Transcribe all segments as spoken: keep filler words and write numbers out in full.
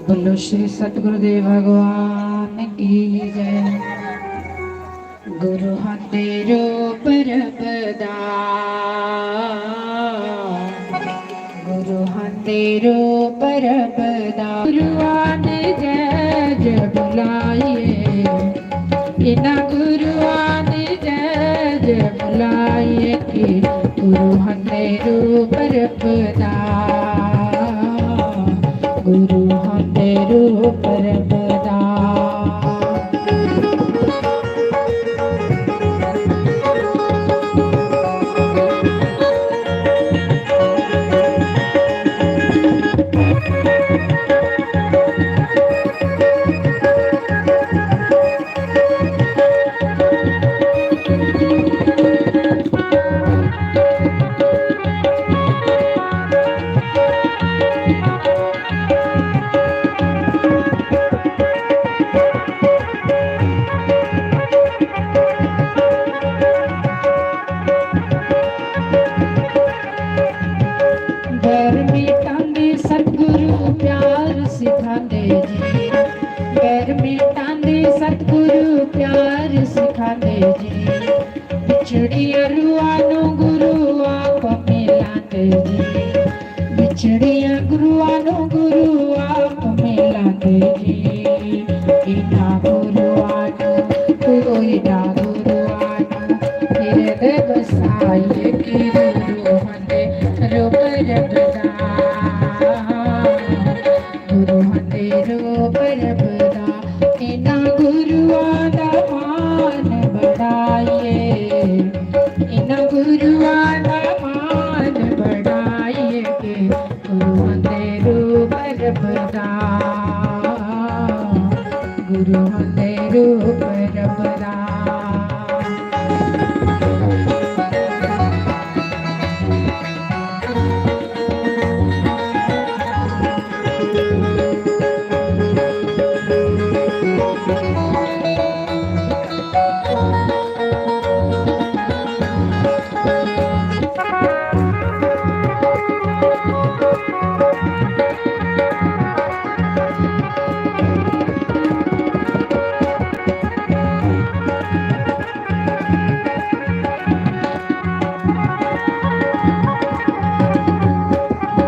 बोलो श्री सतगुरुदेव भगवान की जय। गुरु हंदे रूप रब दा, गुरु हंदे रूप रब दा। गुरुआं दी जय जय बुलाइए, इन्हां गुरुआं दी जय जय बुलाइए कि गुरु हंदे रूप रब दा, गुरु हंदे रूप रब दा। बैर मिटांदे सतगुरु प्यार सिखांदे जी, बैर मिटांदे सतगुरु प्यार सिखांदे जी। बिछड़ियां रूहां नूं गुरु आप मिलांदे जी, बिछड़ियां रूहां नूं गुरु आप मिलांदे जी। इन्हां गुरुआं नूं, इन्हां गुरुआं नूं, फिर दे बसाइए कि गुरु हंदे रूप रब दा, गुरु हंदे रूप रब दा। इन्हां गुरुआं दा मान बढ़ाइए, इन्हां गुरुआं दा मान बढ़ाइए के गुरु हंदे रूप रब दा, गुरु हंदे रूप रब दा।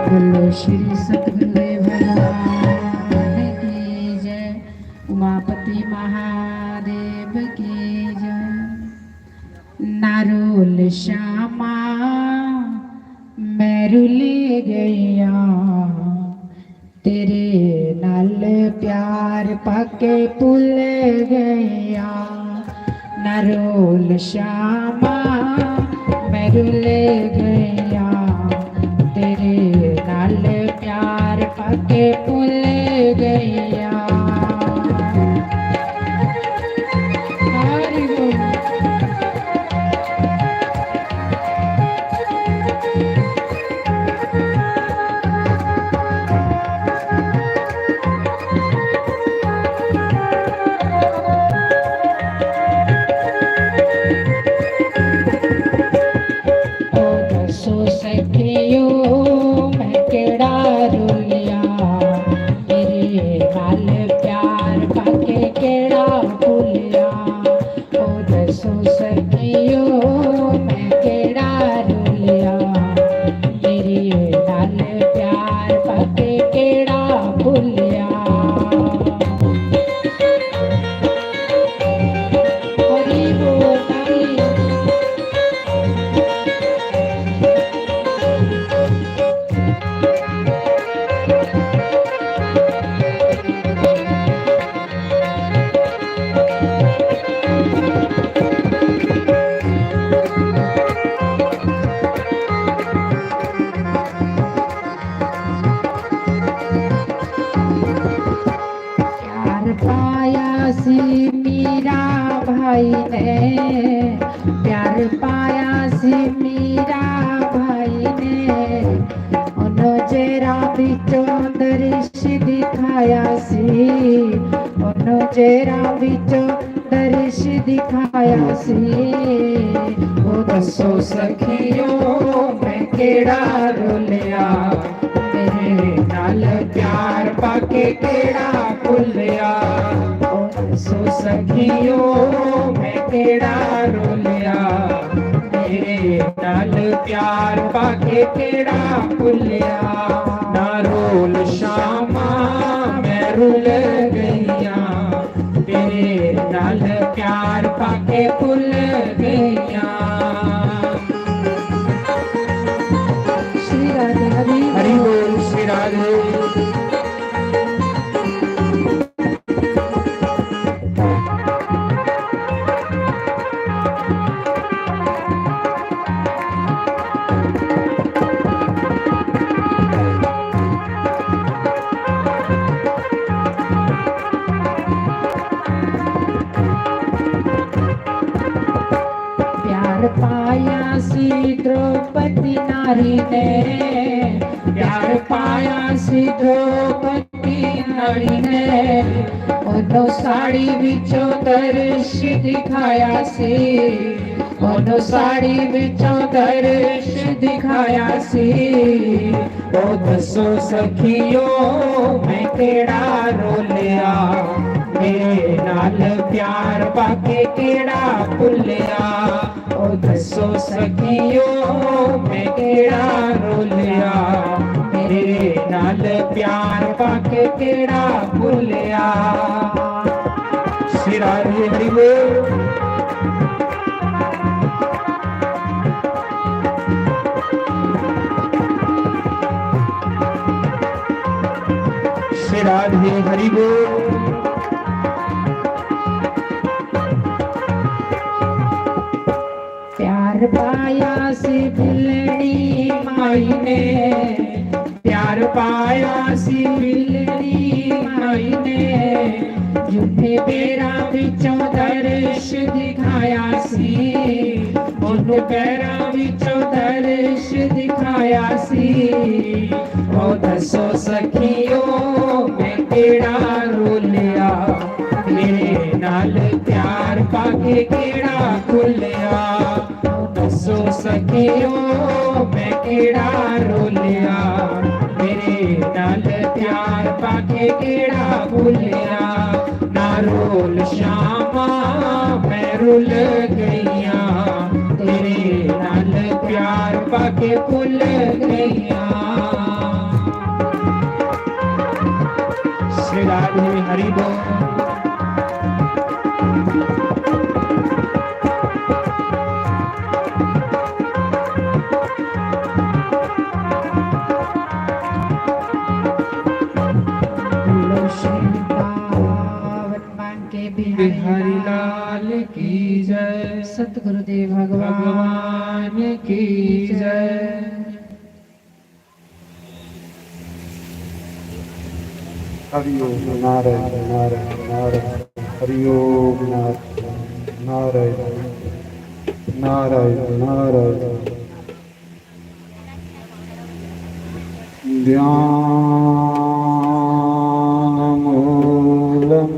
बोलो श्री सतगुरुदेव भगवान की जय, उमापति महादेव की जय। ना रोल श्यामा मैं रुले गईया, तेरे नाल प्यार पाके भुल गईया। ना रोल श्यामा मैं रुले गईया, तेरे नाल प्यार पाके भुल गईया। हरि बोल। दिखाया सी, ओनू जेरा विचों दर्श दिखाया सी। ओ दसो सखियो, मैं केड़ा रोलिया, मेरे नाल प्यार पाके केड़ा भुलिया। ओ दसो सखियो, मैं केड़ा रोलिया, मेरे नाल प्यार पाके केड़ा भुलिया। ना रोल शामा, मैं रुल गईया, तेरे नाल प्यार पाके भुल गईया। श्री राधे हरि हरि बोल। श्री राधे। प्यार पाया सी द्रौपदी नारी ने, प्यार पाया सी द्रौपदी नारी ने, ओनू साड़ी विचों दर्श दिखाया सी, ओनू साड़ी विचों दर्श दिखाया सी। ओ दसो सखियो, मैं केड़ा रोलिया, मेरे नाल प्यार पाके केड़ा भुलिया। ओ दसो सखियो, मैं केड़ा रोलिया, मेरे नाल प्यार पाके केड़ा भुलिया। श्री राधे हरि बोल। श्री राधे हरि बोल। प्यार पाया सी बिलड़ी माई ने, प्यार पाया सी बिलड़ी माई ने, झूठे पैरां विचों दर्श दिखाया सी, झूठे पैरां विचों दर्श दिखाया सी। ओ दसो सखियो, मैं केड़ा रोलिया, मेरे नाल प्यार पाके केड़ा भुलिया। दसो सखियो, मैं केड़ा रोलिया, मेरे नाल प्यार पाके केड़ा भुलिया। ना रोल शामा, मैं रुल गईया, तेरे नाल प्यार पाके भुल गईया। श्री राधे हरि बोल। बोलो श्री वृंदावन बांके बिहारी बिहारी लाल की जय। सतगुरुदेव भगवान भगवान की जय। हरि ओम नारायण नारायण नारायण। हरि ओम नारायण नारायण नारायण नारायण। ध्यान मूलम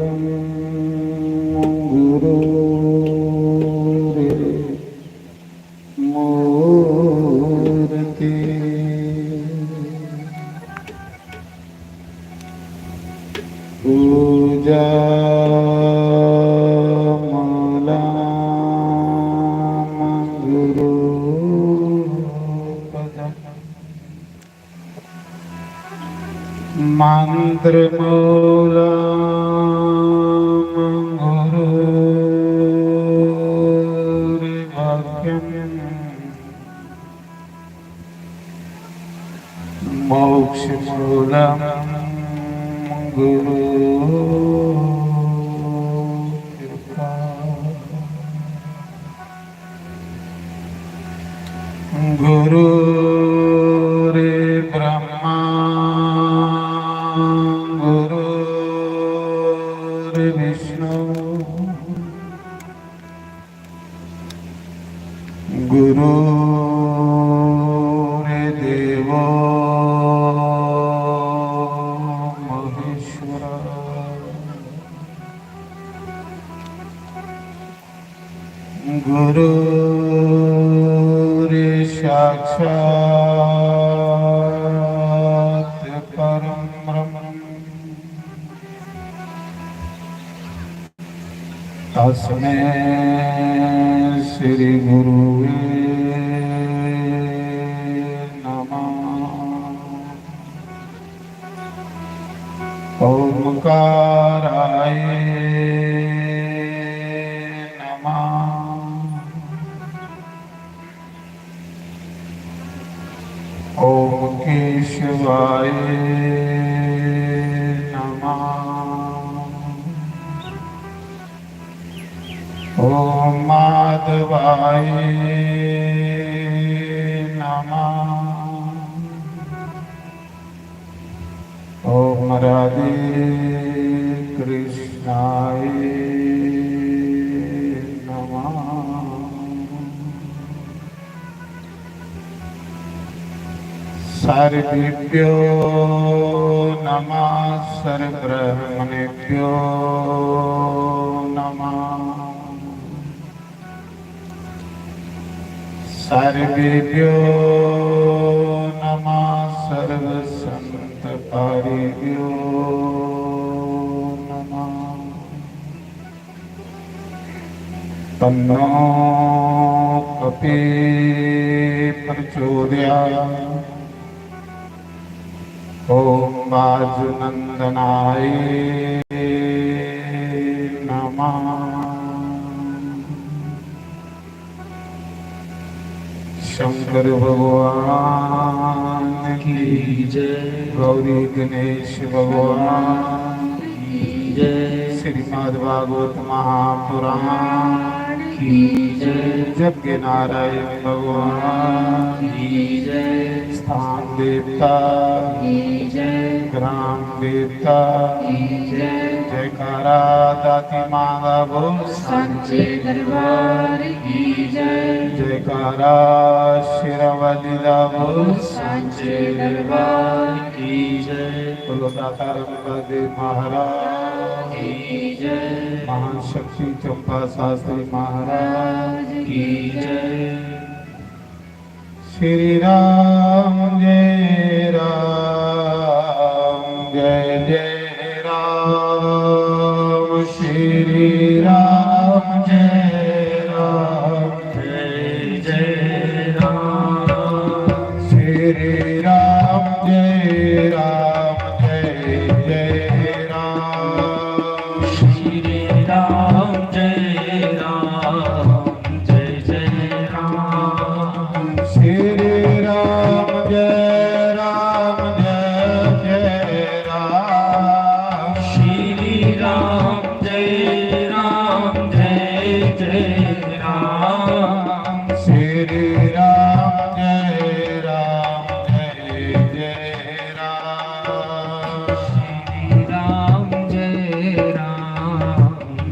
गुरु रे मूर्ति। पूजा मूलम गुरु पदम। मंत्र मूलम गुरु वाक्यम। मोक्ष मूलम गुरु कृपा। गुरु रे ब्रह्मा, गुरु रे विष्णु, गुरु रे देवो महेश। गुरुर्साक्षात् परं ब्रह्म। तस्मै श्री गुरुवे नमः। ओमकाराय नमः। ओम केशवाय नमः। ओम माधवाय नमः। ओम राधे कृष्णाय नमः। सर्वेभ्यो नमः, सर्वब्रह्मणेभ्यो नमः। सर्वेभ्यो नमः, सर्वसंत पारिभ्यो नमः। तन्नो कपि प्रचोदयात्। ओम वायुनंदनाय नमः। शंकर भगवान की जय। गौरी गणेश भगवान की जय। श्रीमद् भागवत महापुराण की जय। यज्ञ नारायण भगवान की जय। स्थान देवता की जय। ग्राम देवता की जय। जयकारा दाती माता बोल। सांचे दरबार की जय। जयकारा शेरावाली दा बोल। सांचे दरबार की जय। बोलो दाता रंगदेव महाराज की जय। महाशक्ति चंपा शास्त्री महाराज की जय। श्री राम जय राम जय जय राम। श्री राम जय राम जय जय राम। श्री राम जय राम जय जय राम। श्री राम जय राम जय जय राम। श्री राम जय राम जय जय राम। श्री राम जय राम जय जय राम। श्री राम जय राम जय जय राम। श्री राम जय राम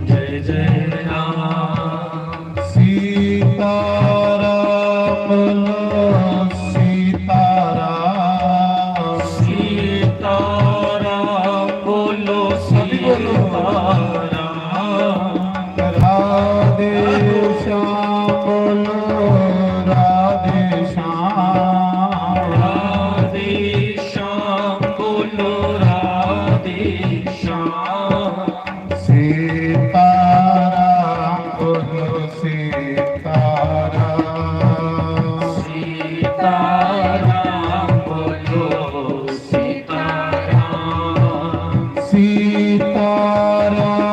जय जय राम। सीताराम बोलो सीताराम। सीताराम बोलो सभी बोलो। सीताराम। राधे श्याम बोलो राधे श्याम। राधे श्याम बोलो राधे श्याम। सीताराम बोलो सीताराम। सीताराम बोलो सीताराम। सीताराम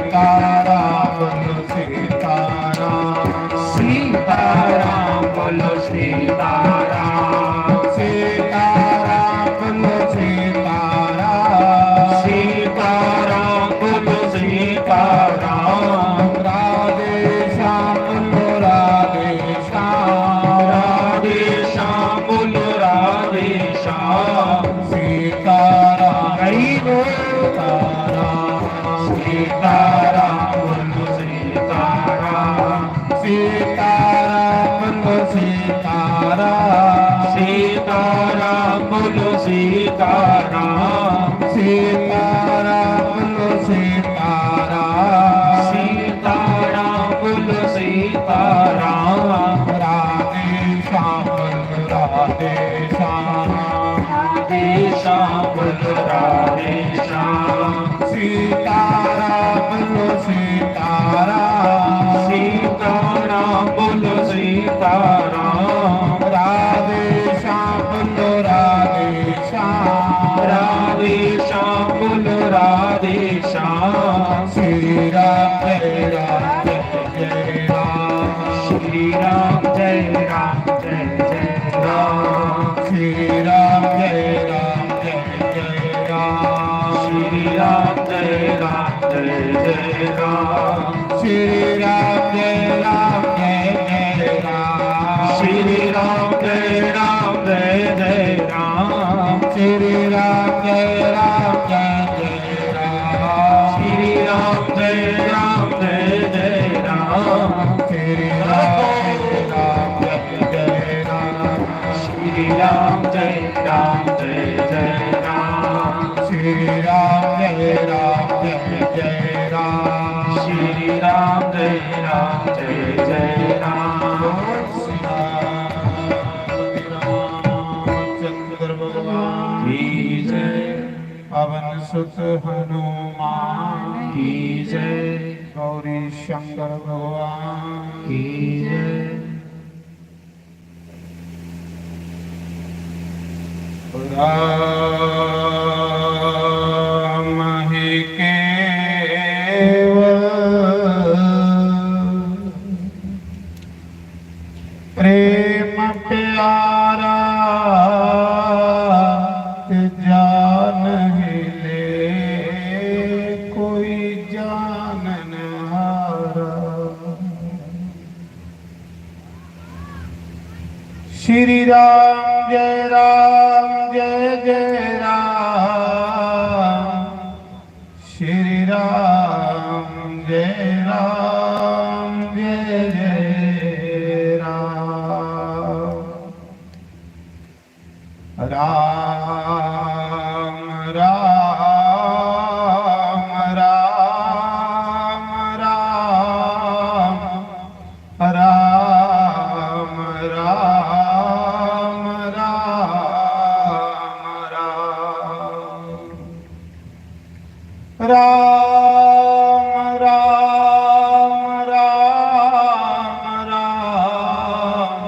सीताराम बोलो सीताराम। सीताराम बोलो सीताराम। सीताराम बोलो सीताराम। सीताराम बोलो सीताराम। राधे श्याम बोलो राधे श्याम। राधे श्याम बोलो राधे श्याम। सीताराम हरि बोल। सीताराम। सीताराम बोलो सीताराम। सीताराम बोलो सीताराम। सीताराम बोलो सीताराम। सीताराम बोलो सीताराम। सीताराम बोलो सीताराम। राधे श्याम बोलो राधे श्याम। राधे श्याम बोलो राधे श्याम। सीताराम बोलो सीताराम। सीताराम बोलो सीताराम। राधे श्याम बोलो राधे श्याम। राधे श्याम बोलो राधे श्याम। श्री राम जय राम जय जय राम। श्री राम जय राम जय जय राम। श्री राम जय राम जय जय राम। श्री राम जय राम जय जय राम। श्री राम जय राम जय जय राम। श्री राम जय राम जय जय राम। श्री राम जय राम जय जय राम। श्री राम जय राम जय जय राम। श्री राम जय राम जय जय राम। श्री राम जय राम जय जय राम। श्री राम जय राम जय जय राम। श्री राम जय राम जय जय राम। श्री रामचंद्र भगवान की जय। पवन सुत हनुमान की जय। गौरी शंकर भगवान की जय। राम ही केवल प्रेम प्यारा, ते जान ही ले कोई जानन हारा। श्री राम जय राम जय जय राम। श्री राम जय राम जय जय राम। राम राम राम राम। राम राम राम राम। राम राम राम राम।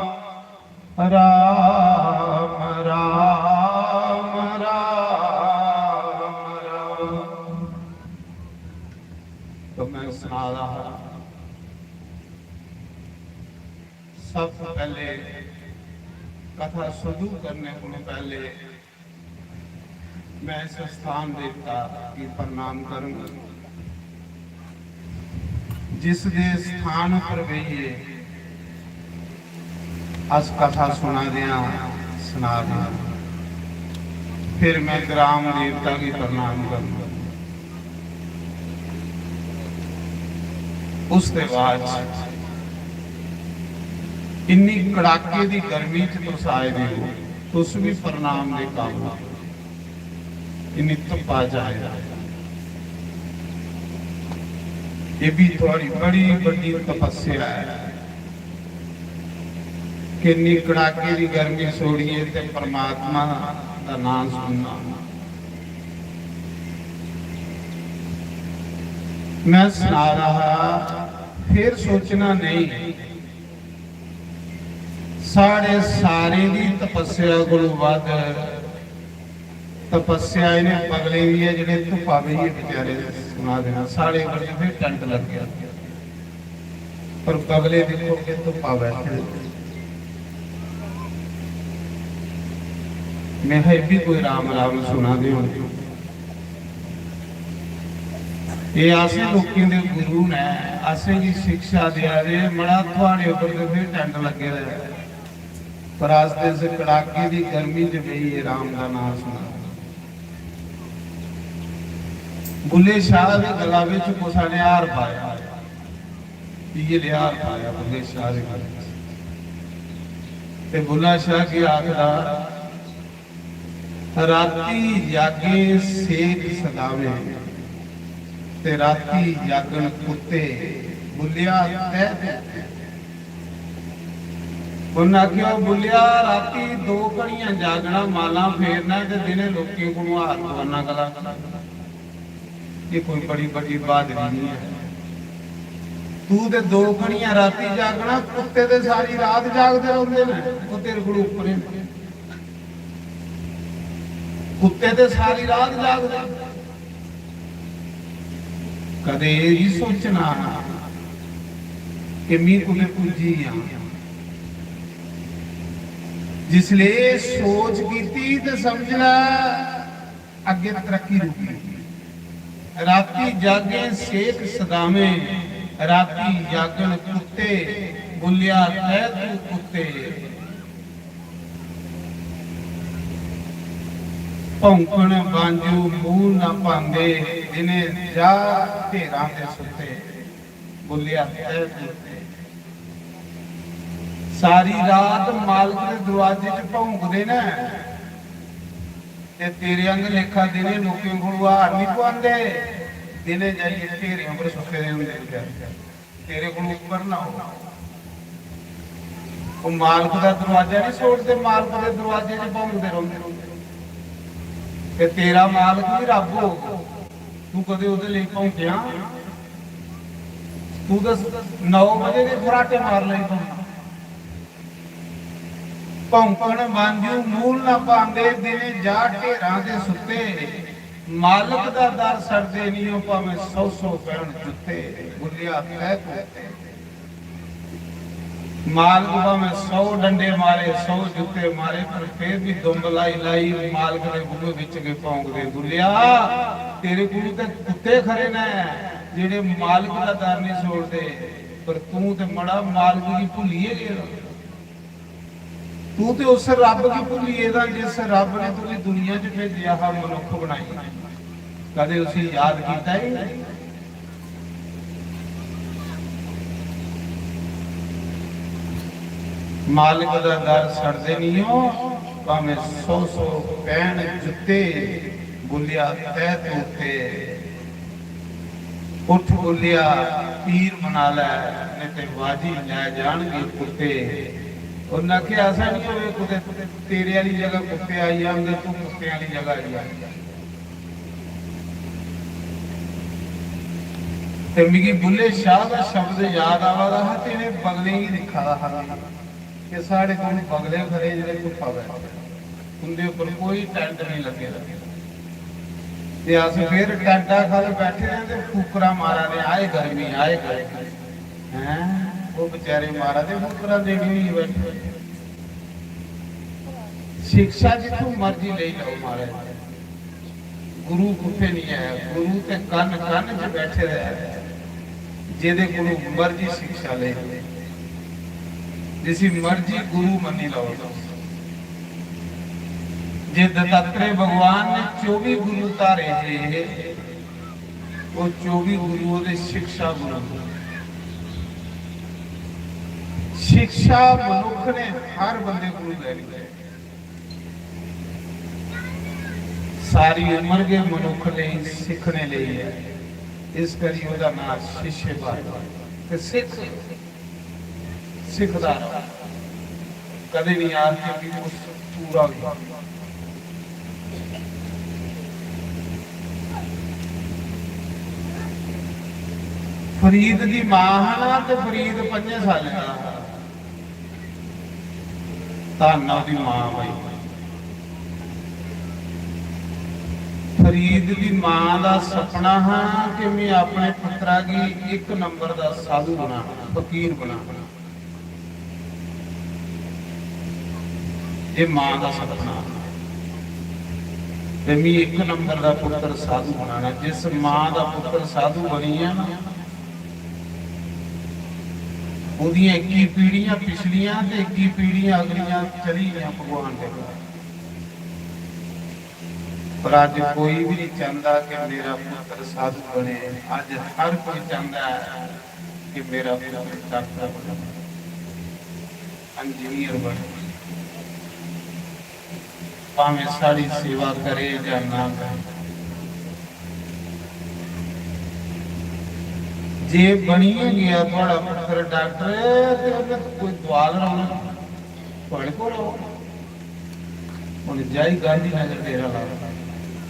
राम राम राम राम। तो मैं सुना रहा, सबसे पहले कथा शुरू करने को पहले मैं इस स्थान देवता की प्रणाम करूंगा, जिस दे स्थान पर बेहिए अस कथा सुना दे हां, सुना दे हां। फिर मैं ग्राम देवता की प्रणाम करूंगा। उसके बाद इन्नी कड़ाके दी गर्मी च तुस आए दे हो, तुस भी प्रणाम दे काबल हो। इन्नी धुप्पा च आए दे हो। ये भी थुआड़ी बड़ी बड्डी तपस्या है। किन्नी कड़ाके दी गर्मी छोड़िए ते परमात्मा दा नाम सुनना। मैं सुना रहा, फिर सोचना नहीं। साढ़े सारें दी तपस्या कोलों वध तपस्या इन्हें पगलें दी है, जेह्ड़े धुप्पा बेहियै बेचारे सुना देना, साढ़े बड़े फिर टैंट लग गया। पर बगले दिक्खो कि धुप्पा बैठे दे। में हा, "एह् बी कोई राम राम सुना दे होने।" एह् असें लोकें दे गुरु न, असेंगी शिक्षा देआ दे, मड़ा थुआढ़े उप्पर ते फिर टैंट लग्गे दा ऐ। पर अस ते इस कड़ाके दी गर्मी च बेहियै राम दा नांऽ सुना दे। बुल्ले शाह दे गला बिच कुसै ने हार पाया, इ'यै लेआ हार पाया बुल्ले शाह दे गले च। ते बुल्ला शाह की आखदा, "राती जागे सेक सदावे, ते राती जागन कुत्ते, बुल्लिया तै कुत्ते।" उन्नै आखेआ, "बुल्लेआ, राती दो घड़ियां जागना, मालां फेरना ते दिनें लोकें कोलों हार पवाना गला। एह् कोई बड़ी बड्डी बहादरी नहीं है। तू ते दो घड़ियां राती जागना, कुत्ते ते सारी रात जागदे रौंदे ने, ओह् तेरे कोल उप्परे न। कुत्ते ते सारी रात जागदे।" कदे एह् नहीं सोचना कि मी कुतै पुज्जी आं। जिसले एह् सोच कीती ते समझ लै, अग्गे तरक्की रुकी। राती जागे सेक सदावें, राती जागन कुत्ते, बुल्लिया तै तू कुत्ते। भौंकण बांजू मूल ना पांदे, दिने जा ढेरां दे सुत्ते, बुल्लिया तै कुत्ते। सारी रात मालक दे दरवाजे च भौंकदे न, ते तेरे आंग लेखा दिने लोकें कोल हार नहीं पवांदे, दिने जाइयै ढेरें पर सुत्ते दे होंदे न। तेरे कोल उप्पर ना हो। ओह् मालक दा दरवाजा नहीं छोड़दे, मालक दे दरवाजे च भौंकदे रौंदे। ते तेरा मालक भी रब हो, तू कदे ओह्दे लेई भौंकेआ? तू दस, नौ बजे दे फराटे मार लेई भौंकना। भौंकण बांझू मूल ना पांदे, दिने जा ढेरां दे सुत्ते। मालक दा दर छड़दे नहीं ओ, भावें सौ सौ पैण जुत्ते, बुल्लिया तै कुत्ते। मालक भावें सौ डंडे मारे, सौ जुत्ते मारे, पर फिर भी दुंब लाई लाई मालक दे बूहे विच गै भौंकदे, "बुल्लिया, तेरे कोल ते कुत्ते खरे ने, जेड़े मालक दा दर नहीं छोड़दे, पर तू ते मड़ा मालक गी भुल्लियै गेदा।" तू ते उस रब गी भुल्ली गेदा जिस रब ने तुगी दुनिया च भेजेआ हा, मनुक्ख बनाई। कदे उसी याद कीता ही नहीं। मालक दा दर छड़दे नहीं हो, भावें सौ सौ पैण जुत्ते, बुल्लिया तै तू ते। उठ बुल्लिया, पीर मना लै, नहीं ते बाजी लै जाणगे कुत्ते। उन्नै आखेआ, "ऐसा नहीं होवे कुतै तेरे आह्ली जगह कुत्ते आई जान ते तू कुत्ते आह्ली जगह आई जाए।" ते मिगी बुल्ले शाह दा शब्द याद आवा दा हा ते इ'नें बगलें गी दिक्खा दा हा। कि साढ़े कोल बगले खरे जेह्ड़े धुप्पा बैठे, उं'दे उप्पर कोई टैंट नहीं लग्गे दा। ते अस फिर टैंटा ख'ल्ल बैठे दे ते फूकरां मारा दे, "हाय गर्मी, हाय गर्मी।" हैं? ओह् बेचारे मारा दे फूकरां देनी होई बैठे। शिक्षा जित्थों मर्जी लेई लैओ महाराज। गुरु कुत्थै नहीं ऐ, गुरु ते कन कन च बैठे दा ऐ, जेदे कोलों मर्जी शिक्षा ले, जिसी मर्जी गुरु मन्नी लैओ तुस। जे दत्तात्रेय भगवान ने चौबी गुरु धारे हे, वो चौबी गुरु ओदे शिक्षा गुरु। शिक्षा मनुख ने हर बंदे कोलों लैनी है। सारी उम्र गै मनुख लेई सिक्खने लेई ऐ, इस करी ओह्दा नांऽ शिष्य भाई। ते सिक्ख, सिखदा र'वै, कदें निं आखदे कि उस पूरा होई गेआ। फरीद दी मां हा ना, ते फरीद पंजें सालें दा हा। धन्न ओह्दी मां भाई। फरीद दी मां दा सपना हा कि मैं अपने पुत्तरा गी इक नंबर दा साधु बनाना, फकीर बनाना। ये मां दा सपना हा। ते मैं इक नंबर दा पुत्तर साधु बनाना। जिस मां दा पुत्तर साधु बनी गया ना, ओह्दियां इक्की पीढ़ियां पिछलियां ते इक्की पीढ़ियां अगलियां चली गेइयां भगवान दे कोल। पर अज्ज कोई भी नहीं चाहता कि मेरा पुत्र साधु बने। अज्ज हर कोई चाहता है कि मेरा पुत्र डॉक्टर बने, इंजीनियर बने, भावें सारी सेवा करे या ना करे। जे बनियै गया थुआड़ा पुत्र डॉक्टर, ते उन्हें तो कोई दुआल रौना, थुआड़े कोल रौना। उन्हें जाई गांधीनगर डेरा ला,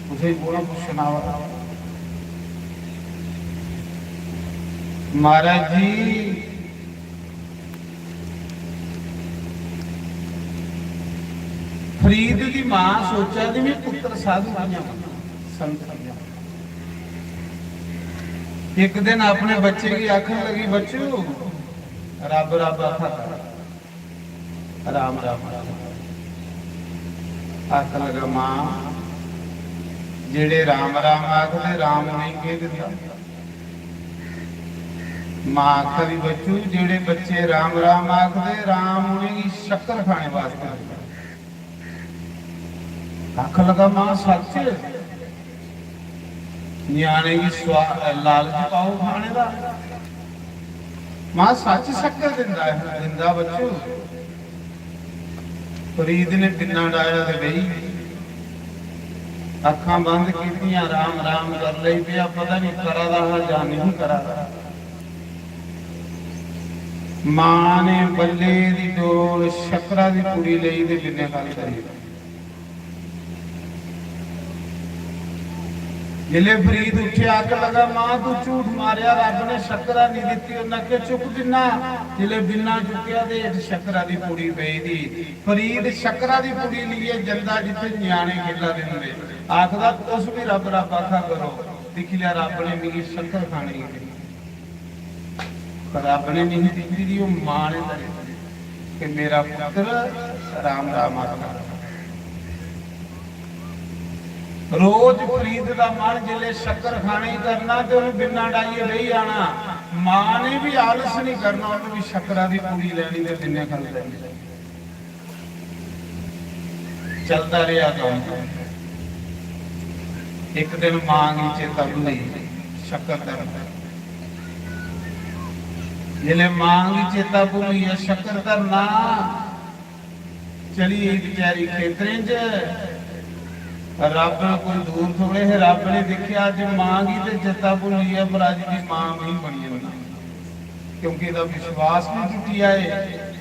कुसै गी कोला पुच्छना वा। महाराज जी, फरीद दी मां सोचा दी, मैं पुत्र साधु कियां बनां, संत कियां बनां। एक दिन अपने बच्चे गी आखन लगी, "बच्चू, रब रब आखा कर, राम राम आखा कर।" आखन लगा, "मां, जेड़े राम राम आखदे, राम उनेंगी केह् दिंदा?" मां आखा दी, "बच्चू, जेड़े बच्चे राम राम आखदे, राम उनेंगी शक्कर खाने वास्ते दिंदा।" आखन लगा, "मां, सच?" न्याणे गी स्वा-, लालच पाओ खाने दा। मां, सच शक्कर दिंदा है, दिंदा बच्चू। फरीद ने बिन्ना डाया ते बेही, अक्खां बंद कीतियां, राम राम कर लेई पेआ, पता नहीं करा दा हा जां नहीं करा दा। मां ने बल्ले दी डोल शक्करा दी पुड़ी लेई ते बिन्ने खल करी। जिसलै फरीद उठेआ, आखन लगा, "मां, तू झूठ मारेआ, रब ने शक्करा नहीं दित्ती।" उन्नै आखेआ, "चुक बिन्ना।" जिसलै बिन्ना चुक्केआ ते हेठ शक्करा दी पुड़ी पेई दी। फरीद शक्करा दी पुड़ी लेइयै जंदा जित्थै ञ्याणे खेढा दे होंदे। आखदा, "तुस बी रब रब आखा करो, दिक्खी लेआ, रब ने मिगी शक्कर खाने गी दित्ती।" पर रब ने नहीं दित्ती दी, ओह् मां ने धरी दी कि मेरा पुत्र राम राम आखा। रोज फरीद दा मन जिसलै शक्कर खाने गी करना ते उन्हें बिन्ना डाइयै बेही जाना। मां ने भी आलस नहीं करना, उन्हें भी शक्करा दी पुड़ी लेनी ते बिन्ने खल देने। चलदा रेहा कम्म। इक दिन मां गी चेता भुल्ली शक्कर धरना। जिसलै मां गी चेता भुल्ली ऐ शक्कर धरना, चली गेई बेचारी खेतरें च। रब कोई दूर थोड़े हे, रब ने दिक्खेआ अज्ज मां गी ते चेता भुल्ली ऐ, पर अज्ज दी मां नहीं बनी जंदी। क्योंकि एह्दा विश्वास भी टुट्टी आए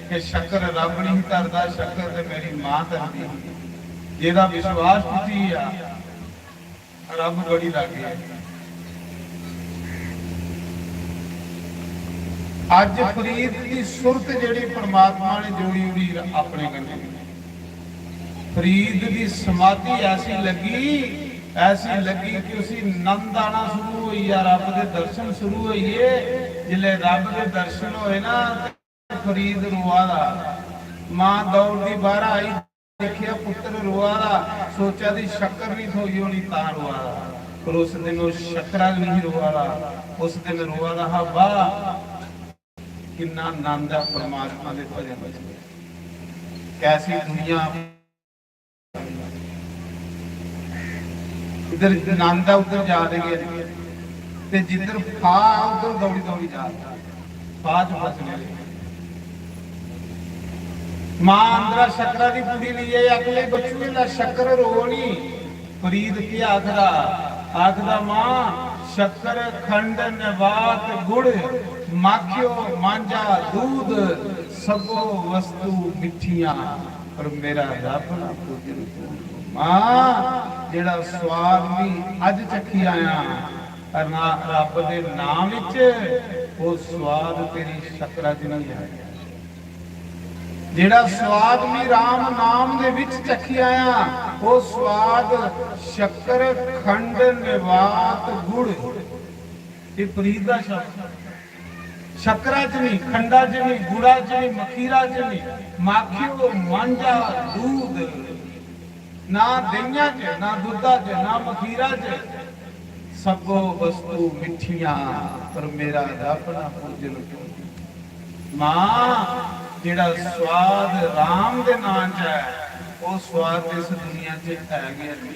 कि शक्कर रब नहीं धरदा, शक्कर ते मेरी मां धरदी ही। जेह्दा विश्वास टुट्टी गया, रब बड़ी लागे। अज्ज फरीद दी सुरत जेह्ड़ी परमात्मा ने जोड़ी उड़ी अपने कन्नै, फरीद दी समाधि ऐसी लगी, ऐसी लगी कि उसी नंद आना शुरू होई गेआ, रब दे दर्शन शुरू होई गे। जिसलै रब दे दर्शन होए ना, ते फरीद रोआ दा। मां दौड़दी बाहर आई, दिक्खेआ पुत्र रोआ दा, सोचा दी शक्कर नहीं थ्होई होनी तां रोआ दा। पर उस दिन ओह् शक्करा नहीं रोआ दा, उस दिन रोआ दा हा, "वाह, किन्ना आनंद है परमात्मा दे भजन च, कैसी दुनिया।" इधर आनंद है, उधर जा रही है, ते जिधर फा, उधर दौड़ी दौड़ी जा रही है, फा च फसने लगी। मां अंदरा शक्करा दी पुड़ी लेइयै आखले, "बच्चू, एह् लै शक्कर, रो निं।" फरीद केह् आखदा? आखदा, "मां, शक्कर, खंड, नबात, गुड़, माखियो, मांझा, दूध, सगो वस्तु मिट्ठियां, पर मेरा रब ना पूजन तू।" मां, जेड़ा स्वाद भी अज चखी आया, पर ना रब दे नाम विच, वो स्वाद तेरी शक्करा च नहीं आया। जेड़ा स्वाद मैं राम नाम दे विच चखी आया, ਉਹ ਸਵਾਦ ਸ਼ੱਕਰ, ਖੰਡ, ਨਿਵਾਤ, ਗੁੜ। ਇਹ ਫਰੀਦ ਦਾ ਸ਼ਬਦ। ਸ਼ੱਕਰਾ ਚ ਨਹੀਂ, ਖੰਡਾ ਚ ਨਹੀਂ, ਗੁੜਾ ਚ ਨਹੀਂ, ਮਖੀਰਾ ਚ ਨਹੀਂ। ਮਾਖਿਓ ਮਾਂਜਾ ਦੂਧ। ਨਾ ਦਈਆਂ ਚ, ਨਾ ਦੁੱਧਾ ਚ, ਨਾ ਮਖੀਰਾ ਚ। ਸਗੋ ਵਸਤੂ ਮਿੱਠੀਆਂ, ਪਰ ਮੇਰਾ ਰੱਬ ਨਾ ਪੂਜਨ। ਮਾਂ, ਜਿਹੜਾ ਸਵਾਦ ਰਾਮ ਦੇ ਨਾਂ 'ਚ ਹੈ, ਉਹ ਸਵਾਦ ਇਸ ਦੁਨੀਆ 'ਚ ਹੈ ਗਿਆ ਨਹੀਂ।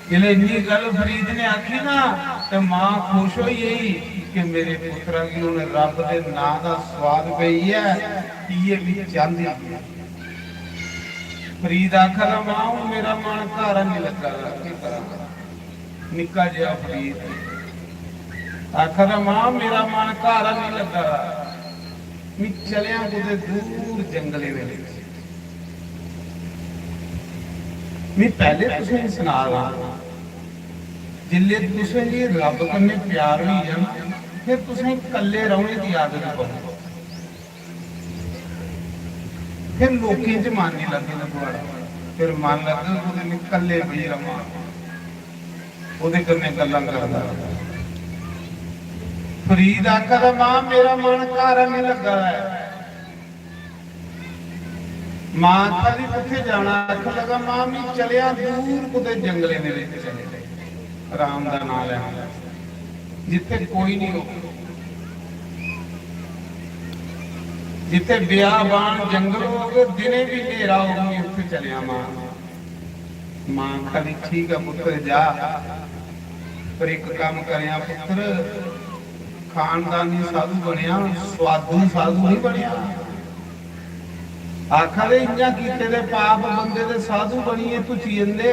ਜਿਲੇ ਇੰਨੀ ਗੱਲ ਫਰੀਦ ਨੇ ਆਖੀ ਨਾ, ਤੇ ਮਾਂ ਖੁਸ਼ ਹੋਈ, ਇਹੀ ਕਿ ਮੇਰੇ ਪੁੱਤਰਾਂ ਕੀ ਉਹਨੇ ਰੱਬ ਦੇ ਨਾਂ ਦਾ ਸਵਾਦ ਪਈ ਹੈ। ਇਹ ਵੀ ਚਾਹੁੰਦੀ ਹੈ। ਫਰੀਦ ਆਖਦਾ, ਮਾਂ, ਹੁਣ ਮੇਰਾ ਮਨ ਘਰ ਨਹੀਂ ਲੱਗਾ, ਕੀ ਕਰਾਂ? ਨਿੱਕਾ ਜਿਹਾ ਫਰੀਦ ਆਖਦਾ, ਮਾਂ, ਮੇਰਾ ਮਨ ਘਰ ਨਹੀਂ ਲੱਗਾ, ਮੈਂ ਚਲਿਆ ਕਿਤੇ ਦੂਰ ਜੰਗਲੇ ਦੇ ਵਿੱਚ। ਮੈਂ ਪਹਿਲੇ ਤੁਸੀਂ ਸੁਣਾ ਲਾ, ਜਿੱਲੇ ਤੁਸੀਂ ਜੀ ਰੱਬ ਕन्नै ਪਿਆਰ ਹੋਈ ਜਾਣਾ, ਫਿਰ ਤੁਸੀਂ ਇਕੱਲੇ ਰਹਿਣੇ ਦੀ ਆਦਤ ਪਾਓ। ਫਿਰ ਲੋਕਾਂ 'ਚ ਮਨ ਨਹੀਂ ਲੱਗਦਾ ਤੁਹਾਡਾ, ਫਿਰ ਮਨ ਲੱਗਦਾ ਉਹਦੇ ਨੇ ਇਕੱਲੇ ਬਈ ਰਵਾਂ, ਉਹਦੇ ਕन्नै ਗੱਲਾਂ ਕਰਦਾ। ਫਰੀਦ ਆਖਦਾ, ਮਾਂ, ਮੇਰਾ ਮਨ ਘਰ ਨਹੀਂ ਲੱਗਾ ਹੈ। ਮਾਂ ਆਖਦੀ, ਕਿੱਥੇ ਜਾਣਾ? ਆਖਣ ਲੱਗਾ, ਮਾਂ, ਮੈਂ ਚਲਿਆ ਦੂਰ ਕਿਤੇ ਜੰਗਲੇ ਦੇ ਵਿੱਚ ਚਲੇ, ਆਰਾਮ ਦਾ ਨਾਂ ਲੈਣਾ, ਜਿੱਥੇ ਕੋਈ ਨਹੀਂ ਹੋ, ਜਿੱਥੇ ਬਿਆਬਾਨ ਜੰਗਲ ਹੋਵੇ, ਦਿਨੇ ਵੀ ਹਨੇਰਾ ਹੋਵੇ, ਉੱਥੇ ਚਲਿਆ ਮਾਂ। ਮਾਂ ਆਖਦੀ, ਠੀਕ ਆ ਪੁੱਤਰ, ਜਾ, ਪਰ ਇੱਕ ਕੰਮ ਕਰਿਆ ਪੁੱਤਰ, ਖਾਨਦਾਨੀ ਸਾਧੂ ਬਣਿਆ, ਸਵਾਦੂ ਸਾਧੂ ਨਹੀਂ ਬਣਿਆ। ਆਖਦੇ, ਇੰਨਾ ਕੀਤੇ ਦੇ ਪਾਪ ਬੰਦੇ ਦੇ ਸਾਧੂ ਬਣੀਏ, ਤੁਸੀਂ ਇੰਦੇ,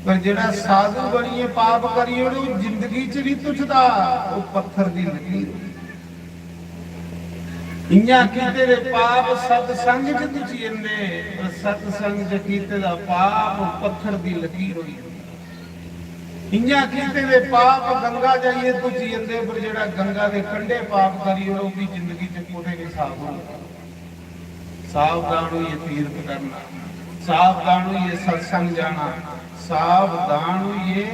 ਪਰ ਜਿਹੜਾ ਸਾਧੂ ਬਣੀਏ, ਪਾਪ ਕਰੀਏ, ਉਹ ਜ਼ਿੰਦਗੀ 'ਚ ਨਹੀਂ ਤੁਛਦਾ, ਉਹ ਪੱਥਰ ਦੀ ਲਕੀਰ। ਇੰਨਾ ਕੀਤੇ ਦੇ ਪਾਪ ਸਤਸੰਗ 'ਚ ਤੁਸੀਂ ਇੰਦੇ, ਪਰ ਸਤਸੰਗ 'ਚ ਕੀਤੇ ਦਾ ਪਾਪ ਪੱਥਰ ਦੀ ਲਕੀਰ ਹੋਈ। ਇੰਨਾ ਕੀਤੇ ਦੇ ਪਾਪ ਗੰਗਾ ਜਾਈਏ ਤੁਸੀਂ ਇੰਦੇ, ਪਰ ਜਿਹੜਾ ਗੰਗਾ ਦੇ ਕੰਢੇ ਪਾਪ ਕਰੀ, ਉਹ ਵੀ ਜ਼ਿੰਦਗੀ 'ਚ ਕੋਦੇ ਨਹੀਂ ਸਾਫ਼ ਹੋਣਾ। ਸਾਵਧਾਨ ਹੋਈਏ ਤੀਰਥ ਕਰਨਾ, ਸਾਵਧਾਨ ਹੋਈਏ ਸਤਸੰਗ ਜਾਣਾ, ਸਾਵਧਾਨ ਹੋਈਏ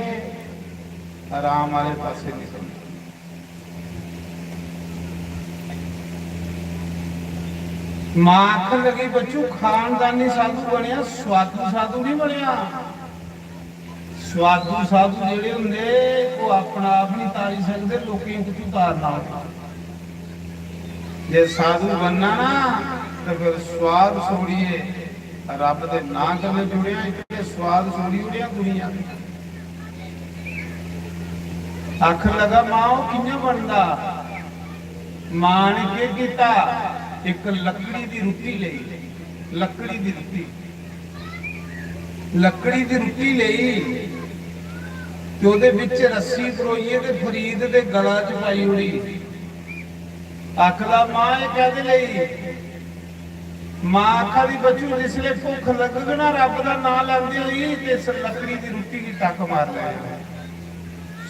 ਆਰਾਮ ਵਾਲੇ ਪਾਸੇ ਨਿਕਲਣਾ। ਮਾਂ ਆਖਣ ਲੱਗੀ, ਬੱਚੂ, ਖਾਨਦਾਨੀ ਸਾਧੂ ਬਣਿਆ, ਸਵਾਦੂ ਸਾਧੂ ਨਹੀਂ ਬਣਿਆ। ਸਵਾਦੂ ਸਾਧੂ ਜਿਹੜੇ ਹੁੰਦੇ, ਉਹ ਆਪਣਾ ਆਪ ਨਹੀਂ ਤਾਰੀ ਸਕਦੇ, ਲੋਕਾਂ ਨੂੰ ਕਿੱਥੋਂ ਤਾਰਨਾ ਹੁੰਦਾ। ਜੇ ਸਾਧੂ ਬਣਨਾ ਨਾ, ਤਾਂ ਫਿਰ ਸਵਾਦ ਛੋੜੀਏ, ਰੱਬ ਦੇ ਨਾਂ ਕन्नै ਜੁੜਿਆ, ਇੱਥੇ ਸਵਾਦ ਛੋੜੀ ਉੜਿਆ ਦੁਨੀਆ। ਆਖਣ ਲੱਗਾ, ਮਾਂ, ਉਹ ਕਿੰਨਾ ਬਣਦਾ? ਮਾਂ ਨੇ ਕੀ ਕੀਤਾ? ਇੱਕ ਲੱਕੜੀ ਦੀ ਰੁੱਤੀ ਲਈ, ਲੱਕੜੀ ਦੀ ਰੁੱਤੀ, ਲੱਕੜੀ ਦੀ ਰੁੱਤੀ ਲਈ ਤੇ ਉਹਦੇ ਵਿੱਚ ਰੱਸੀ ਪਰੋਈਏ ਤੇ ਫਰੀਦ ਦੇ ਗਲਾ 'ਚ ਪਾਈ ਉੜੀ। ਆਖਦਾ, ਮਾਂ, ਇਹ ਕਾਹਦੇ ਲਈ? ਮਾਂ ਆਖਦੀ, ਬੱਚੂ, ਜਿਸਲੇ ਭੁੱਖ ਲੱਗੂਗੀ ਨਾ, ਰੱਬ ਦਾ ਨਾਂ ਲੈਂਦੇ ਹੋਈ, ਤੇ ਇਸ ਲੱਕੜੀ ਦੀ ਰੁੱਤੀ ਦੀ ਟੱਕ ਮਾਰ ਲੈ।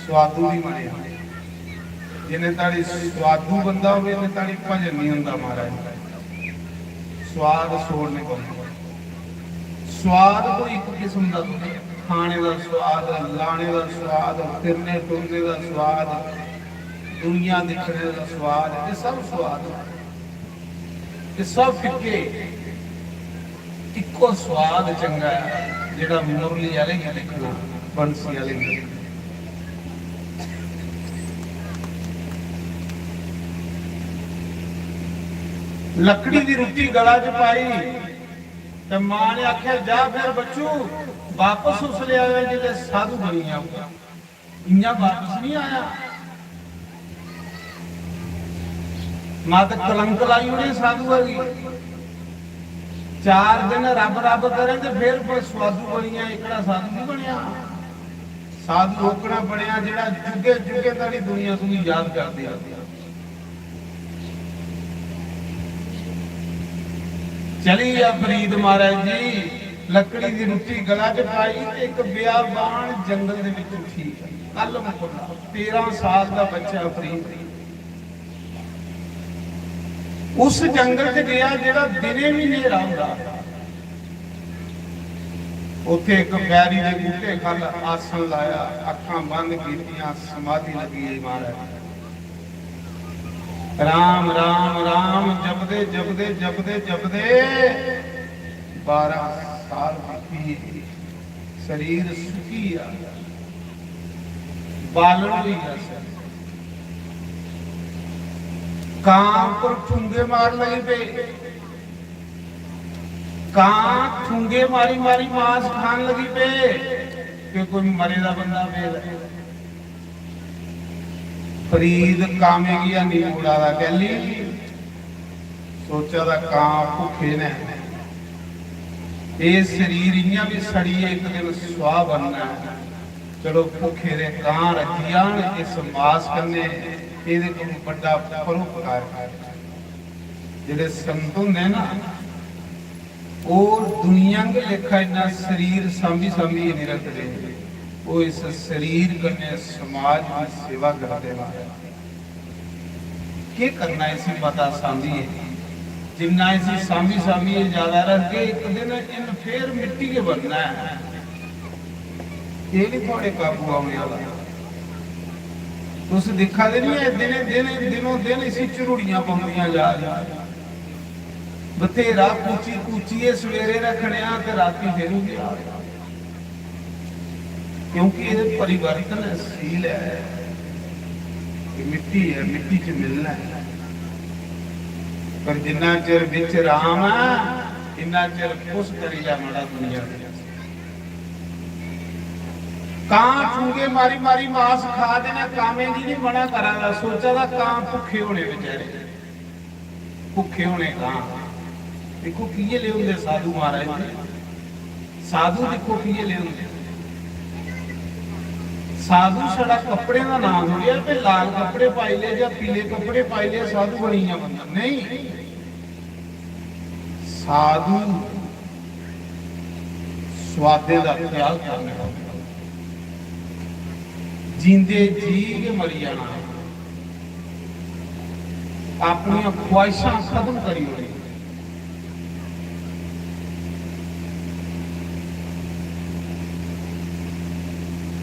ਸਵਾਦੂ ਨਹੀਂ ਬਣਿਆ। ਜਿੰਨੇ ਤਾੜੀ ਸਵਾਦੂ ਬੰਦਾ ਹੋਵੇ, ਇੰਨੇ ਤਾੜੀ ਭਜਨ ਨਹੀਂ ਹੁੰਦਾ, ਮਹਾਰਾਜ। ਸਵਾਦ ਛੋੜਨੇ ਪੈਂਦੇ। ਸਵਾਦ ਕੋਈ ਇੱਕ ਕਿਸਮ ਦਾ ਨਹੀਂ, ਖਾਣੇ ਦਾ ਸਵਾਦ, ਲਾਣੇ ਦਾ ਸਵਾਦ, ਫਿਰਨੇ ਟੁਰਨੇ ਦਾ ਸਵਾਦ, ਦੁਨੀਆ ਦੇਖਣੇ ਦਾ ਸਵਾਦ, ਇਹ ਸਭ ਸਵਾਦ। ਇਹ ਸਭ ਫਿੱਕੇ। ਇੱਕੋ ਸਵਾਦ ਚੰਗਾ ਹੈ, ਜਿਹੜਾ ਮੁਰਲੀ ਵਾਲੇ ਹੀ ਦੇਖਣਾ, ਬੰਸੀ ਵਾਲੇ ਹੀ। ਲੱਕੜੀ ਦੀ ਰੁੱਤੀ ਗਲਾ 'ਚ ਪਾਈ ਤੇ ਮਾਂ ਨੇ ਆਖਿਆ, "ਜਾ ਫਿਰ ਬੱਚੂ, ਵਾਪਸ ਉਸ ਲਿਆਵੇ, ਜਿਹਦੇ ਸਾਧੂ ਬਣੀ ਆਊਗਾ।" ਇੰਨਾ ਵਾਪਸ ਨਹੀਂ ਆਇਆ। ਮਤ ਕਲੰਕ ਲਾਈ ਉਹਨੇ ਸਾਧੂ ਆ ਗਈ। ਚਾਰ ਦਿਨ ਰੱਬ ਰੱਬ ਕਰੇ ਤੇ ਫਿਰ ਕੋਈ ਸਵਾਦੂ ਬਣਿਆ, ਇਕੜਾ ਸਾਧੂ ਨਹੀਂ ਬਣਿਆ। ਸਾਧੂ ਓਕੜਾ ਬਣਿਆ ਜਿਹੜਾ ਜੁਗੇ ਜੁਗੇ ਤੱਕ ਦੁਨੀਆ ਨੂੰ ਯਾਦ ਕਰਦੇ ਆ। ਚਲੀ ਆ ਫਰੀਦ ਮਹਾਰਾਜ ਜੀ, ਲੱਕੜੀ ਦੀ ਰੁੱਤੀ ਗਲਾ 'ਚ ਪਾਈ ਤੇ ਇੱਕ ਬਿਆਬਾਨ ਜੰਗਲ ਦੇ ਵਿੱਚ ਉੱਠੀ। ਕੱਲ ਮੁਕੱਲਾ ਤੇਰਾਂ ਸਾਲ ਦਾ ਬੱਚਾ ਫਰੀਦ। ਉਸ ਜੰਗਲ 'ਚ ਗਿਆ ਜਿਹੜਾ ਦਿਨੇ ਵੀ ਹਨੇਰਾ ਹੁੰਦਾ। उत्थे इक बैरी दे बूटे खल आसन लाया, अखां बंद कीतियां, समाधि लगी गई महाराज। राम राम राम जपदे जपदे जपदे जपदे बारह साल बीती। शरीर सुकी गया, बालन हुई गया। कां पर ठुंगे मार लगी पे। कां ठुंगे मारी मारी मांस खान लगी पे कि कोई मरे दा बंदा बेल है। फरीद कामे गी हनी मुड़ा दा कैली? सोचा दा कां भुखे ने, ये शरीर इयां भी सड़िए एक दिन स्वाह बनना है। चलो भुखे दे कां रज्जी जान इस मास कन्ने, एदे कोला बड्डा परोपकार है। जेड़े संत होंदे ना, ओह दुनिया के लेखा इन्ना शरीर सांभी सांभी नहीं रखते, ओह इस शरीर कन्ने समाज की सेवा करते हैं। केह करना इसी मता सांभिए? जिन्ना इसी सांभी सांभिए ज्यादा रखगे, एक दिन इन फिर मिट्टी के बनना है। ये नहीं थोड़े काबू आने वाला। तुस दिक्खा दे नहीं है, दिने दिन, दिनों दिन इसी झुरुड़ियां पौंदियां जा रही। बथेरा कूची कूचिए सवेरे रखने आ ते राती फिर उंदी आ। क्योंकि ये परिवर्तनशील है, ये मिट्टी है, मिट्टी च मिलना है। पर जिन्ना चिर विच राम है, इन्ना चिर खुश करी जा माड़ा दुनिया दे। कां ठूंगे मारी मारी मास खा दे ने, कामें गी नहीं मना करा दा, सोचा दा कां भुखे होने बेचारे। भुखे होने कां। देखो किए ले होंदे साधु महाराज जी। साधु देखो किए ले होंदे। साधु छड़ा कपड़े का नाम थोड़ी है, भाई लाल कपड़े पाई ले या पीले कपड़े पाई ले, साधु बनी गया बंदा। नहीं, साधु स्वादे का त्याग करने वाले, जींदे जी के मरी जाना, अपनी ख्वाहिशां खत्म करी ओड़ी।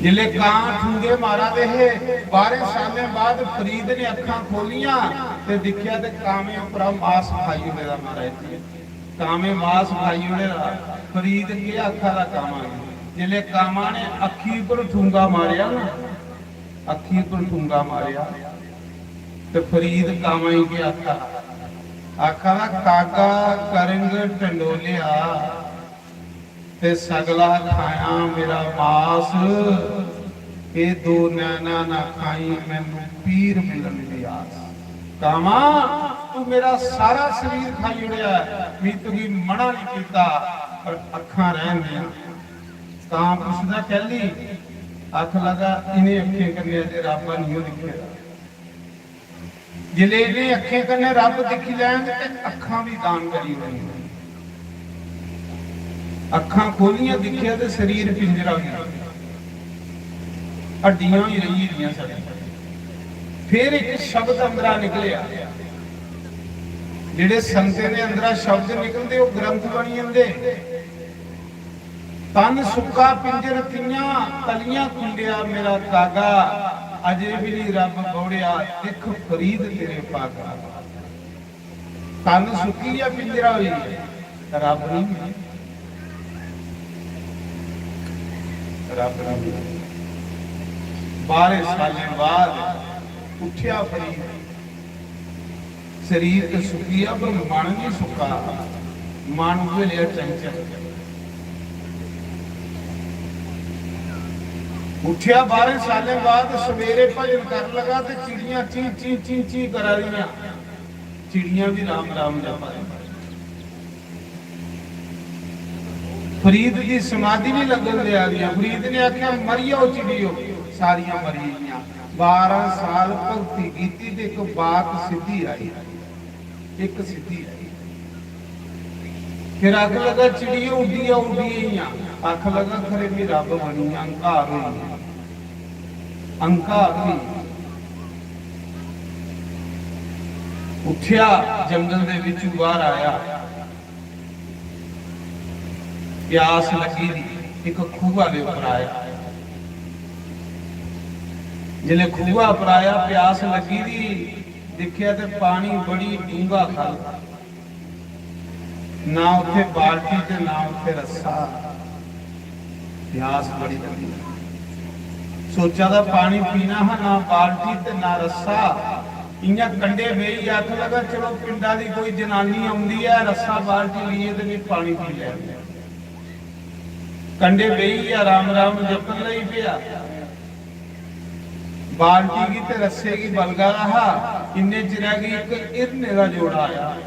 जिसले कां ठूंगे मारा दे हे, बारह सालें बाद फरीद ने अखां खोलियां ते दिखेया ते कामें उप्परा मास खाई ओड़े दा महाराज जी। कामें मास खाई ओड़े दा। फरीद केह् आखा दा कामां गी? जिसले कामां ने अक्खी उप्पर ठूंगा मारेआ ना, अक्खी उप्पर ठूंगा मारेआ, ते फरीद कामां गी केह् आखा? आखा दा, "कागा करंग टंडोलिया, ते सगला खाया मेरा मास, ए दो नैना ना खाई, मैनू पीर मिलन दी आस।" कामा, तू मेरा सारा शरीर खाई ओड़ेआ, मी तुगी मना नहीं कीता, पर अखां रहन दियां। कां पुछदा, "कैली?" अख लगा, "इन्हें अखें कन्नै अजे रब नहीं दिखे।" जिसले इन्हें अखें कन्नै रब दिक्खी लैंग ते अखां भी दान करी ओड़नियां। अखां खोलियां, दिक्खेआ ते शरीर पिंजरा होई गेआ, हड्डियां होई रेही गेदियां साढ़े। फिर एक शब्द अंदरा निकलेआ। जेड़े संतें दे अंदरा शब्द निकलदे, ओह ग्रंथ बनी जंदे। तन सुक्का पिंजर कियां तलियां कुंडिया मेरा कागा, अजे भी नहीं रब बौड़िया, दिख फरीद तेरे पागा। तन सुक्की या पिंजरा होई, रब नहीं है। रब नहीं है। बारह सालें बाद उठ्या फरीद। शरीर ते सुक्की आ, पर मन नहीं सुक्का। मन उ'ऐ नेहा चंचल। उठ्या बारह सालें बाद, सवेरे भजन कर लगा ते चिड़ियां चीं, चीं, चीं, चीं करा रहियां। चिड़ियां भी राम, राम जपा रहियां। फरीद दी समाधि नहीं लगन देआ दियां। फरीद ने आख्या, "मरी जाओ चिड़ियो।" सारियां मरी गेइयां। बारह साल भक्ति कीती ते एक बात सिद्धि आई, एक सिद्धि आई। फिर आख लगा, "चिड़ियो उड्डी आ, उड्डी गेइयां।" आख लगा, "खरे भी रब बनी, अहंकार होई गेआ, अहंकार होई गेआ।" उठ्या, जंगल दे विचों बाहर आया। प्यास लगी दी। इक खूहा दे उप्पर आया। जिसलै खूहा उप्पर आया, प्यास लग्गी दी, दिक्खेआ ते पानी बड़ी डूंगा खल, ना उत्थे बाल्टी ते ना उत्थे रस्सा। प्यास बड़ी लग्गी। सोचा दा पानी पीना हा, ना बाल्टी ते ना रस्सा। इयां कंडे बेही आखन लगा, "चलो, पिंडा दी कोई जनानी औंदी ऐ, रस्सा बाल्टी लेइयै ते भी पानी पी लैंदे।" कंडे बेही गेआ, राम राम जपन लगी पेआ। बाल्टी गी ते रस्से गी बलगा दा हा। इन्ने चिरै गी इक हिरने दा जोड़ा आया।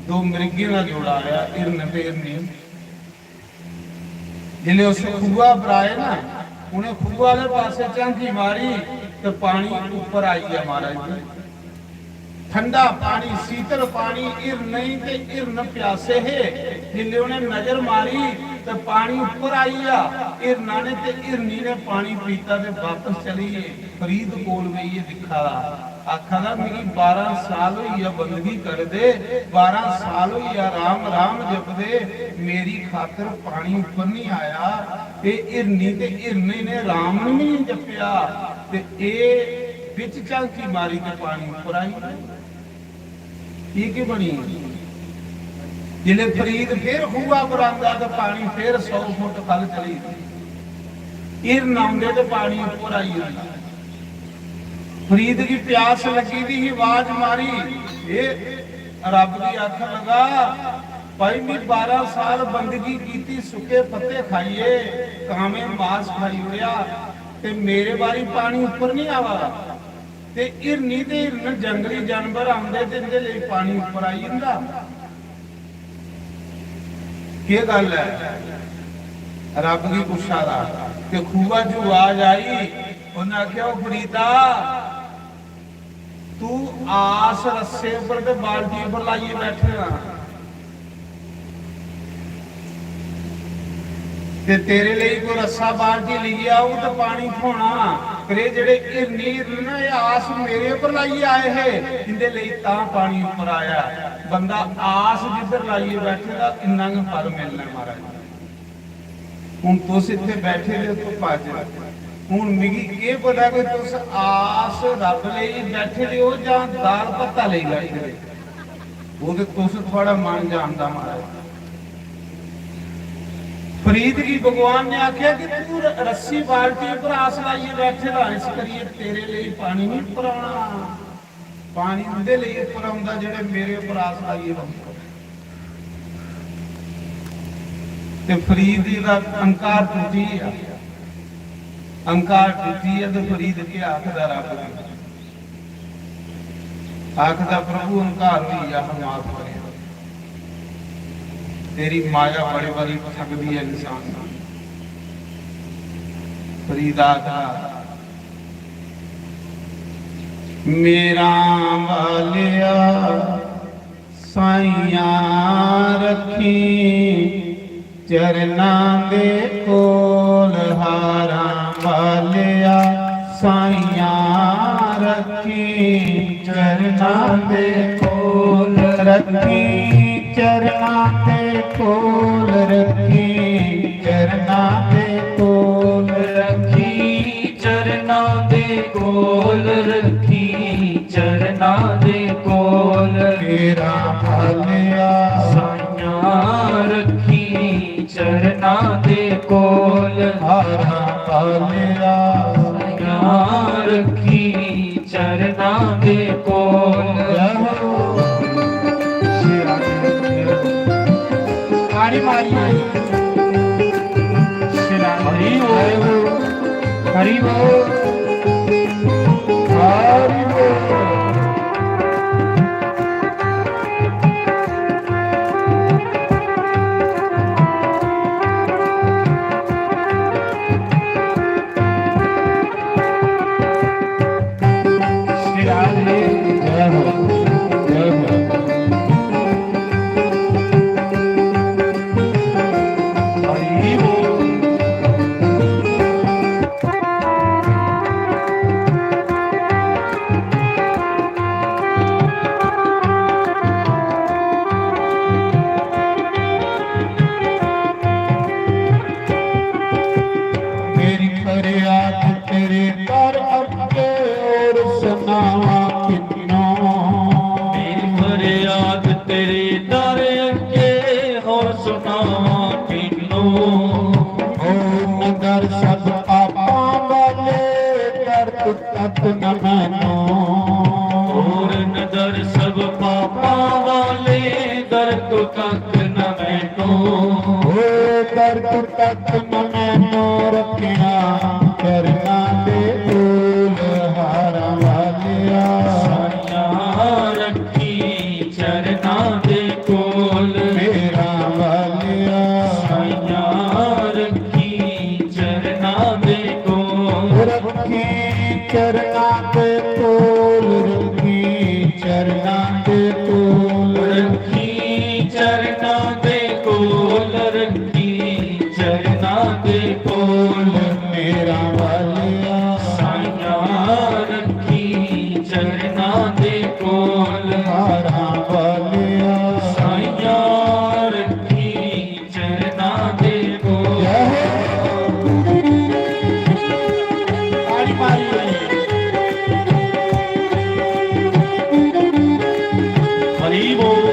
दो मृगें दा जोड़ा आया, हिरन ते हिरनी। जिसलै उस खूहा पर आए ना, उ'नें खूह आह्ले पासै झांकी मारी ते पानी उप्पर आई गेआ महाराज जी। ठंडा पानी, शीतल पानी, हिरन ते हिरन प्यासे हे। जिसलै उ'नें नजर मारी ते पानी उप्पर आई गेआ। हिरना ने ते हिरनी ने पानी पीता ते वापस चली गे। फरीद कोल बेहियै दिक्खा दा, आखा दा, "मिगी बारां साल होई गेआ बंदगी करदे, बारां साल होई गेआ राम राम जपदे, मेरी खातर पानी उप्पर नहीं आया।" ते हिरनी ते हिरनी ने राम नहीं जपेआ, ते एह् बिच झांकी मारी ते पानी उप्पर आई। एह् केह् बनी? जिसलै फरीद फिर खूहा पर आंदा ते पानी फिर सौ फुट ख'ल्ल चली जंदा। हिरन औंदे ते पानी उप्पर आई जंदा। फरीद गी प्यास लग्गी दी ही, आवाज मारी, एह् रब गी आखन लगा, "भाई, मी बारां साल बंदगी कीती, सुक्के पत्ते खाइयै, कामें मास खाई ओड़ेआ, ते मेरे बारी पानी उप्पर नहीं आवा दा।" ते हिरनी ते हिरन जंगली जानवर आंदे ते इंदे लेई पानी उप्पर आई जंदा। केह् गल्ल ऐ? रब गी पुच्छा दा। ते खूहा च आवाज आई, उन्नै आखेआ, "ओ फरीदा, तू आस रस्से उप्पर ते बाल्टी उप्पर लाइयै बैठे दा।" ते तेरे लेई कोई रस्सा बाल्टी लेइयै आऊ ते पानी थ्होना। पर एह् जेह्ड़े हिरनी हिरन न, एह् आस मेरे उप्पर लाइयै आए हे, इंदे लेई तां पानी उप्पर आया। बंदा आस जिद्धर लाइयै बैठे दा, इन्ना गै फल मिलना, महाराज। हून तुस इत्थै बैठे दे ओ धुप्पा च, हून मिगी केह् पता कि तुस आस रब लेई बैठे दे ओ जां दाल भत्ता लेई बैठे दे ओ। ओह् ते तुस, थुआढ़ा मन जानदा, महाराज। फरीद गी भगवान ने आखेआ कि तू र-, रस्सी बाल्टी पर आस लाइयै बैठे दा, इस करियै तेरे लेई पानी नहीं उप्पर औना। पानी उंदे लेई उप्पर औंदा जेह्ड़े मेरे उप्पर आस लाइयै बौंह्दे। ते फरीद दा अहंकार टुट्टी गेआ। अहंकार टुट्टी गेआ ते फरीद केह् आखदा रब गी? आखदा, "प्रभु, अहंकार होई गेआ हा, माफ करेओ। तेरी माया बड़ी बारी ठगदी ऐ इंसान गी।" फरीद आखदा, "मेरा बालेआ, साइयां रक्खी चरना दे कोल, हारां बालेआ, साइयां रक्खी चरना दे कोल, रक्खी चरना दे कोल, रक्खी चरना दे कोल, रक्खी चरना दे कोल, रक्खी चरना दे कोल।" मेरा बालेआ, साइयां रक्खी चरना दे कोल, हारां बालेआ, साइयां रक्खी चरना दे कोल। जय हो। ताड़ी मारिए। हरि बोल। हरि बोल। हरि बोल। श्री राधे। जय हो, जय हो। हरि बोल। सुनावां किन्नू। मेरी फरियाद तेरे दर अग्गे, होर सुनावां किन्नू। ओ नदर सब पापां वाले, दर तू तक न मैनू। होर नदर सब पापां वाले, दर तू तक न मैनू। ओ दर तू तक न मैनू रखिया, चरना दे कोल हारां वालिया। साइयां रखी चरना दे कोल। मेरा वालिया। साइयां रखी चरना दे कोल। रखी चरना दे कोल, रखी चरना दे कोल। रखी चरना दे कोल, रखी चरना दे कोल। मेरा वालिया। साइयां रखी चरना दे कोल। हारां वालिया। साइयां रखी चरना दे कोल। जय हो। ताड़ी मारिए। हरि बोल।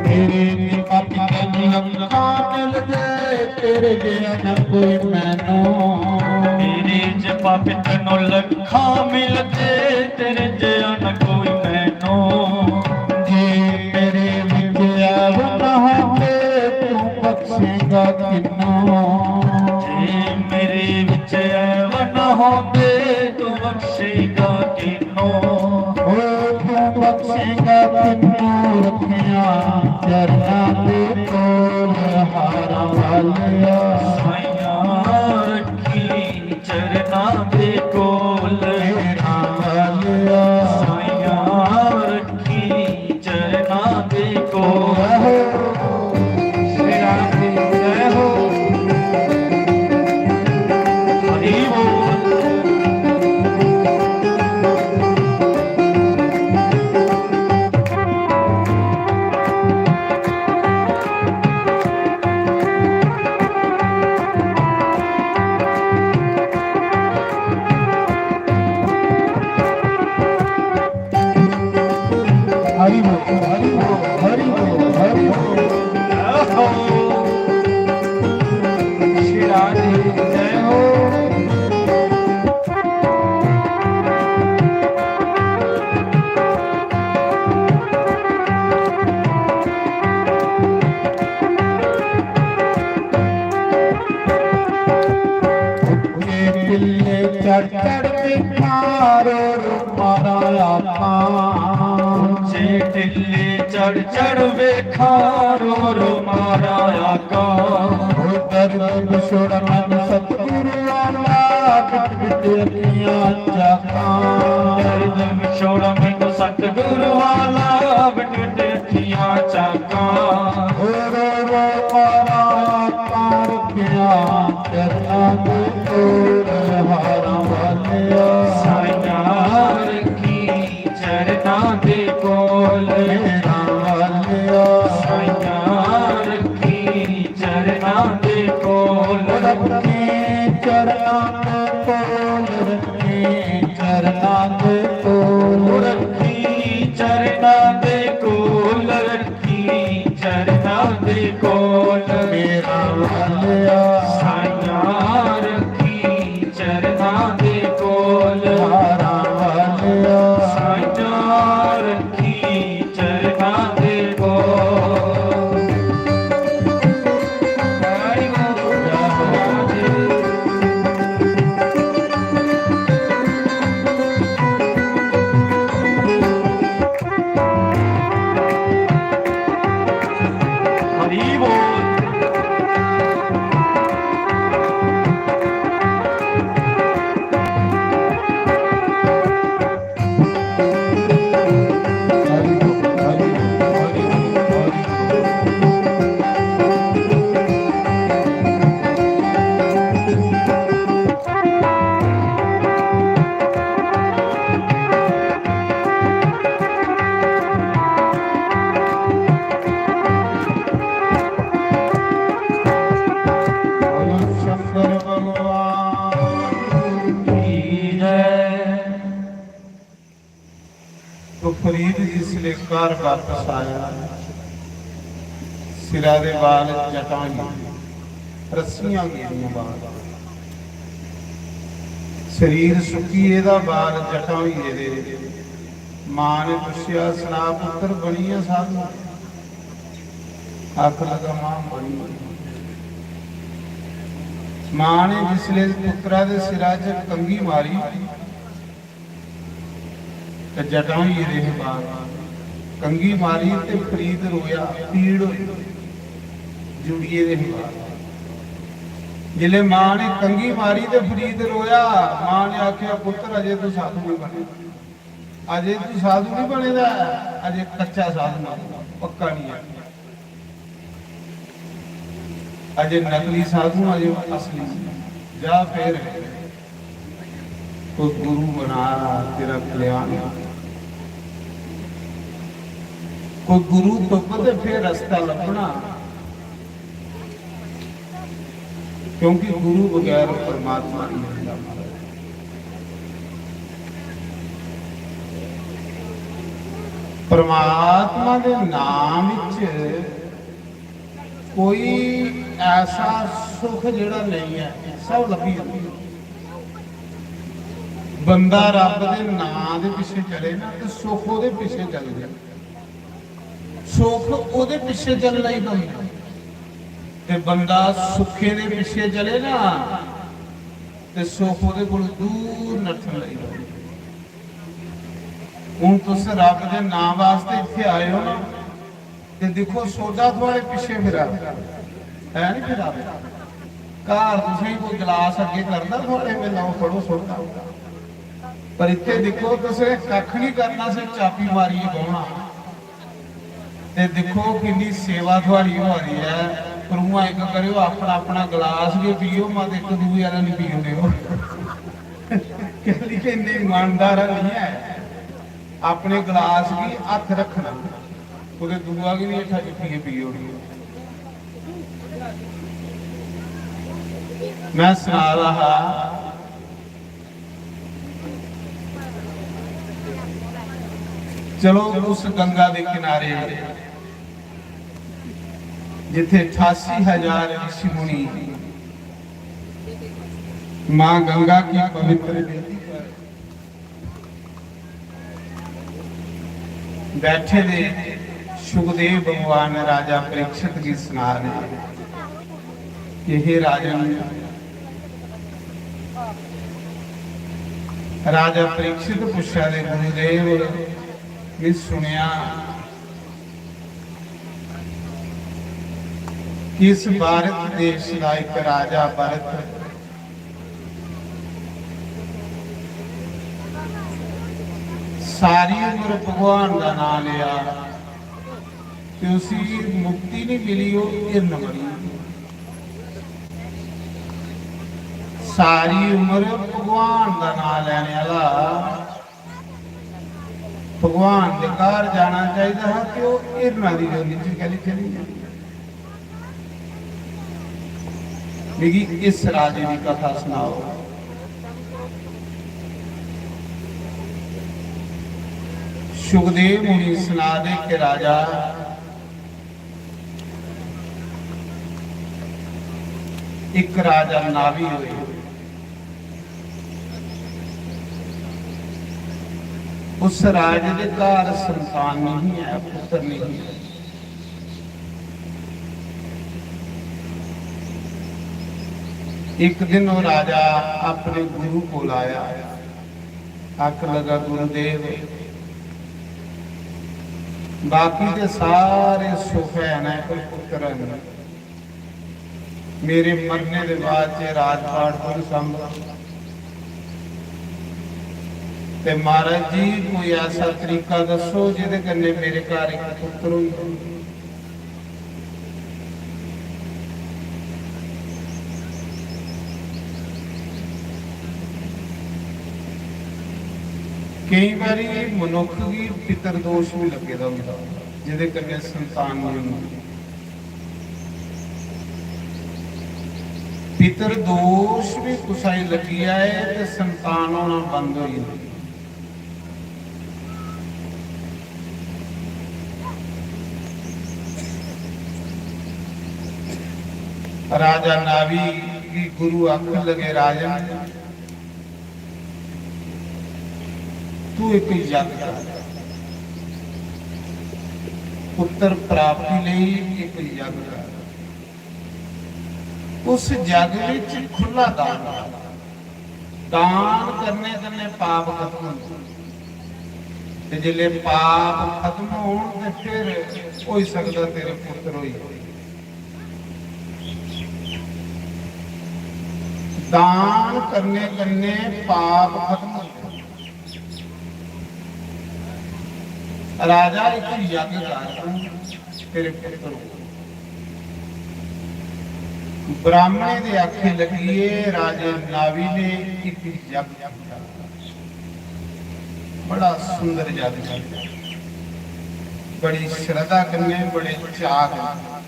मेरे च पापी तन लखां मिलदे, तेरे जिहा न कोई मैनू। मेरे च पापी तन लखां मिलदे, तेरे जिहा न कोई मैनू। जे मेरे विच ऐब न होंदे, तू बख्शेगा किन्नू। जे मेरे विच ऐब न होंदे, तू बख्शेगा किन्नू। ओ तू बख्शेगा किन्नू रखिया चरना दे कोल हारां वालिया। साइयां रखी चरना दे कोल। मेरा वालिया। साइयां रखी चरना दे कोल। जय हो। श्री राम जी जय हो। हरि बोल। हरि बोल, हरि बोल, हरि बोल, हरि बोल। जय हो। श्री राधे जय हो। उच्चे टिल्ले चढ़ चढ़ वे खारो रो मारा आका। उच्चे टिल्ले चढ़ चढ़ वे खारो रो मारा आका। ओ दर्द विछोड़ा मैनू सतगुरु वाला, बिट बिट अखियां चाका। दर्द विछोड़ा मैनू सतगुरु वाला, बिट बिट अखियां चाका। ओ रो रो मारा आका रखिया चरना दे कोल हारां वालिया। साइयां रखी चरना दे कोल। मेरा वालिया। साइयां रखी चरना दे कोल। रखी चरना दे कोल, रखी चरना दे कोल। रखी चरना दे कोल, रखी चरना दे कोल। मेरा वालिया। साइयां रखी चरना दे कोल। हारां वालिया। साइयां रखी चरना फरीद जिसले घर बापस आया, सिरा दे बाल जटां होई गे, रस्सियां होई गेदियां बाल। शरीर सुक्की गेदा, बाल जटां होई गेदे। मां ने पुच्छेआ, "सना पुत्तर, बनी गेआ साधु?" आखन लगा, "मां, बनी गेआ।" मां ने जिसले पुत्तरा दे सिरा च कंघी मारी, ते जटां होई गेदे हे बाल। कंघी मारी ते फरीद रोया, पीड़ होई, जुड़ी गेदे हे बाल। जिसलै मां ने कंघी मारी ते फरीद रोया, मां ने आखेआ, "पुत्तर, अजे तू साधु नहीं बने, अजे तू साधु नहीं बने दा ऐ, अजे कच्चा साधु ऐ, पक्का नहीं है।" अजे नकली साधु, अजे असली। जा फिर कोई गुरु बना, तेरा कल्याण। कोई गुरु तुप्प ते फिर रस्ता लब्भना, क्योंकि गुरु बगैर परमात्मा नहीं मिलदा। परमात्मा दे नाम विच कोई ऐसा सुख जेह्ड़ा नेईं ऐ, सब लब्भी जंदा। बंदा रब दे नां दे पिच्छे चले ना, ते सुख ओह्दे पिच्छे चलदे। सुख ओह्दे पिच्छे चलना ही पौंदा। ते बंदा सुखे दे पिच्छे चले ना, ते सुख ओह्दे कोल दूर नट्ठन लगी पौंदा। हून तुस रब दे नां वास्ते इत्थे आए हो ना, ते दिक्खो, सोडा थुआड़े पिच्छे फिरा दा, है नी फिरा दा? घर तुसें कोई गलास अग्गे करदा थुआड़े, "वे लैओ, फड़ो सोडा।" पर इत्थे दिक्खो, तुसें कक्ख नी करना, सिर्फ चाबी मारियै बौहना। ते दिक्खो, किन्नी सेवा थुआड़ी होआ दी ऐ। पर उ'आं इक करेओ, अपना, अपना गलास गै पियो, मत इक दूए आह्ला नी पियो देओ। क्योंकि इन्ने ईमानदार नहीं है। अपने गलास गी हत्थ रखना, कुतै दूआ गी नहीं हेठा चुक्कियै पी ओड़ना। मैं सना दा हा, चलो, उस गंगा दे किनारे जिथे अठासी हजार ऋषि मुनि मां गंगा की पवित्र बेदी पर बैठे दे सुखदेव भगवान राजा परीक्षित गी सना दे कि हे राजन, राजा परीक्षित पुच्छा दे, "गुरुदेव, मैं सुनेआ कि इस भारत देश दा इक राजा भरत सारी उम्र भगवान दा नां लेआ ते उसी मुक्ति नहीं मिली, ओह् हिरन बनी।" सारी उम्र भगवान दा नां लैने आह्ला भगवान दे घर जाना चाहिदा हा, कि ओह् हिरना दी जोनी च कैली चली गेआ? मिगी इस राजे दी कथा सनाओ। सुखदेव मुनि सना दे कि राजा, इक राजा नाभि होए। उस राजे दे घर संतान नहीं है, पुत्र नहीं है। एक दिन वो राजा अपने गुरु को आया, आखन लगा, "गुरुदेव, बाकी ते सारे सुख है ना, पर पुत्र है नहीं।" मेरे मरने दे बाद च राजपाट कु'न सांभग? ते महाराज जी, कोई ऐसा तरीका दस्सो जेह्दे कन्नै मेरे घर इक पुत्तर होई जाए। केईं बारी मनुक्ख गी पितरदोष बी लग्गे दा होंदा, जेह्दे कन्नै संतान नेईं होंदी। पितर दोष भी कुसै गी लग्गी जाए ते संतान होना बंद होई जंदी। राजा नावी गी गुरु आखन लगे, "राजन, तू इक यज्ञ कर, पुत्र प्राप्ति लेई इक यज्ञ कर। उस यज्ञ विच खु'ल्ला दान कर। दान करने कन्नै पाप खत्म होंदे। ते जिसले पाप खत्म होन ते फिर होई सकदा तेरे पुत्र होई जान।" दान करने कन्नै पाप खत्म होंदे। राजा, इक यज्ञ कर तूं, तेरे पुत्र हो। ब्राह्मणे दे आखे लगिए, राजे नावी ने इक यज्ञ कीता। बड़ा सुंदर यज्ञ कीता, बड़ी श्रद्धा कन्नै, बड़े चाऽ कन्नै।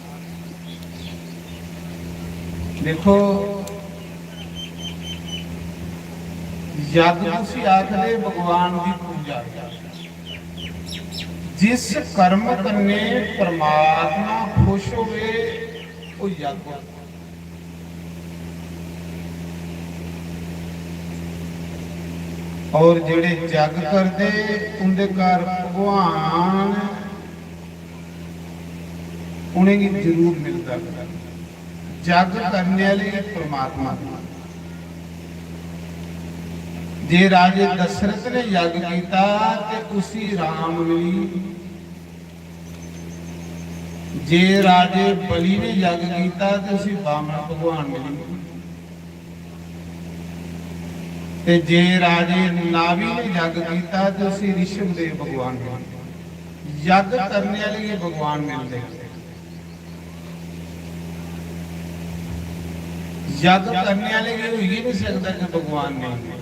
देखो, यज्ञ उसी आखदे भगवान दी पूजा। जिस कर्म कन्नै परमात्मा खुश होवे, ओह यज्ञ। और जेड़े जग करदे, उंदे घर भगवान उनेंगी जरूर मिलदा। जग करने आह्ले गी परमात्मा मिलदा। जे राजे दशरथ ने जग कीता ते उसी राम मिली, जे राजे बलि ने जग कीता ते उसी बामन भगवान मिली, ते जे राजे नावी ने जग कीता ते उसी ऋषभ देव भगवान मिली। जग करने आह्ले गी भगवान मिलदे। जग करने आह्ले गी होई गै नहीं सकदा कि भगवान नेईं।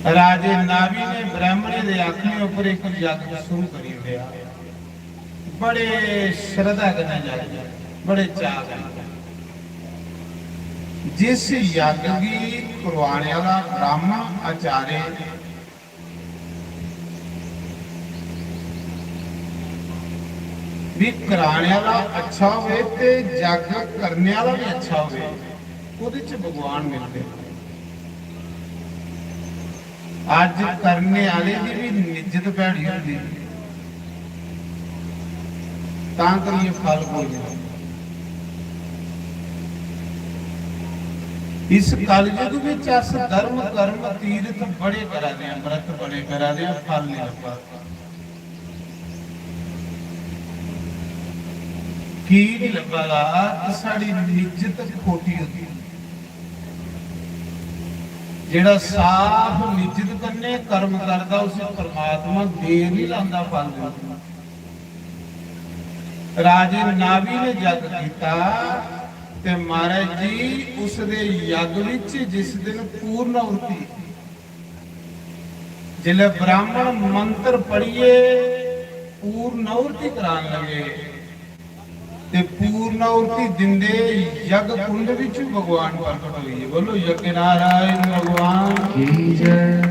राजे नावी ने ब्राह्मणे दे आखने उपर इक यज्ञ शुरू करी ओड़ेआ। बड़े श्रद्धा कन्नै यज्ञ, बड़े चाऽ कन्नै। जिस यज्ञ गी करवाने आह्ला ब्राह्मण आचार्य भी कराने आह्ला अच्छा होवे ते जग करने आह्ला भी अच्छा होवे, ओह्दे च भगवान मिलदे। अज्ज करने आह्ले दी भी निज्जत भैड़ी होंदी, तां करियै फल कोई नहीं। इस कलयुग विच अस धर्म, कर्म, तीर्थ बड़े करा दे आं, व्रत बड़े करा दे आं, फल नहीं लब्भा। की नहीं लब्भा दा? कि साढ़ी निज्जत खोटी होंदी। जेड़ा साफ निज्जत कन्नै कर्म करदा, उसी परमात्मा देर नहीं लांदा फल देने। राजे नावी ने जग कीता ते महाराज जी, उस दे यज्ञ विच जिस दिन पूर्ण आहुति, जिसलै ब्राह्मण मंत्र पढ़ियै पूर्ण आहुति करान लगे ते पूर्ण आहुति दिंदे यज्ञ कुंड विच भगवान प्रकट होइए। बोलो, यज्ञ नारायण भगवान की जय।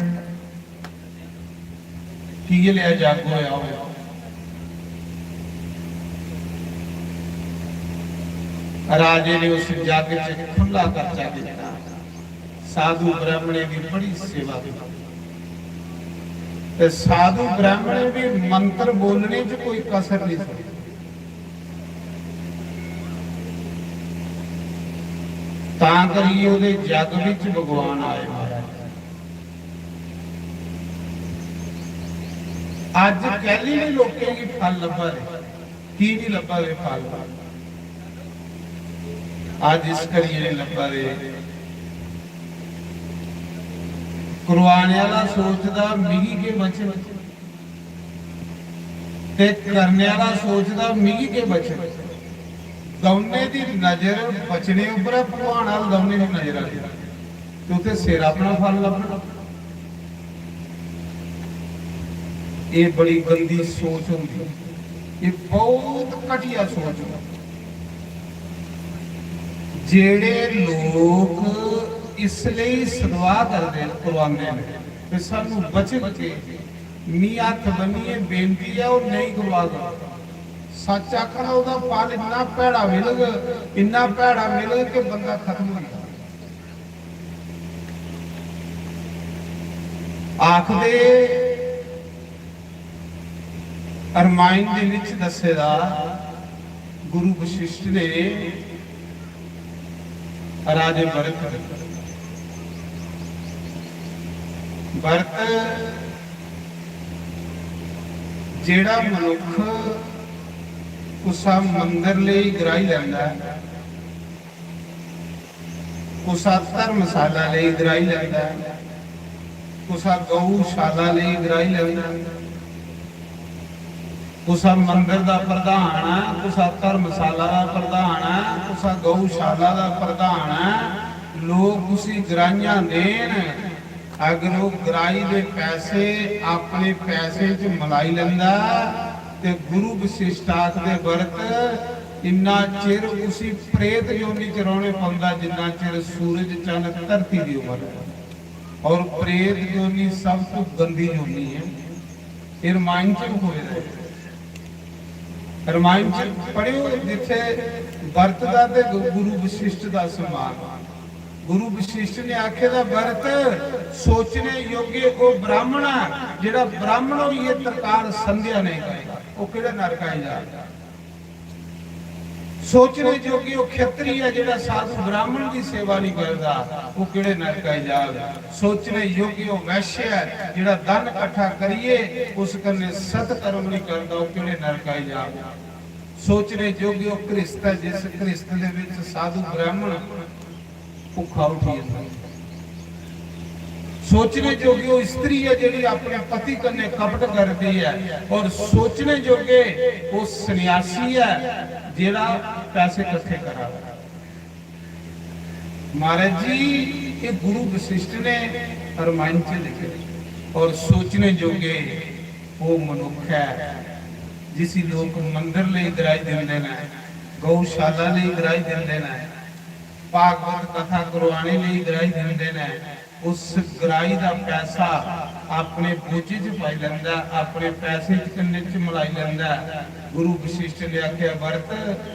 की ये लिया जागो होया होया। राजे ने उस जग च खुला खर्चा किया, साधु ब्राह्मणे की बड़ी सेवा की। ते साधु ब्राह्मणे भी मंत्र बोलने च कोई कसर नहीं छोड़ी। तां करियै ओह्दे जग विच भगवान आए महाराज। अज्ज कैली नहीं लोकें गी फल लब्भा दे, की नहीं लब्भा दे फल? अज्ज इस करियै नहीं लब्भा दे। करवाने आह्ला सोचदा, "मिगी केह् बचग?" ते करने आह्ला सोचदा, "मिगी केह् बचग?" दौनें दी नजर बचने उप्पर ऐ, भगवान अल दौनें दी नजर आह्ली। ते उत्थै सिर अपना फल लब्भना। एह् बड़ी गंदी सोच होंदी, एह् बहुत घटिया सोच होंदी। जेड़े लोक इस लेई सदवाह करदे न, करवांदे न, ते सानू बचग के? मी हत्थ बन्नियै बेनती ऐ, ओह् नेईं गवा करो। सच्च आखना, ओह्दा फल इन्ना भैड़ा मिलग, इन्ना भैड़ा मिलग कि बंदा खत्म होई जाग। आखदे, रामायण दे विच दस्से दा, गुरु वशिष्ठ ने राजे भरत, भरत, जेड़ा मनुख कुसा मंदर लेई गराही लैंदा ऐ, कुसा धर्मशाला लेई गराही लैंदा ऐ, कुसा गऊशाला लेई गराही लैंदा ऐ, कुसा मंदर दा प्रधान ऐ, कुसा धर्मशाला दा प्रधान ऐ, कुसा गऊशाला दा प्रधान ऐ, लोक उसी गराहियां देन। अगर ओह् गराही दे पैसे अपने पैसे च मलाई लैंदा, ते गुरु वशिष्ठ आखदे, भरत, इन्ना चिर उसी प्रेत योनि च रौह्ने पौंदा जिन्ना चिर सूरज चंद धरती दी उम्र। और प्रेत योनि सब तो गंदी योनि है। एह् रामायण च लिखोए दा ऐ। रामायण च पढ़ेओ, जित्थे भरत दा ते गुरु वशिष्ठ दा संवाद। गुरु वशिष्ठ ने आखे दा, भरत, सोचने योग्य ओह् ब्राह्मण ऐ जेड़ा ब्राह्मण होइयै तरकार संध्या नहीं करदा, ओह् केह्ड़े नरक आई जा। सोचने जोगी ओह् खेत्री ऐ जेड़ा साधु ब्राह्मण दी सेवा नहीं करदा, ओह् केड़े नरक आई जाग। सोचने योगी ओह् वैश्य ऐ जेड़ा धन इकट्ठा करिए उस कन्नै सतकर्म नहीं करदा, ओह् केड़े नरक आई जाग। सोचने जोगी ओह् गृहस्थ ऐ जिस गृहस्थ दे विच साधु ब्राह्मण भुक्खा उठी जंदा। सोचने जोगी ओह् स्त्री ऐ जेड़ी अपने पति कन्नै कपट करदी ऐ, और सोचने जोगे ओह् सन्यासी ऐ जेड़ा पैसे इकट्ठे करा। महाराज जी, ये गुरु वशिष्ठ ने रामायण च लिखे। और सोचने जोगे ओह् मनुख ऐ जिसी लोक मंदिर लेई गराही दिंदे न, गौशाला लेई गराही दिंदे न, भागवत कथा करवाने लेई गराही दिंदे न। उस गराही दा पैसा अपने बोझे च पाई लैंदा, अपने पैसे च कन्ने च मलाई लैंदा। गुरु वशिष्ठ ने आखेआ, भरत,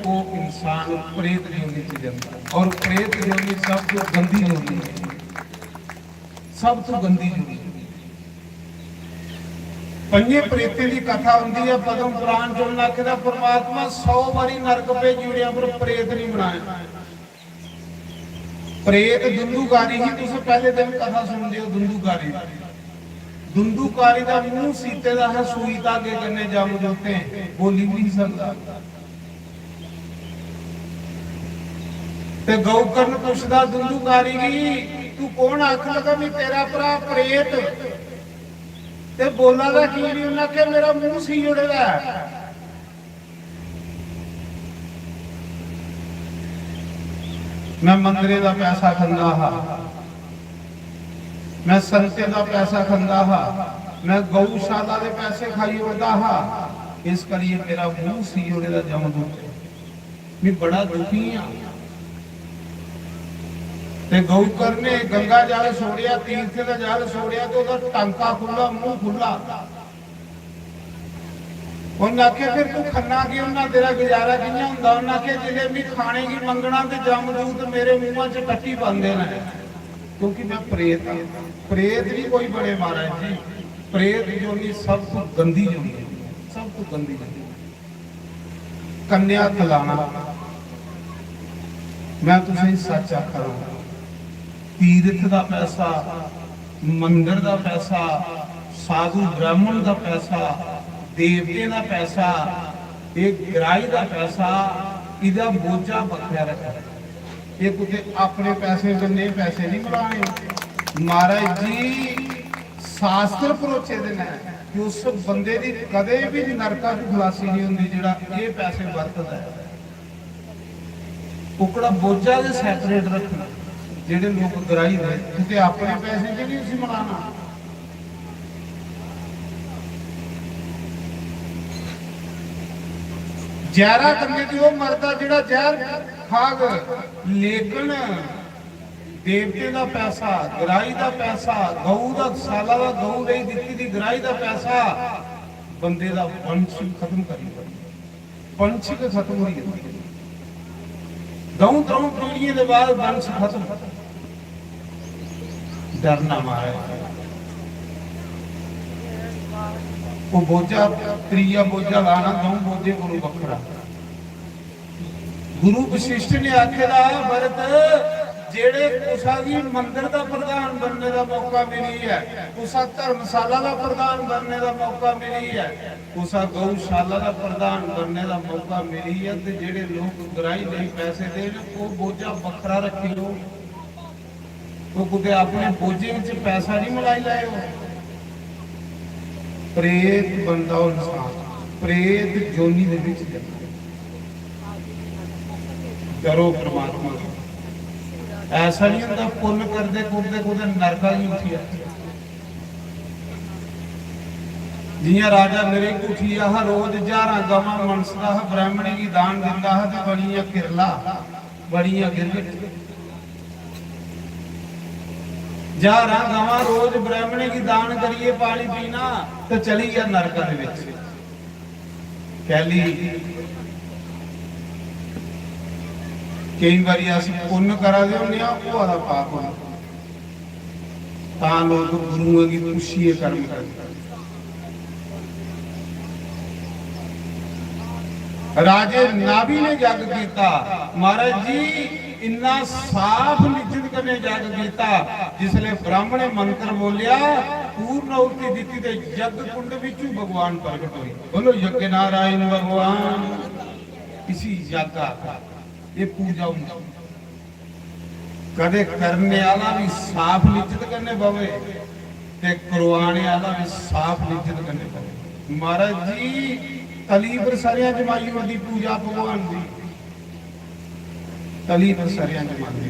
ओह् इंसान प्रेत योनि च जंदा, और प्रेत योनि सब तो गंदी योनि है, सब तो गंदी योनि। पंजे प्रेतें दी कथा होंदी है पद्म पुराण च। उन्हें आखे दा, परमात्मा, सौ बारी नरक भेजी ओड़ेआ, पर प्रेत नहीं बनाया। प्रेत दुंदुकारी ही, तुस पहले दिन कथा सुनदे हो दुंदुकारी। दुंदुकारी दा मुंह सीते दा हा, सूई धागे कन्ने जम जोते, बोली भी नहीं सकदा। ते गौकर्ण पुछदा दुंदुकारी गी, "तू कौन?" आखन लगा, "मैं तेरा भरा प्रेत।" ते बोला दा की नहीं? उन्हें आखेआ, "मेरा मुंह सी ओड़े दा है।" मैं मंदरे दा पैसा खंदा हा, मैं संतें दा पैसा खंदा हा, मैं गौशाला दे पैसे खाई ओड़दा हा, इस करियै मेरा मुंह सी ओड़े दा जमदूत। मैं बड़ा दुखी हां। ते गौकर ने गंगा जल छोड़िया, तीर्थ दा जल छोड़िया, ते ओह्दा टांका खु'ल्ला, मुंह खु'ल्ला। उन्हें आखेआ, "फिर तू खन्ना की? उन्ना तेरा गुजारा कि'यां हुंदा?" उन्हें आखेआ, "जिसलै मैं खाने की मंगना ते जमदूत मेरे मुंहा च टट्टी पांदे न, क्योंकि मैं प्रेत हां।" प्रेत नहीं कोई बने महाराज जी, प्रेत योनि सब तो गंदी योनि है, सब तो गंदी योनि। कन्या खिलाना, मैं तुसें सच आखा रहा, तीर्थ दा पैसा, मंदर दा पैसा, साधु ब्राह्मण दा पैसा, देवतें दा पैसा, ये ग्राही दा पैसा, इदा बोझा बक्खरा रखना। ये कुते अपने पैसे कन्नै पैसे नहीं बनाने। महाराज जी, शास्त्र परोचे दे न कि उस बंदे दी कदे भी नरका च खलासी नहीं होंदी जेड़ा ये पैसे बरतदा है। ओकड़ा बोझा गै separate रखना। जेड़े लोक ग्राही ने, ते अपने पैसे च नहीं उसी मलाना। जैरा कन्नै ते ओह् मरदा जेड़ा जैर खाग, लेकिन देवतें दा पैसा, ग्राही दा पैसा, गऊ दा, साला दा गऊ लेई दित्ती दी ग्राही दा पैसा बंदे दा वंश खत्म करी ओड़दा, वंश गै खत्म होई जंदा। द'ऊं त्र'ऊं पीढ़ियें दे बाद वंश खत्म। डरना मारै। ओह् बोझा, त्रीया बोझा लाना द'ऊं बोझे कोलू बक्खरा। गुरु वशिष्ठ ने आखे दा, भरत, जेड़े कुसा गी मंदर दा प्रधान बनने दा मौका मिली ऐ, कुसा धर्मशाला दा प्रधान बनने दा मौका मिली ऐ, कुसा गौशाला दा प्रधान बनने दा मौका मिली ऐ, ते जेड़े लोक ग्राही लेई पैसे देन, ओह् बोझा बक्खरा रक्खी लो। तो कुतै अपने बोझे च पैसा नहीं मलाई लैओ। प्रेत बनदा ओह् इंसान, प्रेत जोनी दे विच जंदा। डरो परमात्मा दा। ऐसा नहीं होंदा पुन्न करदे कुरदे कुतै नरका गी उठी आए। जियां राजा नरेकु उठी हा, रोज ज्हारां गवां मनसदा हा, ब्राह्मणी गी दान दिंदा हा ते बनिया किरला, बनिया गिरगट। ज्हारां गवां रोज ब्राह्मणे गी दान करियै पानी पीना ते चली गेआ नरका दे विच। कैली? केई बारी अस पुन्न करा दे होन्ने आं, ओह् आह्ला पाप होंदा। तां लोक गुरुएं गी पुच्छियै कर्म करदे। राजे नाभि ने जग कीता, महाराज जी, इन्ना साफ निज्जत कन्नै जग कीता। जिसले ब्राह्मणे मंत्र बोलिया, पूर्ण आहुति दित्ती ते यज्ञ कुंड विचू भगवान प्रगट होए। बोलो, यज्ञ नारायण भगवान। इसी यज्ञ आखा, ये पूजा होंदी। कदे करने आह्ला भी साफ निज्जत कन्नै बवे ते करवाने आह्ला भी साफ निज्जत कन्नै बवे। महाराज जी, तली पर सरेआं जमाई ओड़दी पूजा भगवान दी, तली पर सरेआं जमाई।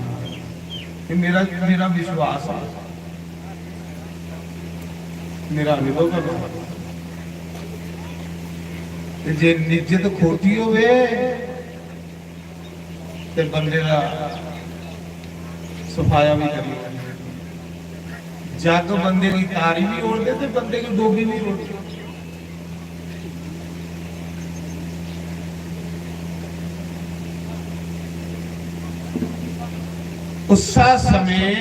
ये मेरा, मेरा विश्वास है, मेरा अनुभव है। ते जे निज्जत खोटी होवे, ते बंदे दा सफाया भी करी ओड़दे। जग बंदे गी तारी भी ओड़दे ते बंदे गी डोबी भी ओड़दे। उस्सा समें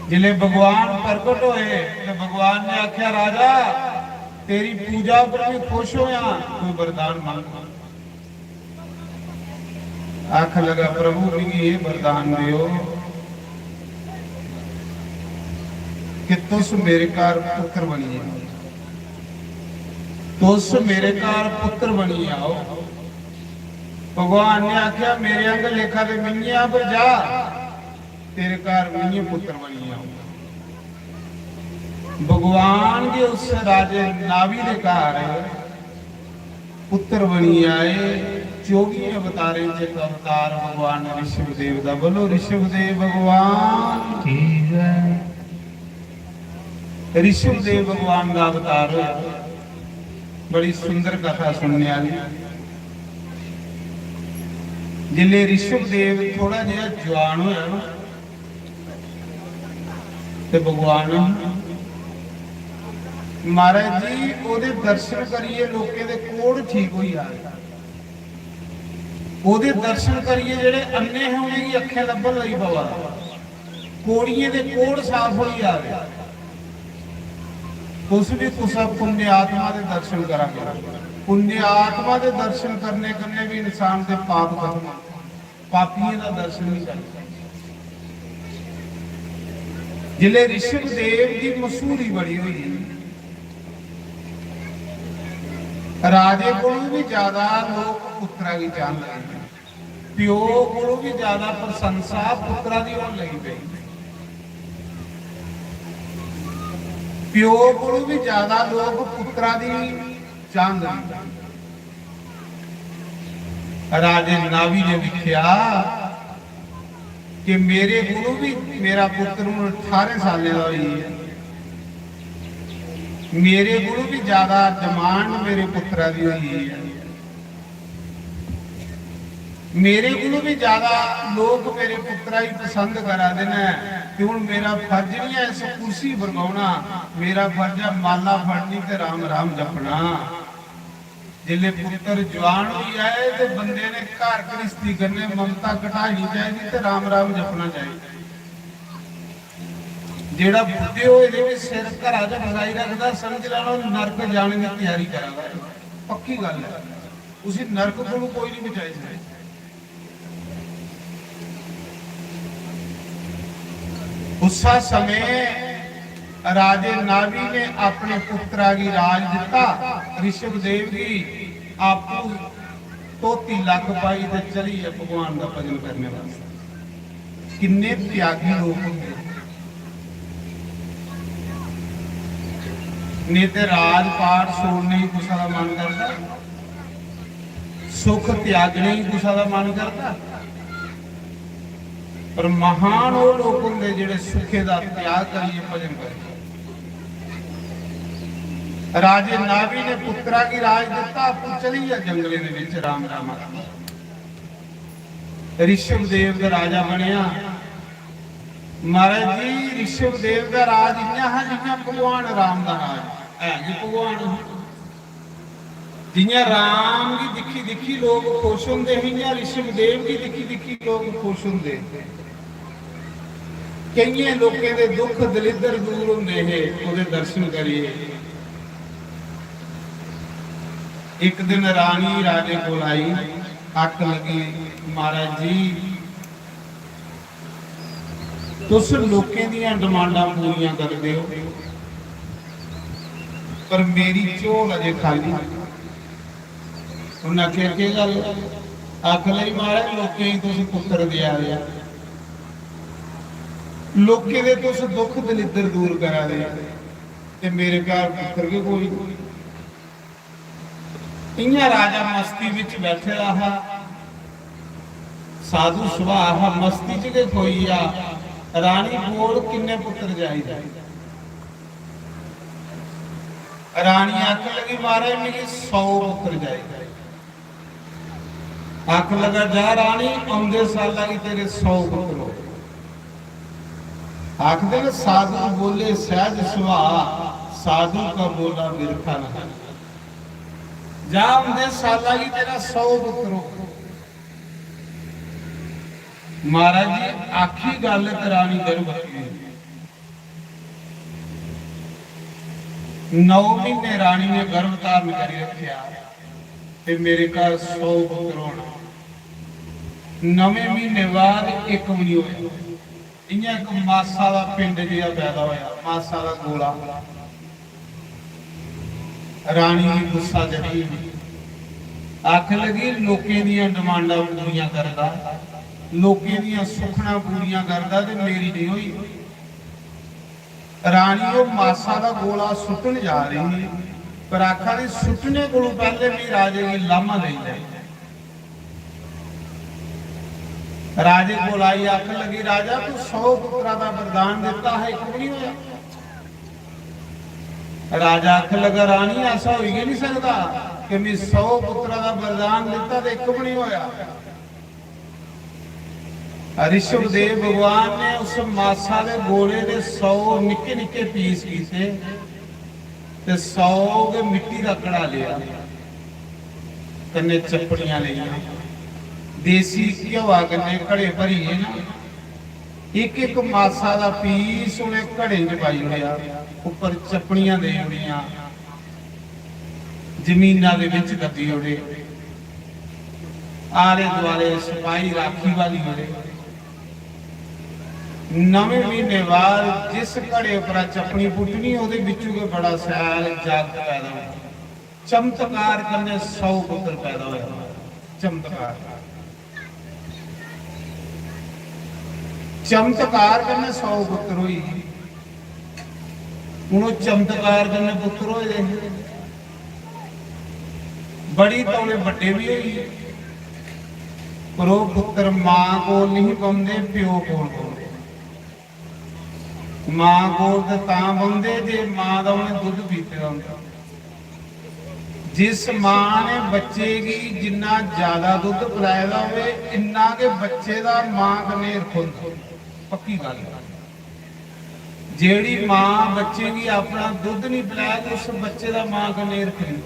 जिसले भगवान प्रगट होए ते भगवान ने आख्या, राजा, तेरी पूजा पर भी खुश होया, कोई वरदान मंग। आख लगा, प्रभु, मिगी ये वरदान दियो कि तुस मेरे घर पुत्र बनिए, तुस मेरे घर पुत्र बनिए आओ। भगवान ने आख्या, मेरे अंग लेखा दे मिंगिया पर जा, तेरे घर मिंगे पुत्र बनिए आओ। भगवान के उस राजे नाभि दे घर पुत्र बनिए आए। चौबी अवतारें च एक अवतार भगवान ऋषभ देव दा। बोलो, ऋषभ देव भगवान की जय। ऋषभ देव भगवान दा अवतार होया। बड़ी सुंदर कथा सुनने आह्ली। जिसले ऋषभ देव थोड़ा जेहा जवान होया ना, ते भगवान महाराज जी ओदे दर्शन करिए लोकें दे कोढ़ ठीक होई जाए। ओदे दर्शन करिए जेह्ड़े अन्ने हे, उ'नेंगी अक्खें लब्भन लगी पवा दा, कोढ़ियें दे कोढ़ साफ होई जा दे। तुस भी कुसै पुण्य आत्मा दे दर्शन करा करो। पुण्य आत्मा दे दर्शन करने कन्नै भी इंसान दे पाप खत्म होंदे। पापियें दा दर्शन नहीं करना। जिसले ऋषभ देव दी मशहूरी बड़ी होई, राजे कोलों भी ज्यादा लोक पुत्रा गी चाहन लगे, प्यो कोलों भी ज्यादा प्रशंसा पुत्रा दी होन लगी पई। प्यो कोलों भी ज्यादा लोक पुत्रा दी चाहन लगे। राजे नाभि ने दिखेआ कि मेरे कोलों भी, मेरा पुत्र हुन ठारें सालें दा होई गेआ, मेरे कोलों भी ज्यादा demand मेरे पुत्रा दी होई गेई ऐ। मेरे कोलू भी ज्यादा लोग मेरे पुत्रा गी पसंद करा दे न। ते हुन मेरा फर्ज नहीं है इस कुर्सी पर बौह्ना, मेरा फर्ज है माला फड़नी ते राम राम जपना। जिसले पुत्र जवान होई जाए ते बंदे ने घर घ्रिस्ती कन्नै ममता घटानी चाहिदी ते राम राम जपना चाहिदा। जेड़ा बुड्ढे होए दे भी सिर घरा च फसाई रखदा, समझ लैना ओह् नरक जाने दी त्यारी करा दा है। पक्की गल्ल है, उसी नरक कोलू कोई नहीं बचाई सकदा। उस्सा समें राजे नाभि ने अपने पुत्रा गी राज दिता, ऋषभ देव गी। आपू धोती लक्क पाई ते चली गे भगवान दा भजन करने वास्ते। किन्ने त्यागी लोक होंदे। नेईं ते राजपाट छोड़ने गी कुसै दा मन करदा, सुख त्यागने गी कुसै दा मन करदा। पर महान ओह् लोक होंदे जेह्ड़े सुखे दा त्याग करियै भजन करदे। राजे नाभि ने पुत्रा गी राज दिता, आपू चली गेआ जंगलें दे विच राम राम आखी। ऋषभ देव दा राजा बनेआ। महाराज जी, ऋषभ देव दा राज इ'यां हा जि'यां भगवान राम दा राज है। कि भगवान जि'यां राम गी दिक्खी दिक्खी लोक खुश होंदे हे, इ'यां ऋषभ देव गी दिक्खी दिक्खी लोक खुश होंदे। केइयें लोकें दे दुख दलिद्दर दूर होंदे हे ओह्दे दर्शन करियै। इक दिन रानी राजे कोल आई, आखन लगी, महाराज जी, तुस लोकें दियां डिमांडां पूरियां करदे ओ, पर मेरी झोल अजे खाली। उन्नै आखेआ, "केह् गल्ल?" आखन लगी, "महाराज, लोकें गी तुस पुत्तर देआ दे, लोकें दे तुस दुख दलिद्दर दूर करा दे, ते मेरे घर पुत्तर गै कोई निं।" इ'यां राजा मस्ती बिच बैठे दा हा, साधु सुभाऽ हा, मस्ती च गै खोई गेआ। रानी बोल, "किन्ने पुत्तर चाहिदे?" रानी आखन लगी, "महाराज, मिगी सौ पुत्तर चाहिदे।" आखन लगा, "जा रानी, औंदे साला गी तेरे सौ पुत्तर हो।" आखदे न, "साधु बोले सहज सुभाऽ, साधु का बोला बिरखा न।" जा, औंदे साला गी तेरा सौ पुत्तर हो। महाराज जी, आखी गल्ल ते रानी गर्भवती होई। नौ म्हीने रानी ने गर्भ धारण करी रखेआ ते मेरे घर सौ पुत्तर होना। नमें म्हीने बाद इक भी नहीं होया। इ'यां इक मासा दा पिंड जेहा पैदा होया, मासा दा गोला। रानी गी गुस्सा चढ़ी, आखन लगी, "लोकें दियां डिमांडां पूरियां करदा, लोकें दियां सुखनां पूरियां करदा ते मेरी नहीं होई।" रानी ओह् मासा दा गोला सुट्टन जा रही ही, पर आखा दी, "सुट्टने कोलों पैह्ले भी राजे गी लामा देई लै।" राजे कोल आई, आखन लगी, "राजा, तू सौ पुत्रा दा वरदान दित्ता हा, इक भी नहीं होया।" राजा आखन लगा, "रानी, ऐसा होई गै नहीं सकदा कि मैं सौ पुत्रा दा वरदान दित्ता ते इक भी नहीं होया।" ऋषभ देव भगवान ने उस मासा दे गोले दे सौ निक्के निक्के पीस कीते ते सौ गै मिट्टी दा घड़ा लेआ, कन्नै चप्पड़ियां लेइयां, देसी घ्योआ कन्नै घड़े भरियै ना, इक इक मासा दा पीस उ'नें घड़े च पाई ओड़ेआ, उप्पर चप्पड़ियां देई ओड़ियां, जमीना दे बिच दब्बी ओड़े, आले दुआले सपाही राखी बाली ओड़े। नमें म्हीने बाद जिस घड़े उप्परा चप्पनी पुट्टनी, ओह्दे बिच्चों गै बड़ा शैल जागत पैदा होना। चमत्कार कन्नै सौ पुत्तर पैदा होया। चमत्कार, चमत्कार कन्नै सौ पुत्तर होई। हून ओह् चमत्कार कन्नै पुत्तर होए दे हे। बड़ी तौले बड्डे बी होई गे, पर ओह् पुत्तर मां कोल नहीं बौंह्दे, प्यो कोल बौंह्दे। मां कोल ते तां बौंह्दे जे मां दा उ'नें दुद्ध पीते दा होंदा। जिस मां ने बच्चे गी जिन्ना ज्यादा दुद्ध पलाए दा होवे, इन्ना गै बच्चे दा मां कन्नै हिरख होंदा। पक्की गल्ल ऐ। जेह्ड़ी मां बच्चे गी अपना दुद्ध नहीं पलाए, उस बच्चे दा मां कन्नै हिरख नहीं।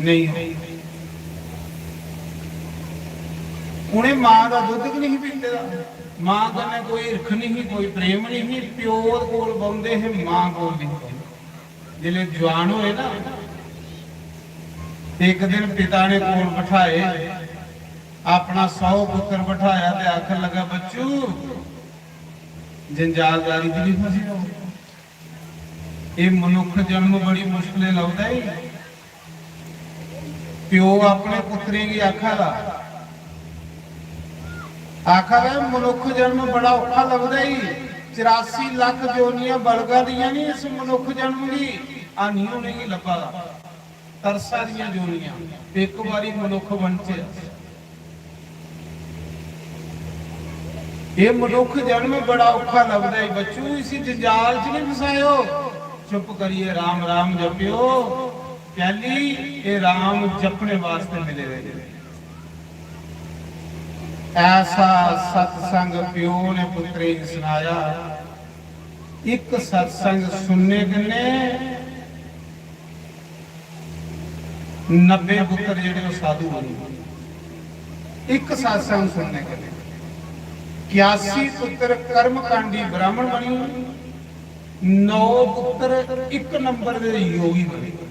नहीं। उ'नें मां दा दुद्ध गै नहीं पीते दा। मां कन्नै कोई हिरख नहीं, कोई प्रेम नहीं। प्यो कोल बौंह्दे हे, मां कोल नहीं बौंह्दे। जिसलै जवान होए ना, ते इक दिन पिता ने कोल बठाए, अपना सौ पुत्र बठाया ते आखन लगा, "बच्चू, जंजालदारी च नहीं फसी रहो। एह् मनुक्ख जन्म बड़ी मुश्कलें लभदा ई।" प्यो अपने पुत्रें गी आखा दा, आखा दा, "मनुक्ख जन्म बड़ा औखा लभदा ई। चरासी लक्ख जोनियां बलगा दियां नी इस मनुक्ख जन्म गी, हानि होने गी लब्भा दा। तरसा दियां जोनियां, इक बारी मनुक्ख बनचे।" एह् मनुक्ख जन्म बड़ा औखा लभदा ऐ बच्चू, इसी जंजाल च नहीं फसायो। चुप करियै राम राम जपेओ, कैली एह् राम जपने वास्ते मिले दे। ऐसा सत्संग प्यो ने पुत्तरे गी सनाया। इक सत्संग सुनने कन्नै नब्बे पुत्र जेह्ड़े ओह् साधु बनी गे। इक सत्संग सुनने कन्नै इक्यासी पुत्र कर्मकांडी ब्राह्मण बनी गे, नौ पुत्र इक नंबर दे योगी बनी गे,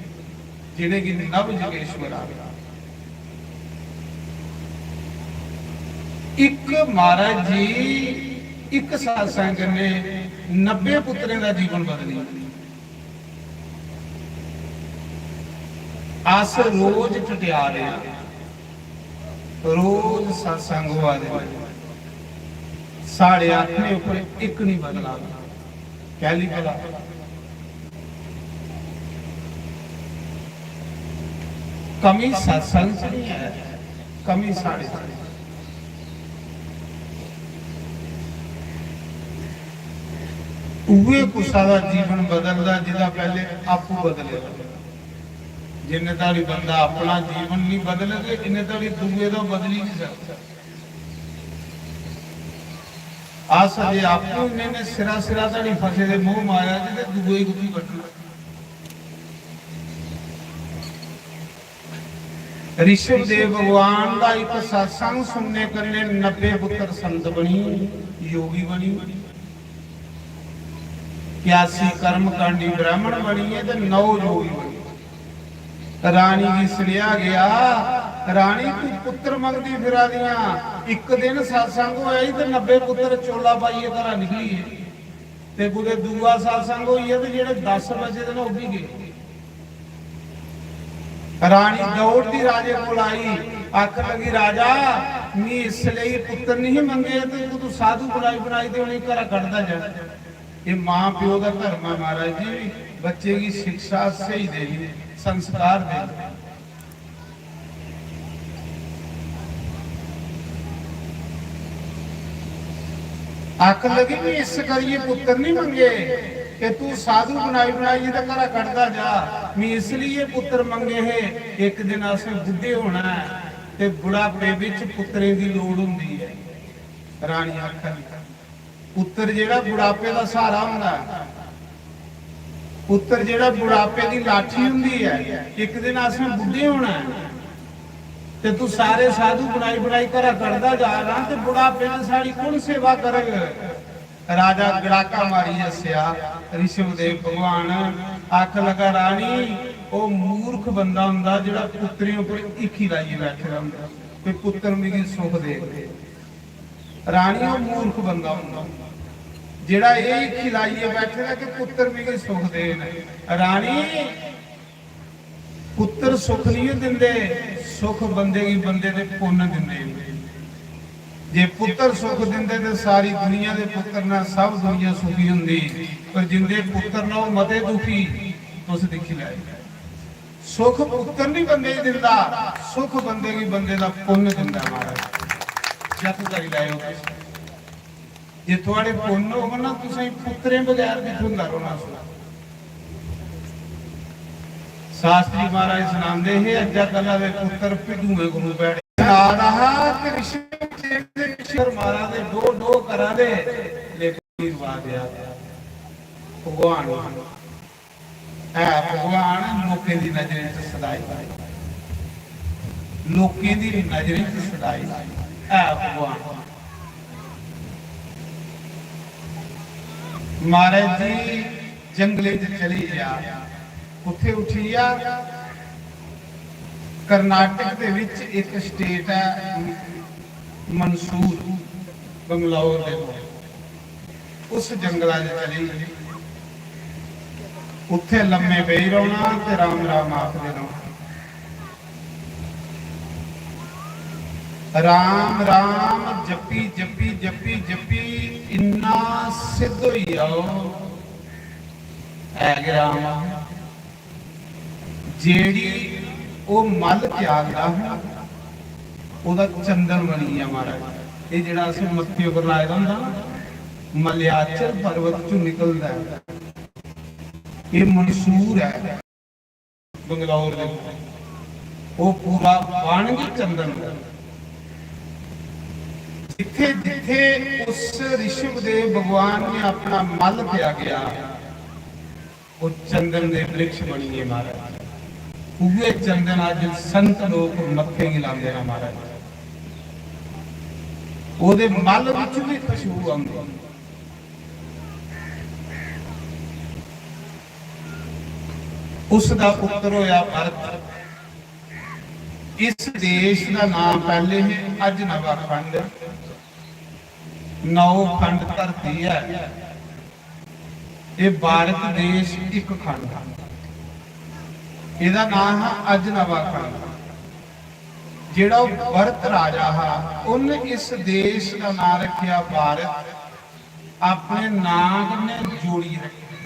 जिनेंगी नव योगेश्वर आखदा। इक महाराज जी, इक सत्संग कन्नै नब्बे पुत्रें दा जीवन बदली गेआ। अस रोज टटियारे आं, रोज सत्संग होआ दे न। साढ़े आखने उप्पर इक निं बदला। कैली भला? कमी सत्संग च निं ऐ, कमी साढ़े च। उ'ऐ कुसा दा जीवन बदलदा जिदा पैह्ले आपूं बदले दा। जिन्ने धड़ी बंदा अपना जीवन नहीं बदलग, इन्ने धड़ी दूए दा बदली नहीं सकदा। अस अजे आपूं इन्ने ने सिरा सिरा धड़ी फसे दे मोह माया च, ते दूए गी कुत्थूं कड्ढना? ऋषभ देव भगवान दा इक सत्संग सुनने कन्नै नब्बे पुत्र संत बनी, योगी बनी, इक्यासी कर्मकांडी ब्राह्मण बनिए ते नौ योगी बनिए। रानी गी सनेहा गया, "रानी, तू पुत्र मंगदी फिरा दियां।" इक दिन सत्संग होया ही ते नब्बे पुत्र चोला पाइयै घरा निकली गे। ते कुतै दूआ सत्संग होई गेआ ते जेह्ड़े दस बचे दे न, ओह् बी गे। रानी दौड़दी राजे कोल आई, आखन लगी, "राजा, मी इस लेई पुत्तर नहीं मंगे ते तू साधु बनाई बनाई ते उ'नेंगी घरा कड्ढदा जा।" एह् मां प्यो दा धर्म ऐ महाराज जी, बच्चे गी शिक्षा स्हेई देनी, संस्कार देने। आखन लगी, "मैं इस करियै पुत्तर नहीं मंगे कि तू साधु बनाई बनाइयै ते घरा कड्ढदा जा। मैं इसलिए पुत्तर मंगे हे, इक दिन असें बुड्ढे होना ऐ ते बुढ़ापे बिच पुत्तरें दी लोड़ होंदी ऐ।" रानी आखन, पुत्तर जेह्ड़ा बुढ़ापे दा स्हारा होंदा ऐ, पुत्तर जेह्ड़ा बुढ़ापे दी लाठी होंदी ऐ, इक दिन असें बुड्ढे होना ऐ, ते तू सारे साधु बनाई बनाई घरा कड्ढदा जा रहा, ते बुढ़ापे च साढ़ी कौन सेवा करग? राजा गड़ाका मारी हस्सेआ। ऋषभदेव भगवान आख लगा, "रानी, ओह् मूर्ख बंदा होंदा जेह्ड़ा पुत्तरें उप्पर हीखी लाइयै बैठे दा होंदा, कोई पुत्तर मिगी सुख दे।" रानी, ओह् मूर्ख बंदा होंदा जेह्ड़ा एह् हीखी लाइयै बैठे दा कि पुत्तर मिगी सुख देन। रानी, पुत्तर सुख नहीं दिंदे, सुख बंदे गी बंदे दे पुन्न दिंदे न। जे पुत्तर सुख दिंदे ते सारी दुनिया दे पुत्तर ना, सब दुनिया सुखी होंदी, पर जिंदे पुत्तर ना, ओह् मते दुखी। तुस दिक्खी लैओ, सुख पुत्तर नहीं बंदे गी दिंदा, सुख बंदे गी बंदे दा पुन्न दिंदा महाराज। जत करी लैओ तुस। जे थुआढ़े पुन्न होग ना, तुसें पुत्तरें बगैर बी थ्होंदा रौह्ना सुख। शास्त्री महाराज सनांदे हे, अज्जा कल्ला दे पुत्तर भिड्डुएं कोलू बैठे। सना दा हा कि ऋषभ जेह्ड़े पिच्छे मारा दे, डो डो करा दे, लेकिन आशीर्वाद देआ दे। भगवान ऐ, भगवान लोकें दी नजरें च सदाई, लोकें दी नजरें च सदाई ऐ भगवान। महाराज जी जंगले च चली गेआ। कुत्थे उठी गेआ? कर्नाटक दे विच इक स्टेट ऐ मंसूर, बंगलौर दे कोल। उस जंगला च चली गे। उत्थे लम्मे पेई रौहना ते राम राम आखदे रौहना। राम राम जप्पी जप्पी जप्पी जप्पी इन्ना सिद्ध होई जाओ, ऐ गै राम। जेड़ी ओह मल त्यागदा हा, ओहदा चंदन बनी गेआ महाराज। एह जेड़ा असें मत्थे उप्पर लाए दा होंदा ना, मलयाचल पर्वत चों निकलदा ऐ। एह मंसूर ऐ बंगलौर दे, ओह पूरा बन गै चंदन। जिथे जिथे उस ऋषभ देव भगवान ने अपना मल त्यागेआ, ओह चंदन दे वृक्ष बनी गए महाराज। उहे चंदन अज संत लोक मत्थे गी लांदे ना महाराज। ओहदे मल विच भी खुशबू आंदी। उसदा पुत्र होया भरत। इस देश दा नाम पहले है अजनवा खंड, नौ खंड धरती है। ये भारत देश इक खंड, एदा नाम हा अजनवा खंड। जेड़ा वो भरत राजा हा, उन इस देश का नाम रखिया भारत, अपने नाम कन्नै जोड़ी रखिया।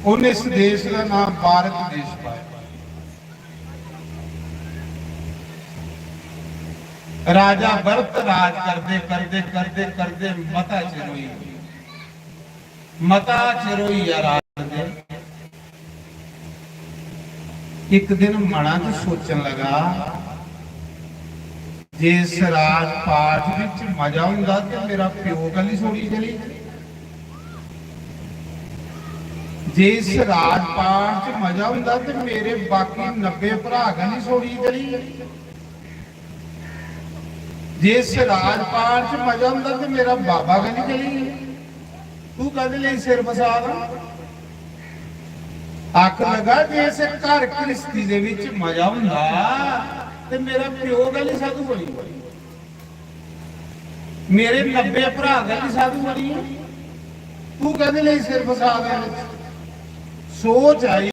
उन इस देश का नाम भारत देश पाया। राजा भरत राज करदे करदे करदे करदे मता चिर होई, मता चिर होई गेआ राज करदे। इक दिन मना च सोचन लगा, जे इस राजपाठ विच मजा हुंदा ते मेरा प्यो गली छोड़ी चली, जे इस राजपाठ च मजा हुंदा ते मेरे बाकी नब्बे भरा गली छोड़ी चली। जे इस राजपाठ च मजा हुंदा ते मेरा बाबा गै निं चली। तू कदे लेई सिर फसा दा? आख लगा, जे इस घर घ्रिस्ती दे विच मजा हुंदा ते मेरा प्यो गै निं साधु बनी, मेरे नब्बे भरा गै निं साधु बनी। तू कदे लेई सिर फसा दा? सोच आई,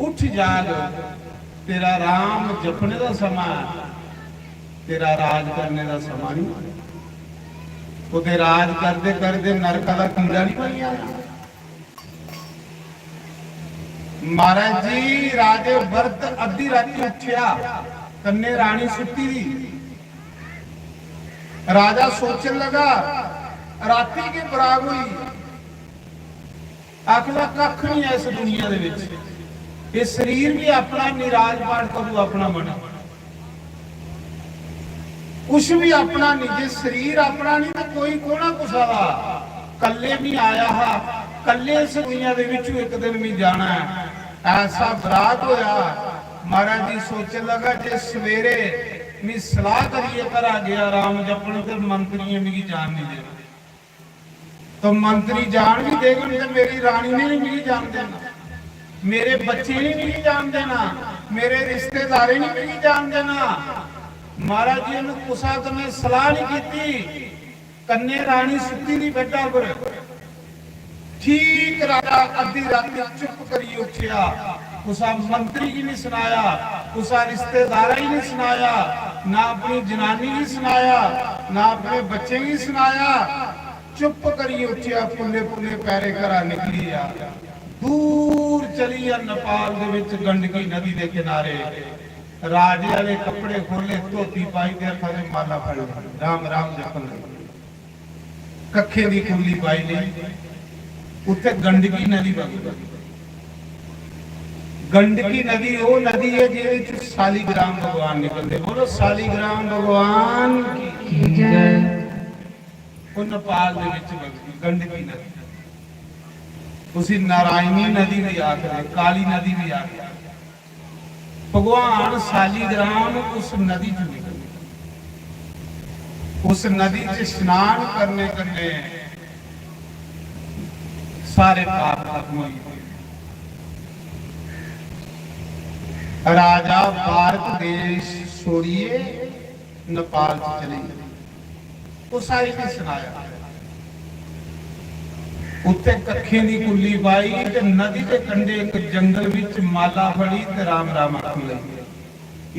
उठ जाग। तेरा राम जपने दा समां ऐ, तेरा राज करने दा समां नहीं। कुते राज करदे करदे नरका दा कीड़ा नहीं बनी जाना। महाराज जी, राजे भरत अद्धी राती उठ्या, कन्ने रानी सुत्ती दी। राजा सोचन लगा, राती के बराग हुई। आखदा, कक्ख नहीं है इस दुनिया दे विच। ये शरीर भी अपना नहीं, राजपाठ कदू अपना बने। कुछ भी अपना नहीं, जे शरीर अपना नहीं तो कोई कोना कुसा दा। कल्ले भी आया हा, कल्ले इस दुनिया दे विचों एक दिन भी जाना है। ऐसा बराग होया, महाराज जी सोचन लगा, जे सवेरे मैं सलाह करिए घरा गया राम जपन ते मंत्रियें मिगी जान नहीं देना। तो मंत्री जान भी देगन ते मेरी रानी ने नहीं मिगी जान देना, मेरे बच्चे ने मिगी जान देना, मेरे रिश्तेदारें ने मिगी जान देना। महाराज जी ने कुसा कन्नै सलाह नहीं कीती, कन्ने रानी सुत्ती दी बेडा पर। ठीक राजा अद्धी राती चुप करी उठिया, कुसा मंत्री गी नहीं सुनाया, कुसा रिश्तेदारा गी नहीं सुनाया, ना अपनी जनानी गी सुनाया, ना अपने बच्चें गी सुनाया। चुप करी उठिया, पुल्ले पुल्ले पैरे घरा निकली आ। दूर चली आ नेपाल दे विच गंडकी नदी दे किनारे। राजे आले कपड़े खोले, धोती पाई ते हत्था दे माला फड़ ली। राम राम जपन लगी। कक्खे दी कुल्ली पाई लेई। उत्थे गंडकी नदी बगी। गंडकी नदी ओह् नदी ऐ जेह्दे च सालीग्राम भगवान निकलदे। बोलो, सालीग्राम भगवान की। जय। ओह् नेपाल दे बिच बगदी गंडकी नदी, उसी नारायणी नदी भी आखदे, काली नदी भी आखदे। भगवान सालीग्राम उस नदी च निकलदे। उस नदी च स्नान करने कन्नै सारे पाप खत्म होई जंदे। राजा भारत देश छोड़ियै नेपाल च चली गए। कुसै गी नहीं सनाया। उत्थे कक्खें दी कुल्ली पाई ते नदी दे कंढे इक जंगल विच माला फड़ी ते राम राम आखन लगी।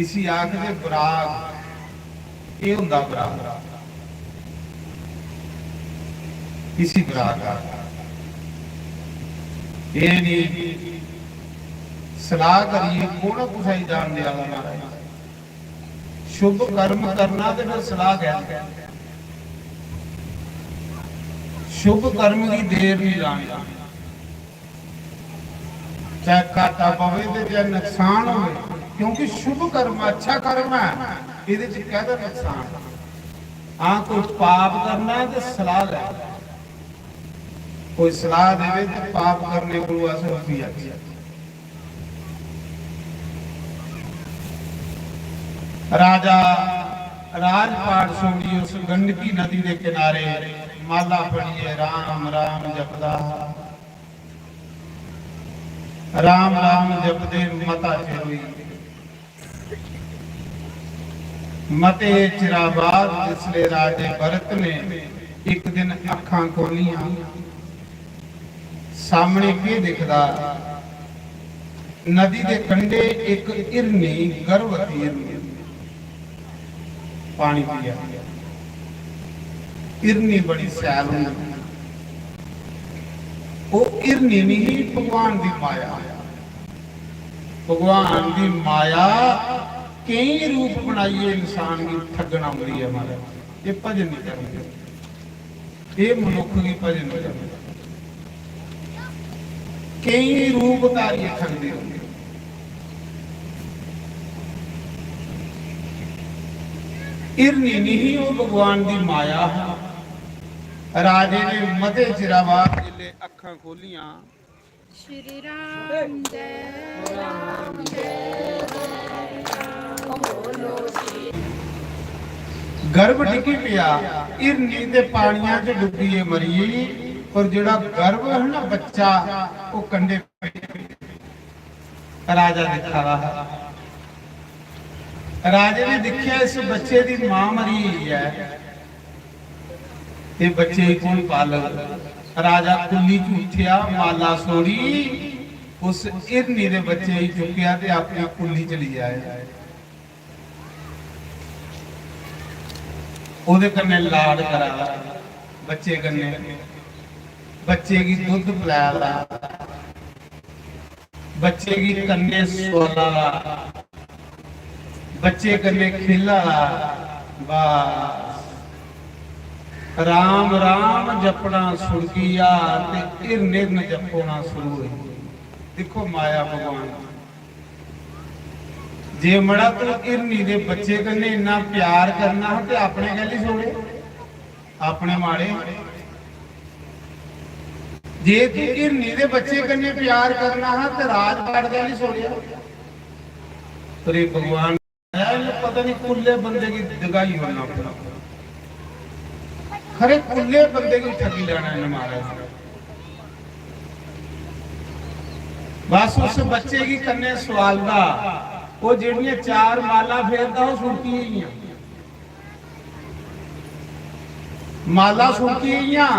इसी आखदे बराग। एह् होंदा बराग। इसी बराग आखदे। एह् नहीं सलाह करिए कौन कुसै गी जान देआ दा महाराज। शुभ कर्म करना ते फिर सलाह गै। शुभ कर्म की देर नहीं लानी, चाहे घाटा पवे ते चाहे नुकसान होवे, क्योंकि शुभ कर्म अच्छा कर्म है, एह्दे च कैह्दा नुकसान? हाँ, कोई पाप करना है ते सलाह लै, कोई सलाह देवे ते पाप करने को अस रुकी जाचै। राजा राजपाट सोड़ी उस गंडकी नदी दे किनारे माला फड़िए राम राम जपदा हा। राम राम जपदे मता चिर होई। मते चिरा बाद जिसले राजे भरत ने इक दिन अक्खां खोलियां, सामने केह् दिखदा? नदी दे कंढे इक हिरनी, गर्भवती हिरनी, पानी पिया। हिरनी बड़ी सैल होंदी। ओह् हिरनी नहीं, भगवान दी माया। भगवान दी माया केई रूप बनाइयै इंसान गी ठगन औंदी ऐ महाराज। एह् भजन नहीं करदे। एह् मनुक्ख गी भजन करना। केई रूप धारियै ठगदे होंदे। हिरनी नहीं, ओह् भगवान दी माया हा। राजे ने मते चिरा बाद जिसले अक्खां खोलियां, श्री राम जय राम जय जय राम बोलो श्री। गर्भ डिग्गी पिया, हिरनी ते पानियां च डुब्बियै मरी गेई, पर जेह्ड़ा गर्भ है ना बच्चा, ओह् कंढे राजा दिक्खा दा हा। राजे ने दिक्खेआ इस बच्चे दी मां मरी गेई ऐ, ते बच्चे गी कौन पालग? राजा कुल्ली च उट्ठेआ, माला सोड़ी, उस हिरनी दे बच्चे गी चुक्केआ ते अपनी कुल्ली च लेई आया। ओह्दे कन्नै लाड करा दा, बच्चे कन्नै, बच्चे गी दुद्ध पलै दा, बच्चे गी कन्नै सुआला दा, बच्चे कन्नै खेला दा। बस राम राम जपना छुड़की गेआ ते हिरन हिरन जपना शुरू होई। दिक्खो माया भगवान दी। जे मड़ा तू हिरनी दे बच्चे कन्नै इन्ना प्यार करना हा ते अपने कैल्ली छोड़े? अपने माड़े। जे तू हिरनी दे बच्चे कन्नै प्यार करना हा ते राजपाट कैल्ली छोड़ेआ? पर एह् भगवान आया, इन्नै पता नहीं कुल्ले बंदे गी दगाई होना पड़ा। खरे कुल्ले बंदे गी ठगी लैना इन्नै महाराज। बस उस बच्चे गी कन्नै सुआलदा, ओह् जेह्ड़ियां चार मालां फेरदा, ओह् सुड़की गेइयां। माला सुड़की गेइयां,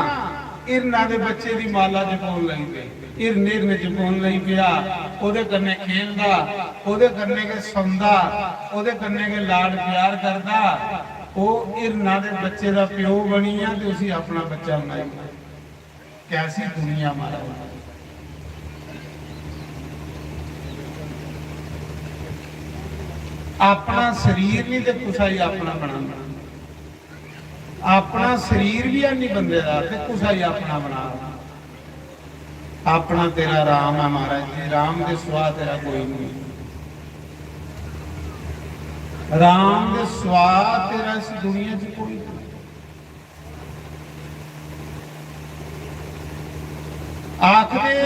हिरना दे बच्चे दी माला जपोन लगी पेई। हिरन हिरन जपोन लगी पेआ, ओह्दे कन्नै खेलदा, ओह्दे कन्नै गै सौंदा, ओह्दे कन्नै गै लाड प्यार करदा। ओह् हिरना दे बच्चे दा प्यो बनी गेआ ते उसी अपना बच्चा बनाई ओड़ेआ। कैसी दुनिया महाराज। अपना शरीर नहीं ते कुसै गी अपना बनाना। अपना शरीर भी है नहीं बंदे दा ते कुसै गी अपना बना। अपना तेरा राम है महाराज जी, राम दे सिवा तेरा कोई नहीं। राम दे सिवा तेरा इस दुनिया च कोई नहीं। आखदे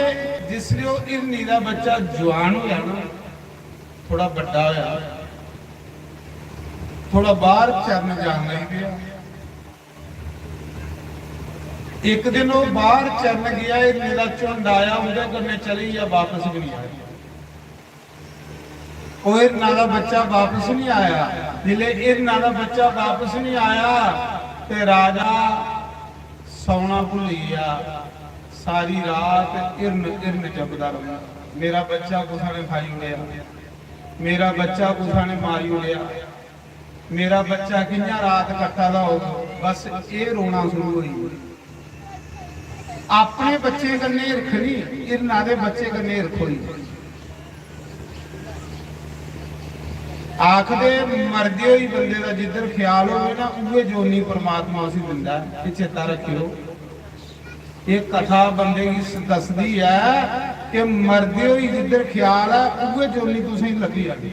जिसलै ओह् हिरनी दा बच्चा जुआन होया ना, थोड़ा बड्डा होया, थोड़ा बाहर चरन जान लगी पेआ। इक दिन ओह् बाहर चरन गेआ, हिरनी दा झुंड आया, उंदे कन्नै चली गेआ, वापस भी नहीं आया। ओह् हिरना दा बच्चा वापस नहीं आया। जिसलै हिरना दा बच्चा वापस नहीं आया ते राजा सौना भुल्ली गेआ। सारी रात हिरन हिरन जपदा रौंह्दा, मेरा बच्चा कुसै ने खाई ओड़ेआ, मेरा बच्चा कुसै ने मारी ओड़ेआ, मेरा बच्चा कि'यां रात कट्टा दा होग। बस एह् रोना शुरू होई गेआ। अपने बच्चे कन्नै हिरख नहीं, हिरना दे बच्चे कन्नै हिरख होई। आखदे मरदे होई बंदे दा जिद्धर ख्याल होवे ना, उ'ऐ जोनी परमात्मा उसी दिंदा ऐ। एह् चेता रक्खेओ, एह् कथा बंदे गी स-, दसदी ऐ कि मरदे होई जिद्धर ख्याल ऐ, उ'ऐ जोनी तुसेंगी लब्भी जानी।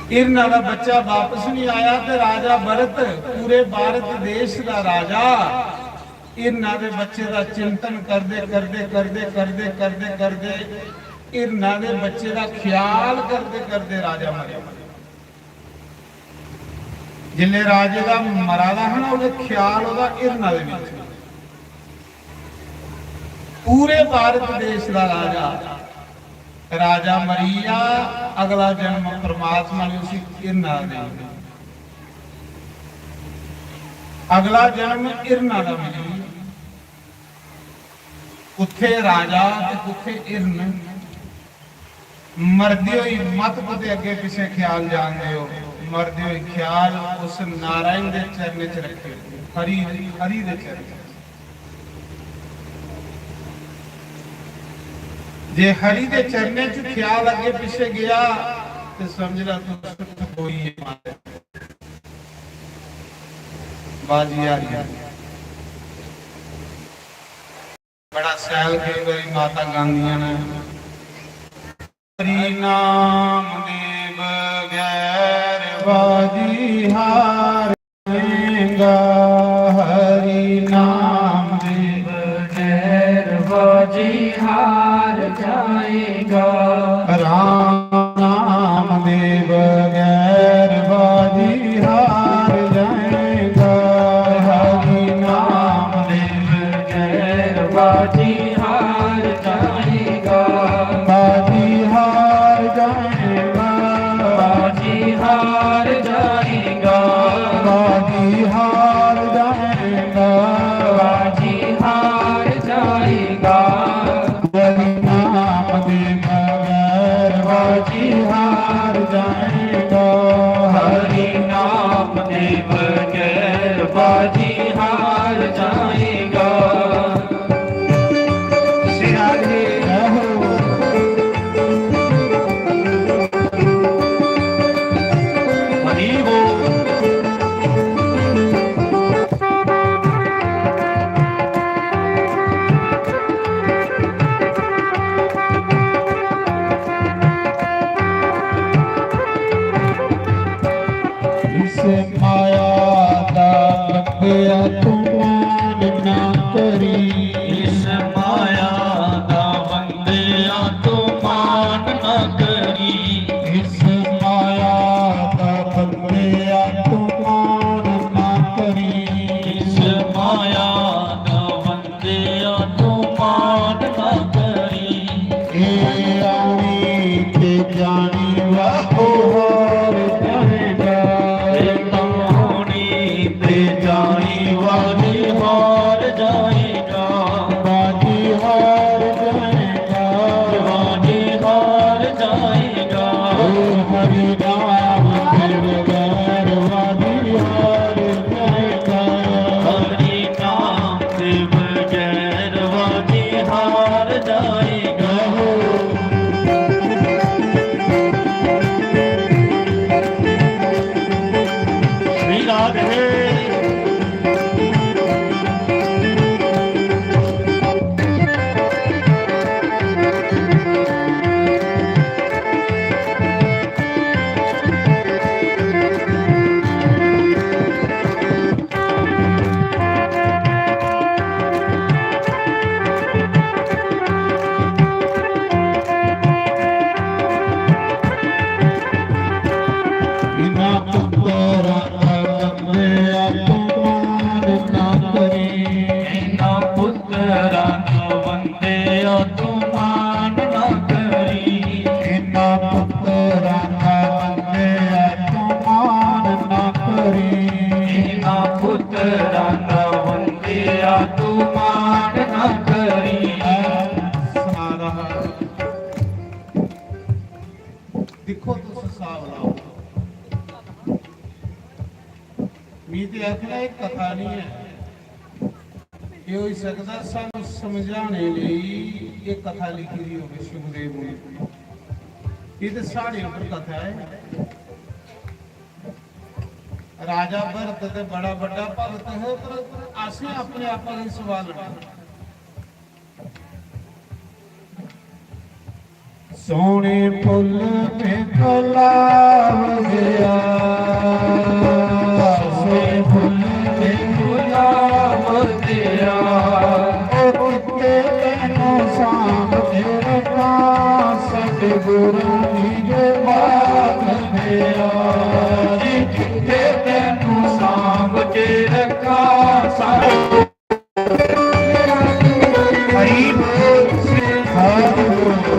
हिरना दा बच्चा वापस नहीं आया ते राजा भरत, पूरे भारत देश दा राजा, हिरना दे बच्चे दा चिंतन करदे, करदे, करदे, करदे, करदे, करदे, हिरना दे बच्चे दा ख्याल करदे, करदे राजा मरेआ। जिसलै राजे दा मरा दा हा ना, ओह्दे ख्याल ओह्दा हिरना दे बिच। पूरे भारत देश दा राजा, राजा मरी गेआ, अगला जन्म परमात्मा ने उसी हिरना देई ओड़ेआ। अगला जन्म हिरना दा मिली गेआ। कुत्थे राजा ते कुत्थे हिरन। मरदे होई मत कुतै अग्गें पिच्छें ख्याल जान देओ। मरदे होई ख्याल उस नारायण दे चरणें च रखेओ, हरि, हरि दे चरणें च। जे हरि दे चरणें च ख्याल अग्गें पिच्छें गया ते समझ लै तुस खोई गे माता। बाजी हारी। बड़ा सैल केई बारी माता गांदियां न। हरि नाम दे बगैर बाजी हार जाएगा, हरि नाम दे बगैर बाजी हार जाएगा। राम नाम दे बगैर बाजी हार जाएगा, हरि नाम दे बगैर बाजी हार जाएगा, बाजी हार जाएगा, बाजी हार जाएगा, बाजी हार जाएगा, बाजी हार जाएगा। हरि नाम दे बगैर बाजी हार जाएगा, हरि नाम दे बगैर बाजी हार जाएगा। श्री राधे। जय हो। हरि बोल। इस माया दा बंदिया तू मान ना करी। इस माया दा बंदिया तू मान ना करी। इस माया दा बंदिया तू मान ना करी। इस माया दा बंदिया तू मान ना करी। ए आनी ते जानी वा हार जाएगा। ए आनी ते जानी वा हार जाएगा। आखना एह् कथा निं ऐ। एह् होई सकदा सानूं समझाने लेई एह् कथा लिखी दी होवे सुखदेव मुनि। एह् ते साढ़े उप्पर कथा ऐ। राजा भरत ते बड़ा बड्डा भगत है, पर असें अपने आपा गी संभालना। सोहने फुल्ल ते गुलाब देआ, सोहने फुल्ल ते गुलाब देआ, ओ कित्ते तैनू सांभ के रखां, सतगुरां दी जे बाग देआ। जी कित्ते तैनू सांभ के रखां, सत हरी बोल, हरी बोल।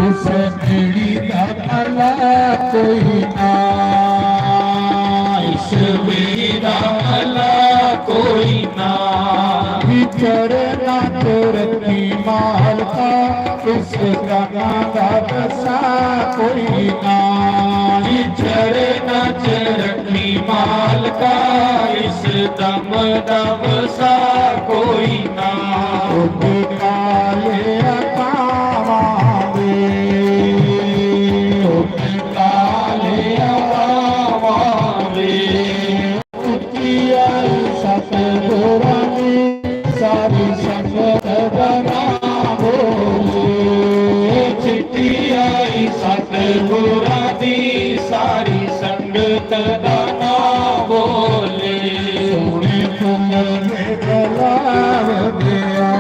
इस पीढ़ी दा भला कोई ना, इस पीढ़ी दा भला कोई ना। विचरना च रखी मालका, इस दमा दा दसा कोई ना। विचरना च रखी मालका, इस दम दा दसा कोई ना। उठ काले अकावां दे, उठ काले अकावां दे। चिट्ठी आई सतगुरां दी, सारी संगत दा नां बोले। चिट्ठी आई सतगुरां दी, सारी संगत दा नां बोले। सोहने फुल्ल वे गुलाब देआ,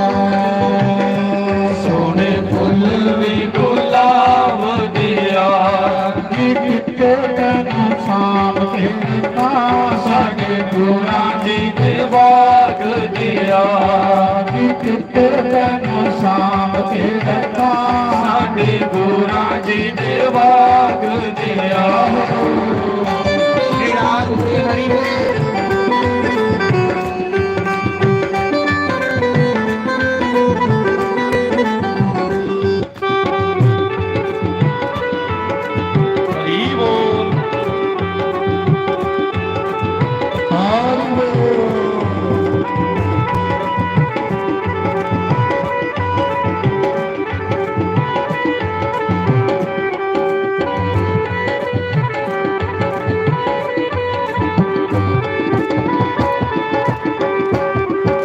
सोहने फुल्ल वे गुलाब देआ। कि कित्ते तैनू सांभ के रखां, साडे गुरां जी दे बाग देआ। कि कित्ते तैनू सांभ के रखां, साडे गुरां जी दे बाग देआ। श्री राम हरि बोल। हरि बोल। हरि बोल।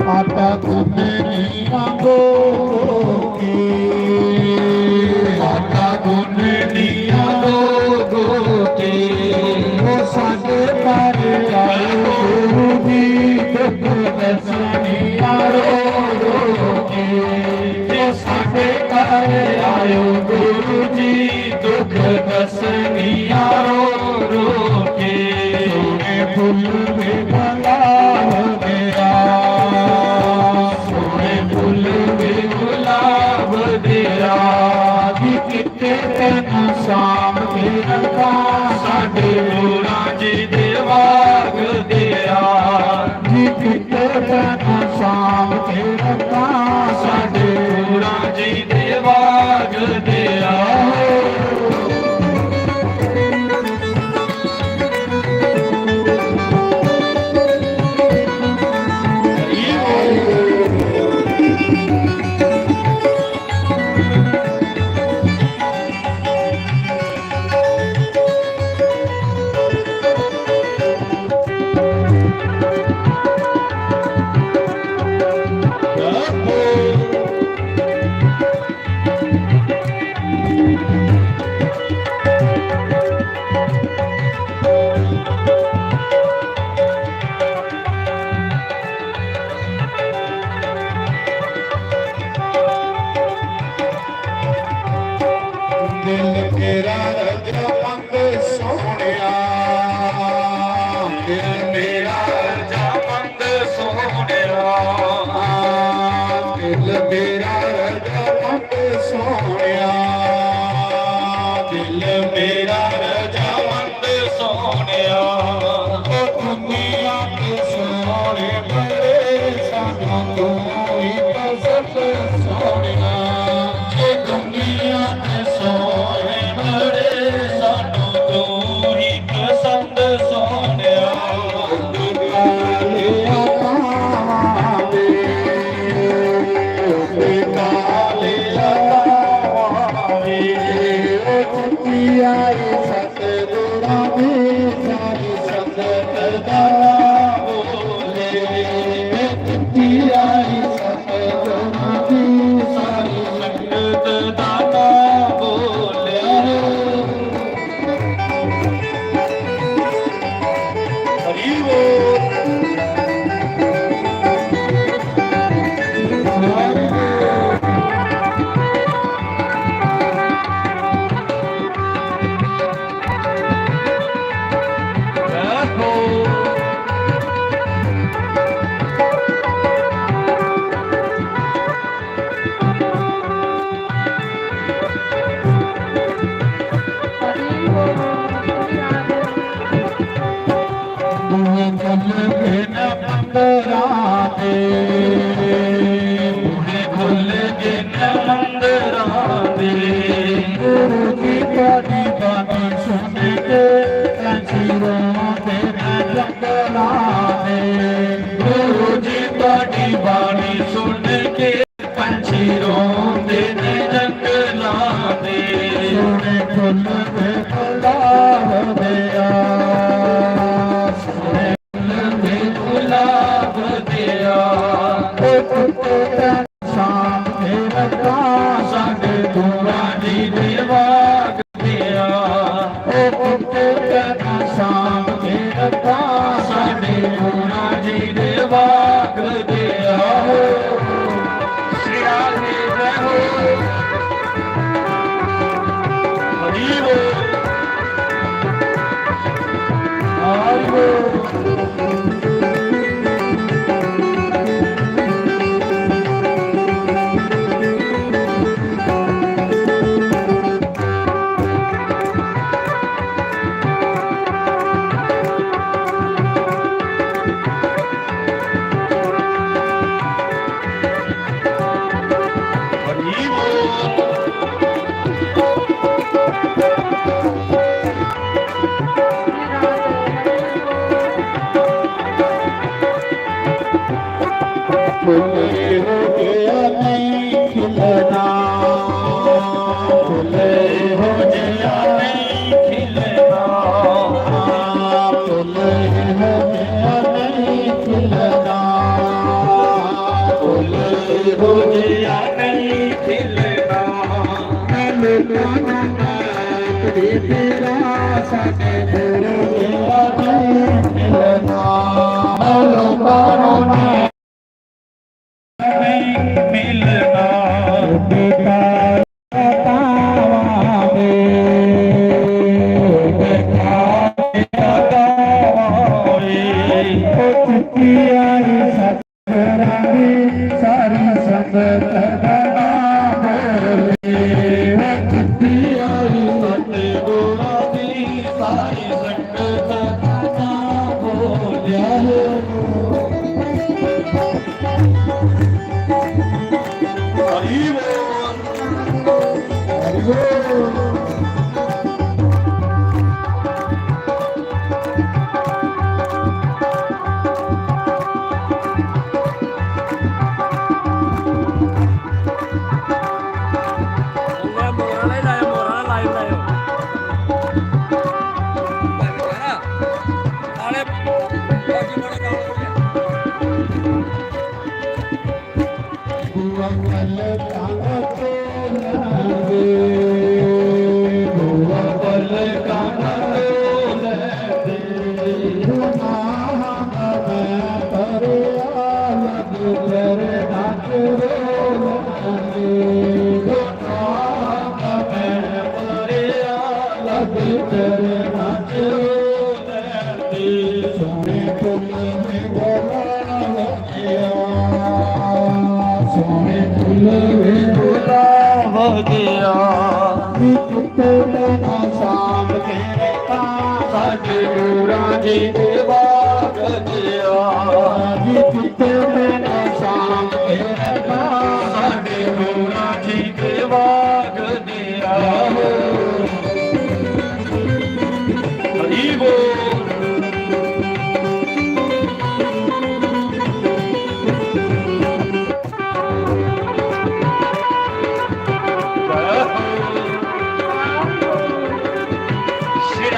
आटा गुन्ननियां दो दो के, आटा गुन्ननियां दो दो के, ओ साडे घर आयो गुरु जी, दुख दसनियां रो रो के। ओ साडे घर आयो गुरु जी, दुख दसनियां रो रो के। सोहने फुल्ल वे गुलाब देआ, सोहने फुल्ल वे गुलाब देआ। कि कित्ते तैनू सांभ के रखां, साडे गुरां जी दे बाग देआ। कि कित्ते तैनू सांभ के रखां, साडे गुरां जी दे बाग देआ। आई सतगुरां दी सारी संगत दा बोले, आई सतगुरां दी सारी संगत दा बोले। हरि बोल।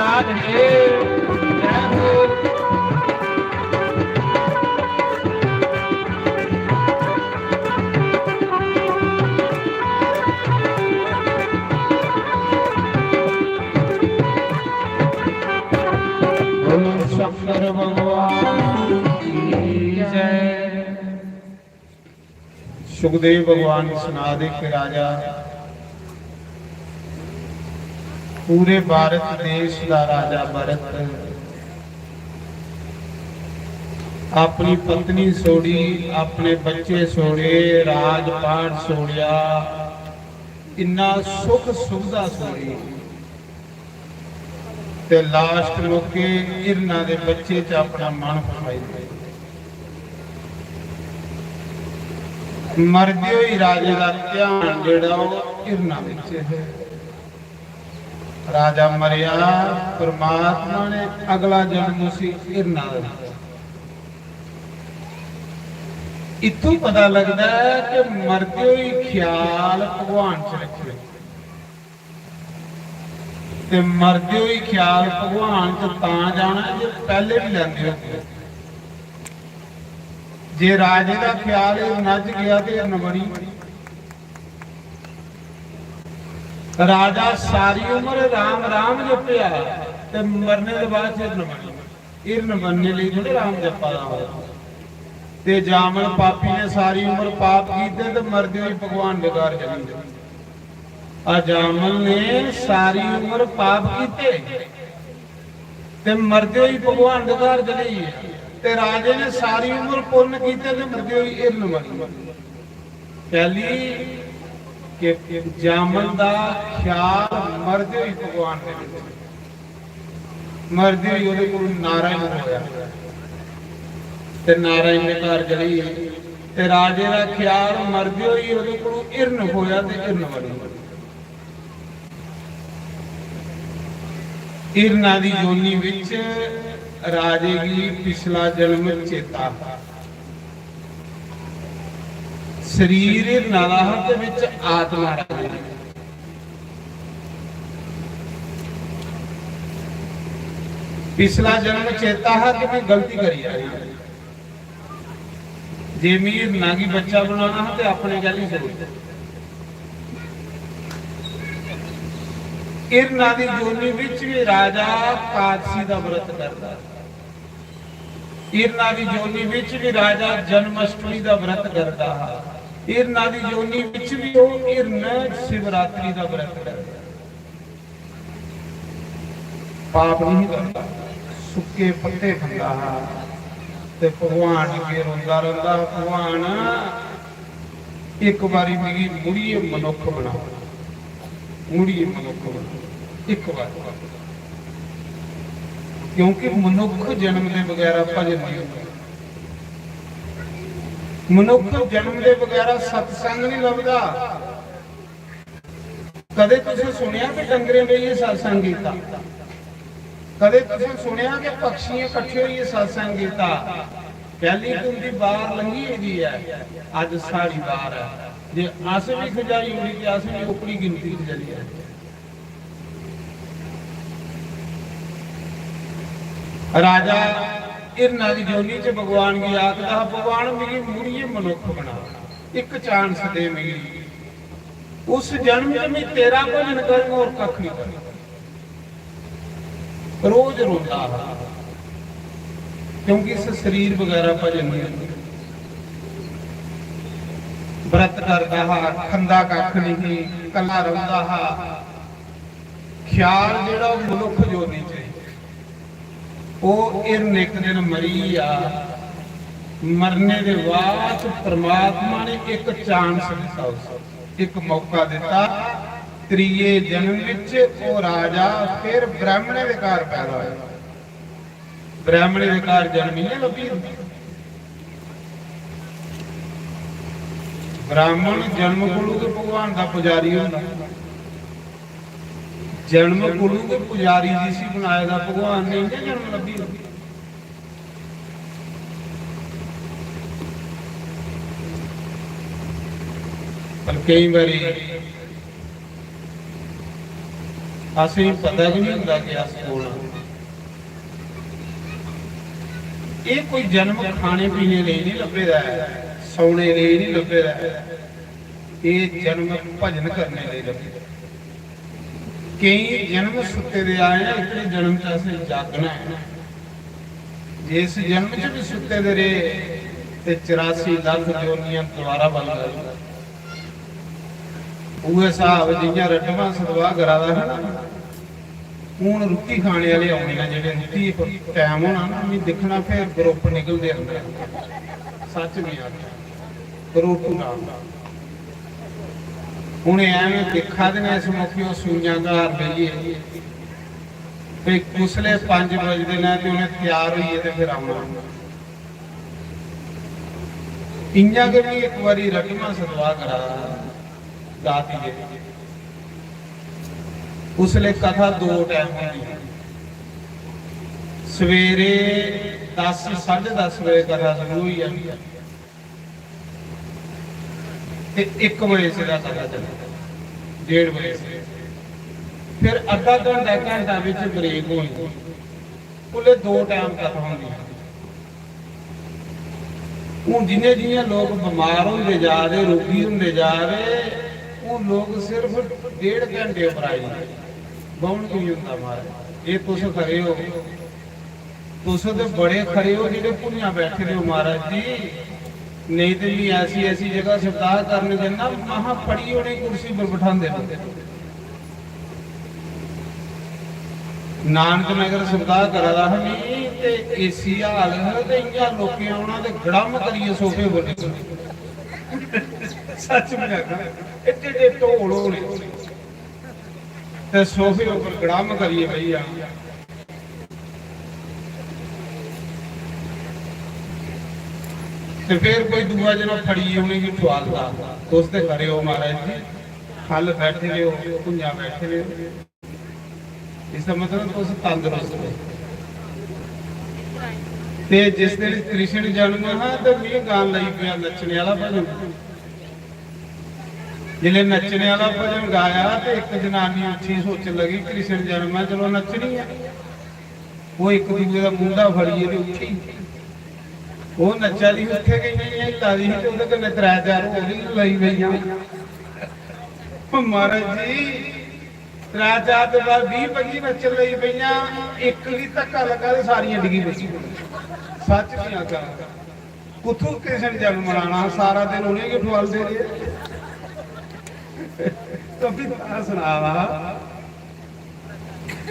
राज हे। जय हो। बोलो शंकर भगवान की जय। सुखदेव भगवान सना दे कि राजा, पूरे भारत देश दा राजा भरत अपनी पत्नी छोड़ी, अपने बच्चे छोड़े, राजपाट छोड़िया, इन्ना सुख सुविधा छोड़ी, ते लास्ट मौके हिरना दे बच्चे च अपना मन फसाई दे। मरदे होई राजे दा ध्यान जेह्ड़ा ओह् हिरना बिच है। राजा मरेआ, परमात्मा ने अगला जन्म उसी हिरना दा दित्ता। इत्थों पता लगदा ऐ कि मरदे होई ख्याल भगवान च रक्खियो। ते मरदे होई ख्याल भगवान च तां जाना जे पैह्ले बी लैंदे होगे। जे राजे दा ख्याल हिरना च गेआ ते हिरन बनी। राजा सारी उम्र राम राम जपेआ ते मरने दे बाद च हिरन बनी। हिरन बनने लेई थोड़े राम जप्पा दा होया। ते जामन पापी ने सारी उम्र पाप कीते ते मरदे होई भगवान दे घर चली गे। आ जामन ने सारी उम्र पाप कीते ते मरदे होई भगवान दे घर चली गे। ते राजे ने सारी उम्र पुन्न कीते ते मरदे होई हिरन बनी। पहली कि जामन दा ख्याल मरदे होई भगवान दे विच, मरदे होई ओहदे कोल नारायण होया ते नारायण दे घर चली गई। ते राजे दा ख्याल मरदे होई ओहदे कोल हिरन होया ते हिरन बनी गई। हिरना दी योनि विच राजे गी पिछला जन्म चेता हा। शरीर हिरना दा हा ते विच आत्मा राजे दी। पिछला जन्म चेता हा कि मैं गलती करी आया। जे मिगी हिरना गी बच्चा बनाना हा ते अपने गैली सोच। हिरना दी योनि विच भी राजा कादसी दा व्रत करदा। हिरना दी योनि विच भी राजा जन्माष्टमी दा व्रत करदा हा। हिरना दी योनि विच भी ओह हिरन शिवरात्रि दा व्रत करदा। पाप नहीं करता, सुक्के पत्ते खंदा हा ते भगवान अग्गे रोंदा रौंदा, "भगवान, एक बारी मिगी मुड़ियै मनुक्ख बना, मुड़ियै मनुक्ख बना, एक बार।" क्योंकि मनुक्ख जन्म दे बगैरा भजन नहीं होंदा, मनुक्ख जन्म दे बगैरा सत्संग नहीं लभदा। कदे तुसें सुनेआ कि डंगरें बेहियै सत्संग कीता? कदे तुसें सुनेआ कि पक्षियें कट्ठे होइयै सत्संग कीता? पैह्ली ते उंदी बार लंघी गेदी ऐ, अज्ज साढ़ी बार ऐ। जे अस बी खजाई ओड़ी ते अस बी ओकड़ी गिनती च चली जाचै। राजा हिरना दी जोनी च भगवान गी आखदा हा, "भगवान, मिगी मुड़ियै मनुक्ख बना, इक चांस दे मिगी।" उस जन्म च मैं तेरा भजन करङ, होर कक्ख नहीं करङ। रोज रोंदा हा, क्योंकि इस शरीर बगैरा भजन नहीं होंदा। व्रत करदा हा, खंदा कक्ख नहीं, कल्ला रौंदा हा। ख्याल जेह्ड़ा ओह् मनुक्ख जोनी च ही। ओह् हिरन इक दिन मरी गेआ। मरने दे बाद परमात्मा ने इक चांस दित्ता उसी, इक मौका दित्ता। त्रिये जन्म विच ओह् राजा फिर ब्राह्मणें दे घर पैदा होया। ब्राह्मणें दे घर जन्म इ'यां लब्भी जंदा। ब्राह्मण जन्म कोलू गै भगवान दा पुजारी होंदा। जन्म कोलू गै पुजारी जिसी बनाए दा भगवान ने, इ'यां जन्म लब्भी जंदा। पर केई बारी असेंगी पता गै नहीं होंदा कि अस कौन आं। एह् कोई जन्म खाने पीने लेई नहीं लब्भे दा ऐ, सौने लेई नहीं लब्भे दा ऐ। एह् जन्म भजन करने लेई लब्भे दा। केईं जन्म सुत्ते दे आए आं, इक जन्म च असें जागना ऐ। जे इस जन्म च बी सुत्ते दे रेह् ते चरासी लक्ख जोनियां दोबारा बन गई। उ'ऐ स्हाब जि'यां रटमा सतवा करा दा हा ना, हून रुट्टी खाने आह्ले औने न, जेह्ड़े रुट्टी पर टैम होना ना, मी दिक्खना फिर ग्रुप निकलदे अंदर। सच्च निं आखेआ, ग्रुप ना। हून एह् ऐवें दिक्खा दे न इस मौके ओह् सूइयां घर बेहियै, ते कुसलै पंज बजदे न ते उ'नें त्यार होइयै ते फिर औना। इ'यां गै मी इक बारी रटमा सतवा करा दा हा दाती दे। उसलै कथा दो टैम होंदी ही। सवेरे दस, साढ़े दस बजे कथा शुरू होई जानी ते इक बजे सिद्धा कथा चलनी, डेढ़ बजे सिद्धा। फिर अद्धा घंटा, घंटा बिच ब्रेक होनी। उसलै दो टैम कथा होंदी ही। हून जि'यां जि'यां लोक बमार होंदे जा दे, रोगी होंदे जा दे, हून लोक सिर्फ डेढ़ घैंटे पर आई जंदे, बौह्न की होंदा महाराज। एह् तुस खरे ओ, तुस ते बड़े खरे ओ जेह्ड़े भुञां बैठे दे ओ महाराज जी। नेईं ते मी ऐसी ऐसी जगह सप्ताह करन जन्ना, महा फड़ियै उ'नें कुर्सी पर बठांदे न। नानक नगर सप्ताह करा दा हा मी ते एसी हाल हा ते इ'यां लोकें औना ते गड़म करियै सोफे पर। सच्च में आखा, एड्डे एड्डे ढोल होने ते सोफे उप्पर गड़म करियै बेही जाना। ते फिर कोई दूआ जना फड़ियै उ'नेंगी ठुआलदा, तुस ते खरे ओ महाराज जी, ख'ल्ल बैठे दे ओ, भुञां बैठे दे ओ। इसदा मतलब तुस तंदरुस्त ओ। ते जिस दिन कृष्ण जन्म हा ते में गान लगी पेआ नच्चने आह्ला भजन। जिसलै नच्चने आह्ला भजन गाया ते इक जनानी उठी सोचन लगी, कृष्ण जन्म ऐ, चलो नच्चनी ऐ। ओह् इक दूए दा मूंढा फड़ियै ते उठी। ओह् नच्चा दी ही, उत्थै गै इ'यां इ'यां हिल्ला दी ही ते ओह्दे कन्नै त्रै चार होर बी लगी पेइयां। ओह् महाराज जी, त्रै चार दे बाद बीह् पंजी नच्चन लगी पेइयां, इक गी धक्का लग्गा ते सारियां डिग्गी पेइयां। सच्च निं आखा, कुत्थूं कृष्ण जन्म मनाना हा, सारा दिन उ'नें गै ठुआलदे रेह्। तो भी तां सना दा हा।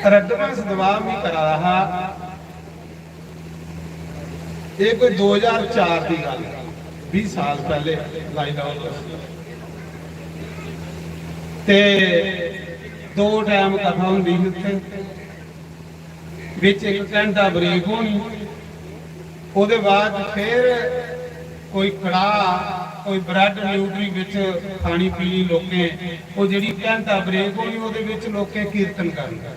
रड्डमा सदवा मी करा दा हा। एह् कोई दो ज्हार चार दी गल्ल, बीह् साल पैह्ले लाई लैओ तुस। ते दो टैम कथा होंदी ही उत्थै, बिच इक घैंटा ब्रेक होनी, ओह्दे बाद फिर कोई कड़ाह, कोई ब्रेड न्यूट्री बिच खानी पीनी लोकें, ओह् जेह्ड़ी घैंटा ब्रेक होनी, ओह्दे बिच लोकें कीर्तन करना,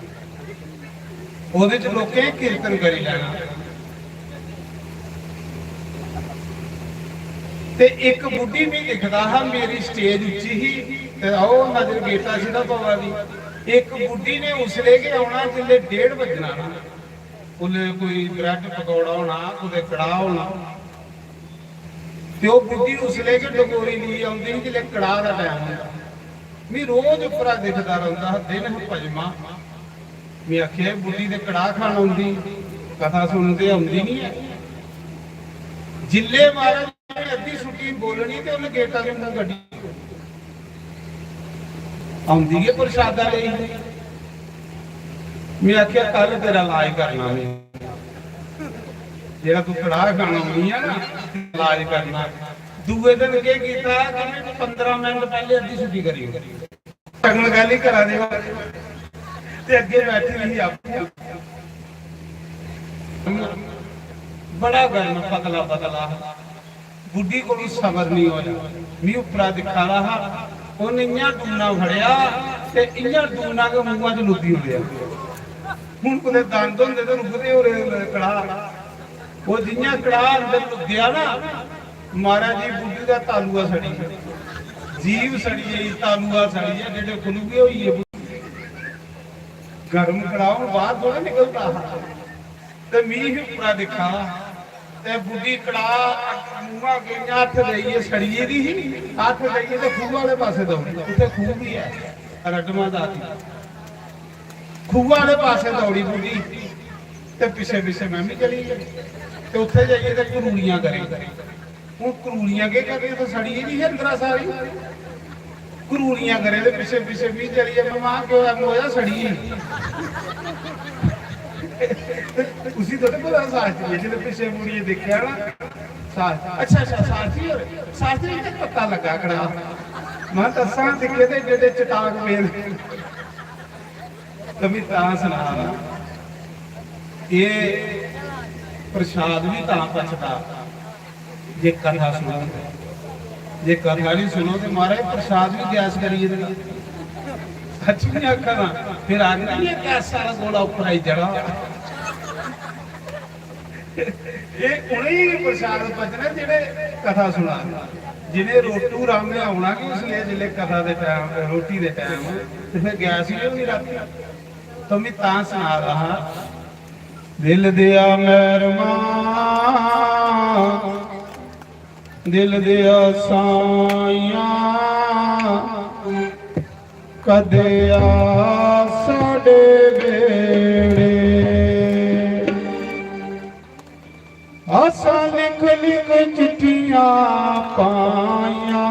ओह्दे च लोकें कीर्तन करी लैना। ते इक बुड्ढी मी दिखदा हा, मेरी स्टेज उच्ची ही ते ओह् नजर गेटा सिद्धा पवा दी। इक बुड्ढी ने उसलै गै औना जिसलै डेढ़ बज्जना ना, उसलै कोई ब्रेड पकौड़ा होना, कुतै कड़ाह होना। ते ओह् बुड्ढी उसलै गै डगोरी लेई औंदी ही जिसलै कड़ाह दा टैम होंदा। मी रोज उप्परा दिखदा रौंह्दा हा, दिन हा पंजमा। में आखेआ, "एह् बुड्ढी ते कड़ाह खान औंदी, कथा सुनन ते औंदी निं ऐ।" जिल्लै महाराज ने अद्धी छुट्टी बोलनी ते उन्नै गेटा दे मूंह कड्ढी औंदी गै प्रसादा लेई। में आखेआ, "कल तेरा इलाज करना में, जेह्ड़ा तू कड़ाह खान औनी ऐ ना, इलाज करना।" दूए दिन केह् कीता कि में पंदरां मिंट पैह्ले अद्धी छुट्टी करी ओड़ी। टकमल गल्ल ही करा दे हो। ते अग्गे बैठी दी ही आपूं। बड़ा गर्म, पतला पतला हा। बुड्ढी कोलू सबर नहीं होया। मी उप्परा दिक्खा दा हा। उन्नै इ'यां डूना फड़ेआ ते इ'यां डूना गै मूंहा च लुद्दी ओड़ेआ। हुन कुतै दंद होंदे ते रुकदे होरे कड़ाह। ओह् जि'यां कड़ाह अंदर लुद्देआ ना, महाराज जी, बुड्ढी दा तालुआ सड़ी गेआ, जीभ सड़ी गेई, तालुआ सड़ी गेआ, जेह्ड़े खुलुए होई गे। गर्म कड़ाह हून बाहर थोड़ा निकलदा हा। ते मी बी उप्परा दिक्खा ते बुड्ढी कड़ाह मुंहा अग्गें इ'यां हत्थ देइयै सड़ी गेदी ही। हत्थ देइयै ते खूह आह्ले पासै दौड़ी, उत्थै खूह बी ऐ, रडमा दा खूह आह्ले पासै दौड़ी बुड्ढी। ते पिच्छे पिच्छे में बी चली गेई ते उत्थै जाइयै ते करूड़ियां करी। हून करूड़ियां केह् करनियां, ते सड़ी गेदी ही अंदरा सारी। करूड़ियां करे ते पिच्छे पिच्छे मी चली गेआ। में, "मां, केह् होआ?" "मोया, सड़ी गेई।" उसी थोड़े पता शास्त्री ऐ, जिसलै पिच्छे मुड़ियै दिक्खेआ ना, शा-, "अच्छा, अच्छा, शास्त्री होर, शास्त्री जी, पता लग्गा कड़ाह।" में, "दस्सां, दिक्खे ते एड्डे एड्डे चटाक पेदे।" ते में तां सना ना, एह् प्रसाद बी तां पचदा जे कथा सुनो। जे कथा नहीं सुनो तो महाराज, प्रसाद भी गैस करिए देना। सच नहीं आखा ना, फिर आखना ये गैस सारा गोला ऊपर आई जड़ा। ये उ'नेंगी प्रसाद पचना जेह्ड़े कथा सुना दे। जिन्हें रोटू रामे औना कि उसले जिसले कथा दे टाइम, रोटी दे टाइम, ते फिर गैस ही होनी राती। तो मैं तां सना रहा, दिल दिया मेहरमा, दिल दिया साइया, कदे आ साडे बेड़े। असां लिख लिख चिट्ठियां पाइयां,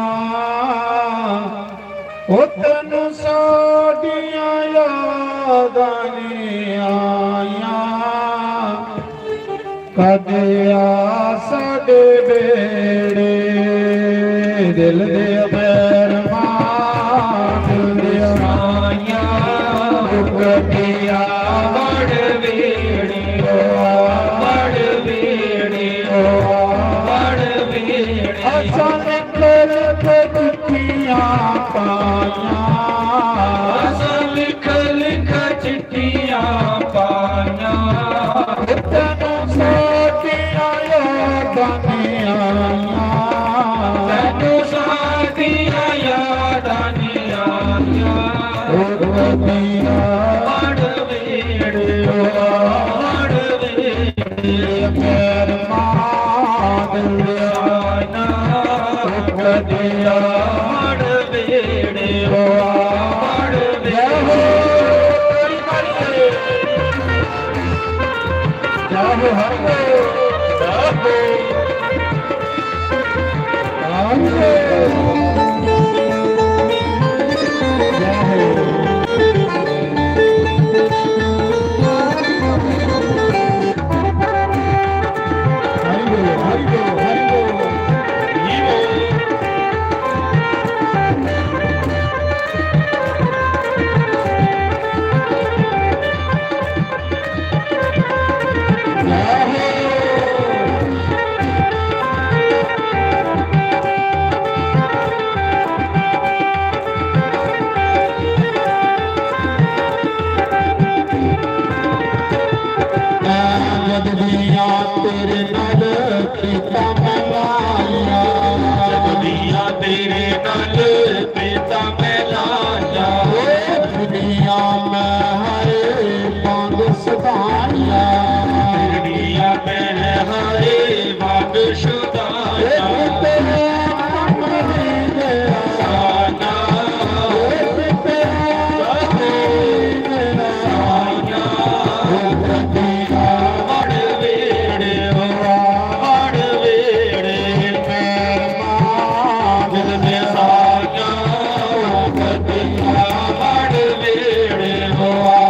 ओ तैनू साडियां यादां नी आइयां। कदे आ साडे बेड़े, दिल दे बैरमा, दिल दे साइयां, कदे आ बड़ बेड़े, ओ बड़ बेड़े, ओ बड़ बेड़े। असां लिख लिख चिट्ठियां पाइयां, असां लिख लिख चिट्ठियां पाइयां। तैनू साडियां यादां नी आइयां। तैनू साडियां यादां नी आइयां। ओ कदिया बड़ बेड़े, ओ बड़ बेड़े। मेहरबान आना, ओ कदिया बड़ बेड़े, ओ बड़ बेड़े। जय हो हर को, जय हो। जय हो। हरि बोल, हरि बोल, हरि बोल। जगदिया तेरे नाल प्रीतां मैं लाइयां। जगदिया तेरे नाल प्रीतां मैं लाइयां। ओ दुनिया में हरे वांग सदाइयां। दुनिया में हरे वांग सदाइयां। ओ तेरे कमली दे साना। ओ तेरे कमली दे साना। ओ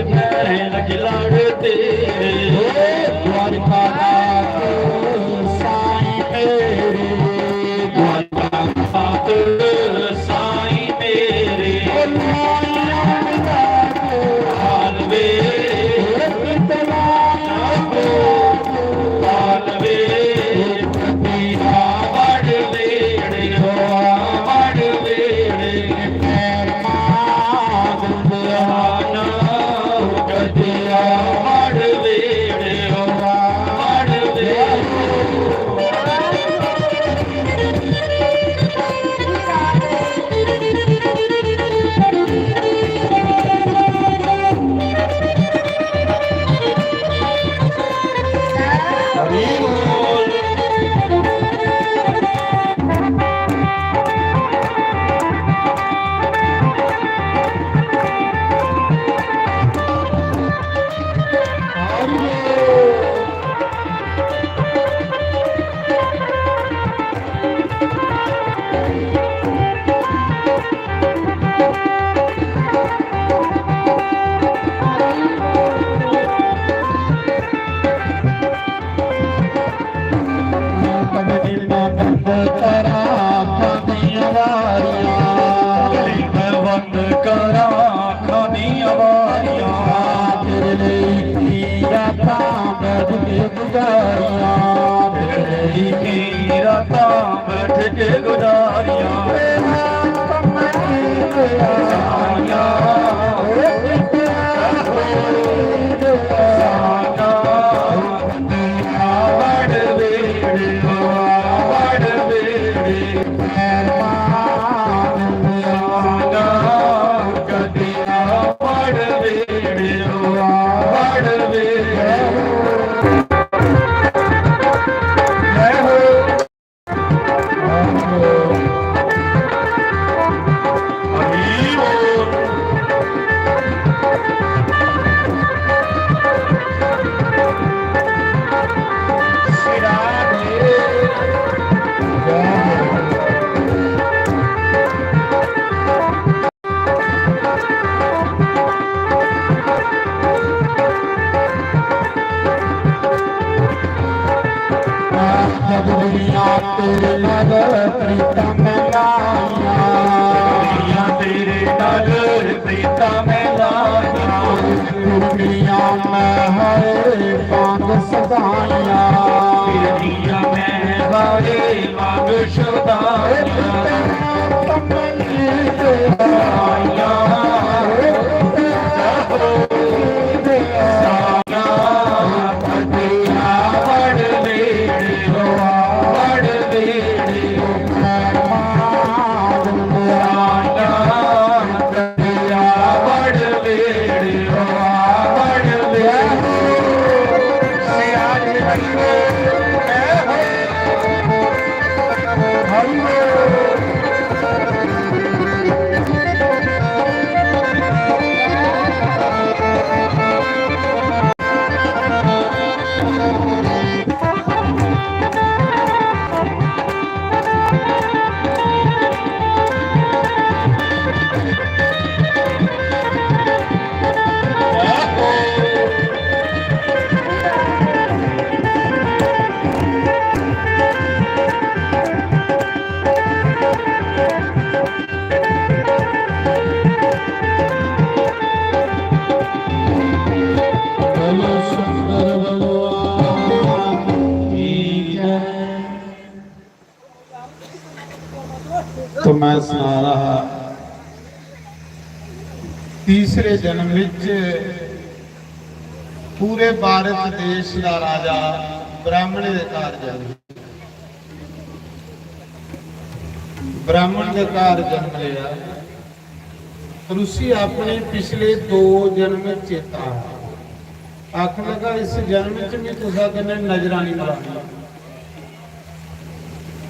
नैन खिलाड़ तेरे। ओ द्वारका नाथ साईं मेरे, द्वारका नाथ साईं मेरे। ओ नाथ हाल वे, हाल वे। तो मैं सना रहा, तीसरे जन्म विच पूरे भारत देश का राजा ब्राह्मण के घर जन्म, ब्राह्मण के घर जन्म लिया। पर उसी अपने पिछले दो जन्म चेता है। आखन लगा, इस जन्म च मैं तुसा कन्नै नजरां नहीं मिलानियां।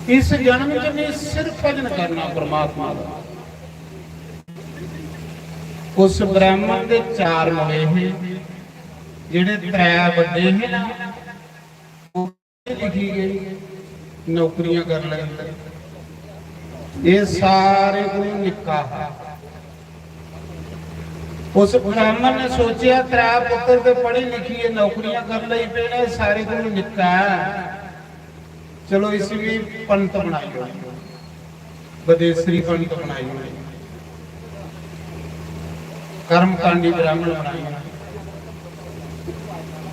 इस जन्म च मैं सिर्फ भजन करना परमात्मा दा। उस ब्राह्मण दे चार मुंडे हे, जेह्ड़े त्रै बड्डे हे ना, लिखी गई, नौकरियां कर लैंदे। ये सारे कोला निक्का हा। उस ब्राह्मण ने सोचेआ, त्रै पुत्र ते पढ़ी लिखियै नौकरियां कर लेई पे ने, सारे कोल निक्का ऐ, चलो इसी भी पंत बनाई ओड़ो, बदेसरी पंत बनाई ओड़ो, कर्मकांडी ब्राह्मण बनाई ओड़ो।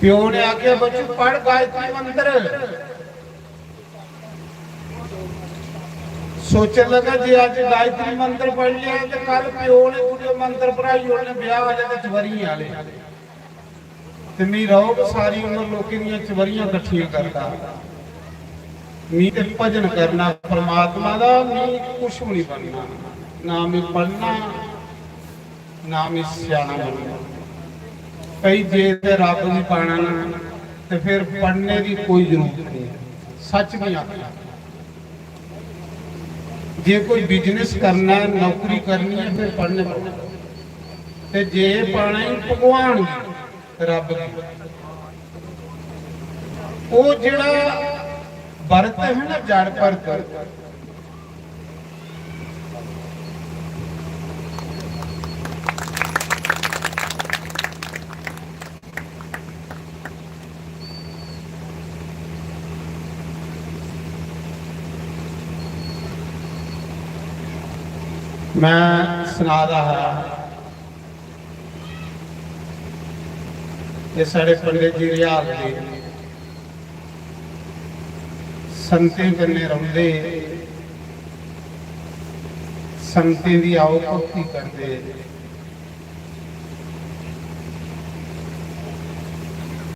प्यो ने आखेआ, बच्चू, पढ़ गायत्री मंत्र। सोचन लगा, जे अज्ज गायत्री मंत्र पढ़ लिया ते कल प्यो ने कुतै मंत्र पढ़ाई ओड़ने ब्याह आह्ले ते चबरियें आह्ले। ते मी रौह्ग सारी उम्र लोकें दियां चबरियां कट्ठियां करदा। मी ते भजन करना परमात्मा दा, मी कुछ भी नहीं बनना, ना मी पढ़ना, ना मी स्याना बनना। भई जे ते रब गी पाना ना, ते फिर पढ़ने दी कोई जरूरत नहीं। सच नहीं आखना। जे कोई बिजनेस करना है, नौकरी करनी है, फिर पढ़ने पौना। ते जे पाना ही भगवान गी, रब गी, वो जेड़ा बरत है ना, जड़ बरत, मैं सना दा हा, ये साढ़े पंडित जी रियाल जी संतें कन्नै रौंह्दे, संतें दी आओ भक्ति करदे।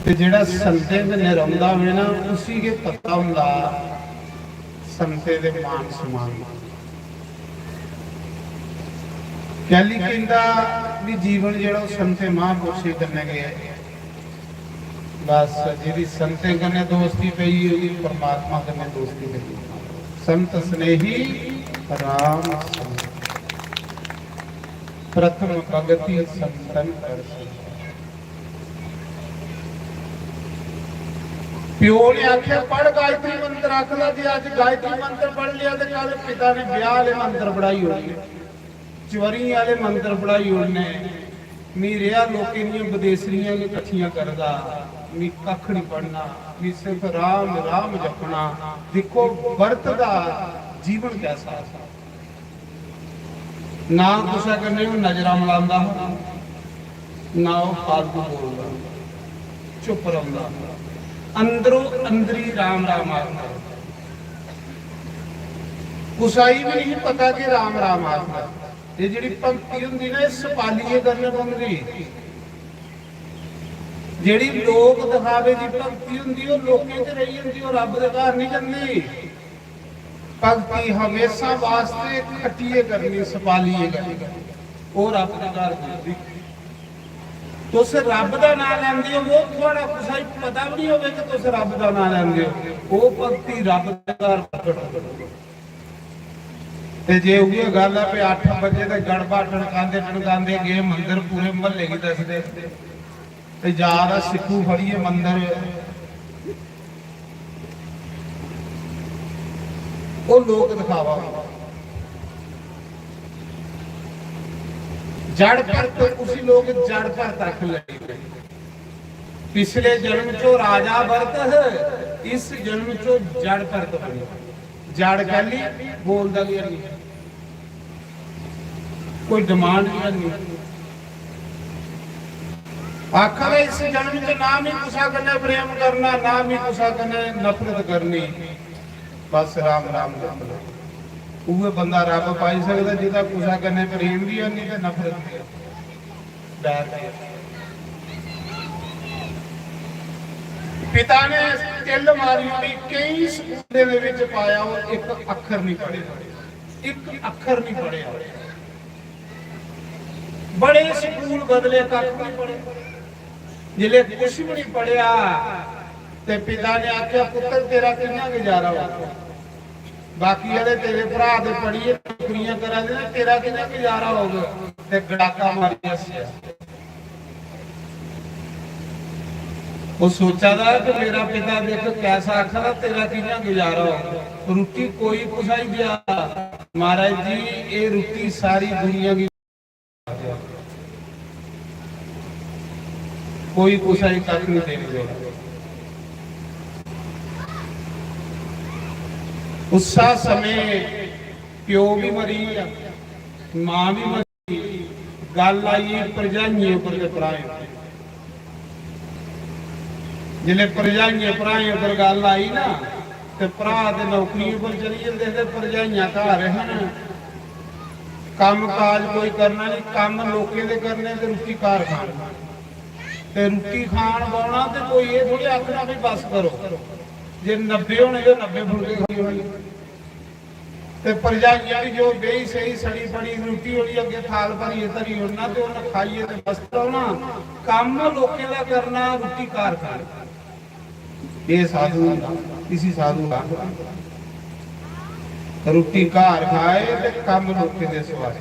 ते जेह्ड़ा संतें कन्नै रौंह्दा होऐ ना, उसी गै पता होंदा संतें दे मान सम्मान दा। कैली कि इंदा बी जीवन जेह्ड़ा ओह् संतें महापुरुषें कन्नै गै ऐ। बस जेह्दी संतें कन्नै दोस्ती पेई, ओह्दी परमात्मा कन्नै दोस्ती पेई। संत स्नेही राम संत, प्रथम भगति संतन कर। प्यो ने आखेआ, "पढ़ गायत्री मंत्र।" आखदा, "जे अज्ज गायत्री मंत्र पढ़ लिया ते कल पिता ने ब्याह आह्ले मंत्र पढ़ाई ओड़ने, चबरी आह्ले मंत्र पढ़ाई ओड़ने।" मी रेहा लोकें दियां बदेसरियां गै कट्ठियां करदा, मी कक्ख निं पढ़ना, मी सिर्फ राम, राम जपना। दिक्खो, बरत दा जीवन कैसा हा। ना कुसै कन्नै ओह् नजरां मलांदा हा, ना ओह् फालतू बोलदा, चुप रौंह्दा, अंदरों अंदरी राम राम आखदा। कुसै गी बी नहीं पता कि राम राम आखदा। एह् जेह्ड़ी भक्ति होंदी ना, एह् सपालिये करने पौंदी। जेह्ड़ी लोक दिखावे दी भक्ति होंदी, ओह् लोकें च रेही जंदी, ओह् रब्ब दे घर नहीं जंदी। भक्ति हमेशा वास्ते खट्टियै करनी, सपालियै करनी, ओह् रब्ब दे घर पुजदी। तुस रब्ब दा नांऽ लैंदे हो, ओह् थुआढ़ा कुसै गी पता बी निं होवे कि तुस रब्ब दा नांऽ लैंदे हो, ओह् भक्ति रब्ब दे घर प्रगट होंदी। ते जे उ'ऐ गल्ल ऐ कि अट्ठ बजे ते गड़बा टनकांदे टनकांदे गे मंदर, पूरे म्हल्ले गी दसदे। ते जा दा सिक्कू फड़ियै मंदर, ओह् लोक दिखावा। जड़ भरत, उसी लोक जड़ भरत आखन लगे। पिछले जन्म चो राजा भरत है, इस जन्म चो जड़ भरत बने। जड़ कैली? बोलदा बी हैनी, कोई डिमांड बी हैनी। आखा दा, इस जन्म च ना मी कुसै कन्नै प्रेम करना, ना मी कुसै कन्नै नफरत करनी, बस राम राम जपना। उ'ऐ बंदा रब पाई सकदा जेह्दा कुसै कन्नै प्रेम बी हैनी ते नफरत बी हैनी। बैर के पिता ने तिल मारी ओड़ी, केई स्कूलें दे विच पाया, ओह् इक अक्खर नहीं पढ़ेआ, इक अक्खर नहीं पढ़ेआ। बड़े स्कूल बदले, कक्ख नहीं पढ़ेआ। जिसले कुछ भी नहीं पढ़ेआ, ते पिता ने आख्या, "पुत्र, तेरा कि'यां गुजारा होगा?" बाकी आह्ले तेरे भ्रा ते पढ़ियै नौकरियां करा दे न, तेरा कि'यां गुजारा होग? ते गड़ाका मारी हस्सेआ। ओह् सोचा दा कि मेरा पिता देख कैसा आखा दा, तेरा कि'यां गुजारा होग? रुट्टी कोई कुसा ही देआ। महाराज जी, एह् रुट्टी सारी दुनिया गी। कोई कुसै गी कक्ख नहीं देने देना। उस्सा समें प्यो भी मरी गेआ, मां भी मरी गेई, गल्ल आई भरजाइयें उप्पर ते भ्राएं उप्पर। जिसलै भरजाइयें भ्राएं उप्पर गल्ल आई ना, ते भ्राऽ ते नौकरियें उप्पर चली जंदे हे ते भरजाइयां घर हन। कम्म काज कोई करना नहीं, कम्म लोकें दे करने ते रुट्टी घर खानी। ते रुट्टी खान बौह्ना ते कोई एह् थोड़ी आखना भी बस करो, जे नब्बे होने ते नब्बे फुलके खाई होने। ते भरजाइयां बी जो बेही सेही सड़ी फड़ी रुट्टी होनी, अग्गें थाल भरियै धरी ओड़ना ते उ'न्न खाइयै ते बस रौह्ना। कम्म लोकें दा करना, रुट्टी घर खानी। एह् साधु होंदा, इसी साधु आखदे। रुट्टी घर खाए ते कम्म लोकें दे सवाए।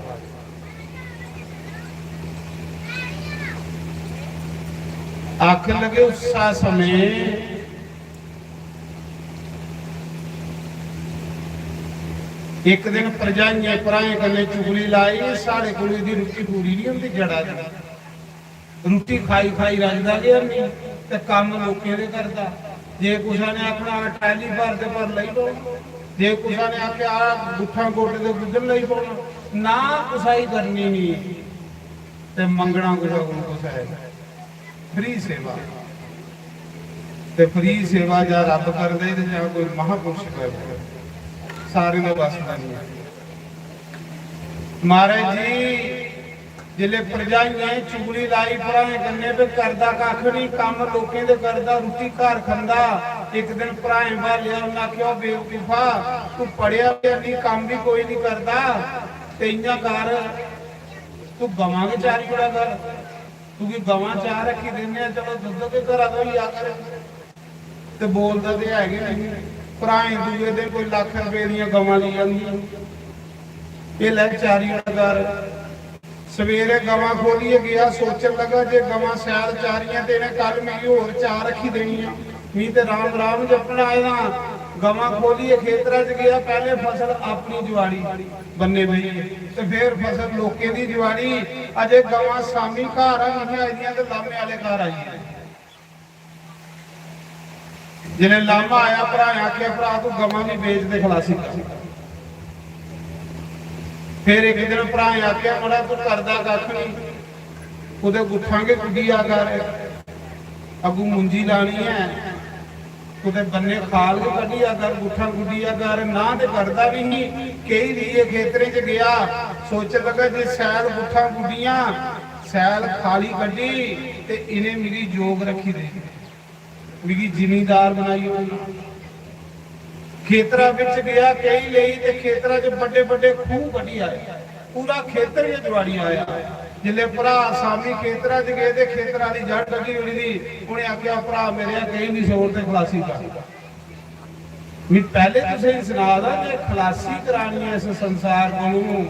आखन लगे, उस्सा समें इक दिन भरजाइयें भ्राएं कन्नै चुगली लाई, "साढ़े कोल एह्दी रुट्टी पूरी नहीं होंदी जड़ा दी, रुट्टी खाई खाई रजदा गै नहीं ते कम्म लोकें दे करदा। जे कुसै ने आखना, 'ट्राली भर' ते भर लेई पौना, जे कुसै ने आखेआ, 'आ गुट्ठां गोड्ड' ते गुड्डन लेई पौना, ना कुसै गी करनी नहीं ते मंगना कुसै कोल कुसै ने।" फ्री सेवा। ते फ्री सेवा जां रब करदे ते जां कोई महापुरुष करदे, सारें दा बस दा नहीं। महाराज जी, जिसलै भरजाइयें चुगली लाई भ्राएं कन्नै, ते करदा कक्ख नहीं, कम्म लोकें दे करदा, रुट्टी घर खंदा। इक दिन भ्राएं भालेआ, उन्नै आखेआ, "ओ बेवकूफा, तू पढ़ेआ बी नहीं, कम्म बी कोई नहीं करदा, ते इ'यां कर, तू गवां गै चारी ओड़ा कर।" तुगी गवां चार रक्खी दिन्ने आं, चलो दुद्ध ते घरा दा होई जा करे। ते बोलदा ते है गै नहीं। भ्राएं दूए दे कोई लक्ख रपेऽ दियां गवां लेई आंदियां। एह् लै चारी ओड़ा कर। सवेरे गवां खोलियै गेआ, सोचन लगा, "जे गवां शैल चारियां ते इ'नें कल मिगी होर चार रक्खी देनियां। मी ते राम राम जपना आए दा। गवां खोलियै खेतरा च गेआ, पैह्ले फसल अपनी जुआड़ी, बन्ने बेहियै, ते फिर फसल लोकें दी जुआड़ी। अजे गवां शामी घर नेईं आई दियां ते लामे आह्ले घर आई गे।" जिसलै लामा आया, भ्राएं आखेआ, "भ्रा, तू गवां बी बेच ते खलासी कर।" फिर इक दिन भ्राएं आखेआ, "मड़ा, तू करदा कक्ख नहीं, कुतै गुट्ठां गै गुड्डी आ कर, अग्गू मुंजी लानी ऐ, कुतै बन्ने खाल गै कड्ढी आ कर, गुट्ठां गुड्डी आ कर।" ना ते करदा बी नहीं, केई लेइयै खेतरें च गेआ, सोचन लगा, "जे शैल गुट्ठां गुड्डियां, शैल खाली कड्ढी, ते इ'नें मिगी जोग रक्खी दे, मिगी जिमींदार बनाई ओड़ना।" खेतरा बिच गेआ, केई लेई ते खेतरा च बड्डे बड्डे खूह कड्ढी आए, पूरा खेतर गै जुआड़ी आया। जिसलै भ्राऽ शामी खेतरा च गे ते खेतरा दी जड़ कड्ढी ओड़ी दी, उ'नें आखेआ, "भ्राऽ मेरे, केई निचोड़ ते खलासी कर।" मैं पैह्ले तुसेंगी सना दा जे खलासी करानी ऐ इस संसार कोलू,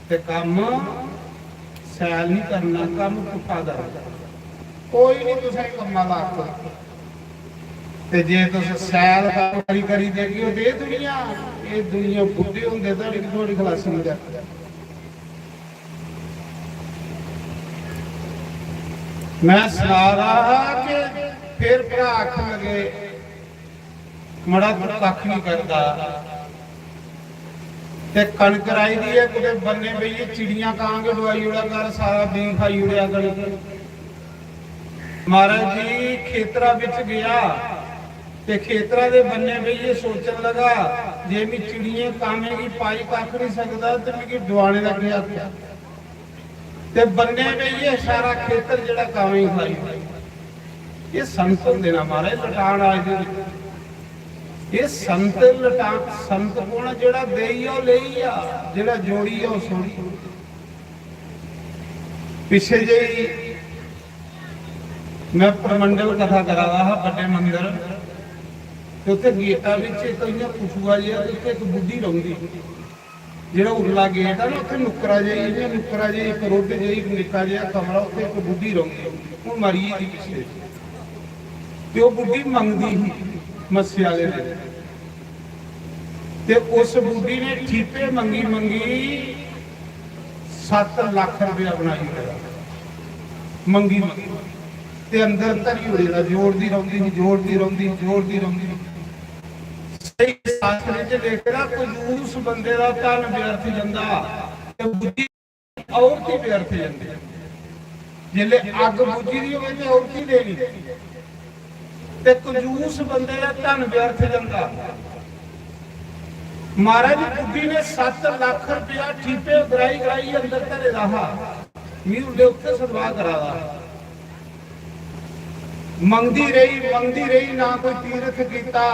ते कम्म सैल नहीं करना, कम्म पुट्ठा करना। कोई नहीं तुसें कम्मा दा आखग। ते जे तुस सैल कम्म करी, करी देगे ओ, ते एह् दुनिया, एह् दुनिया बुड्ढे होंदे धोड़ी, थोड़ी खलासी नहीं करदी। मैं सना रहा हा कि फिर भ्रा आखन लगे, "मड़ा, तू कक्ख नहीं करदा, ते कनक राही दी ऐ, कुतै बन्ने बेहियै चिड़ियां कां गै डुआई ओड़ा कर, सारा बीऽ खाई ओड़ेआ कनक।" महाराज जी खेतरा बिच गया ते खेतरा दे बन्ने बेहियै सोचन लगा, "जे मैं चिड़ियें कामें गी पाई कक्ख नहीं सकदा ते मिगी डुआने दा केह् हक ऐ?" ते बन्ने बेहियै सारा खेतर जेह्ड़ा कामें गी खाई ओड़ेआ। एह् संत होंदे ना महाराज, लटान आए दे होंदे। एह् संत लटान, संत कौन ऐ? जेह्ड़ा देई गेआ, ओह् लेई गेआ, जेह्ड़ा जोड़ी गेआ, ओह् छोड़ी गेआ। पिच्छे जेही मैं परमंडल कथा करा दा हा बड्डे मंदर, ते उत्थै गेटा बिच इक इ'यां कुठुआ जेहा, ते उत्थै इक बुड्ढी रौंह्दी। जेह्ड़ा उरला गेट ऐ ना, उत्थै नुक्करा जेही, इ'यां नुक्करा जेही, इक रुद्ध जेही, इक निक्का जेहा कमरा, उत्थै इक बुड्ढी रौंह्दी। हून मरी गेदी पिछले। ते ओह् बुड्ढी मंगदी ही मस्से आह्ले दिन। ते उस बुड्ढी ने ठीपे मंगी मंगी सत्त लक्ख रपेआ बनाई ओड़ेआ। मंगी मंगी। ते अंदर धरी ओड़े दा, जोड़दी रौंदी ही, जोड़दी रौंदी ही, जोड़दी रौंदी ही। स्हेई शास्त्रें च लिखे दा, कंजूस बंदे दा धन व्यर्थ जंदा ते बुद्धि औरती व्यर्थ जंदी। जिसले अग्ग बुझी दी होवे ते औरती देनी, ते कंजूस बंदे दा धन व्यर्थ जंदा। महाराज बुड्ढी ने सत्त लक्ख रुपया ठीपे ग्राई ग्राई अंदर धरे दा हा, मी उंदे उत्थे सदवा करा दा। मंगदी रेही, मंगदी रेही, ना कोई तीरथ कीता,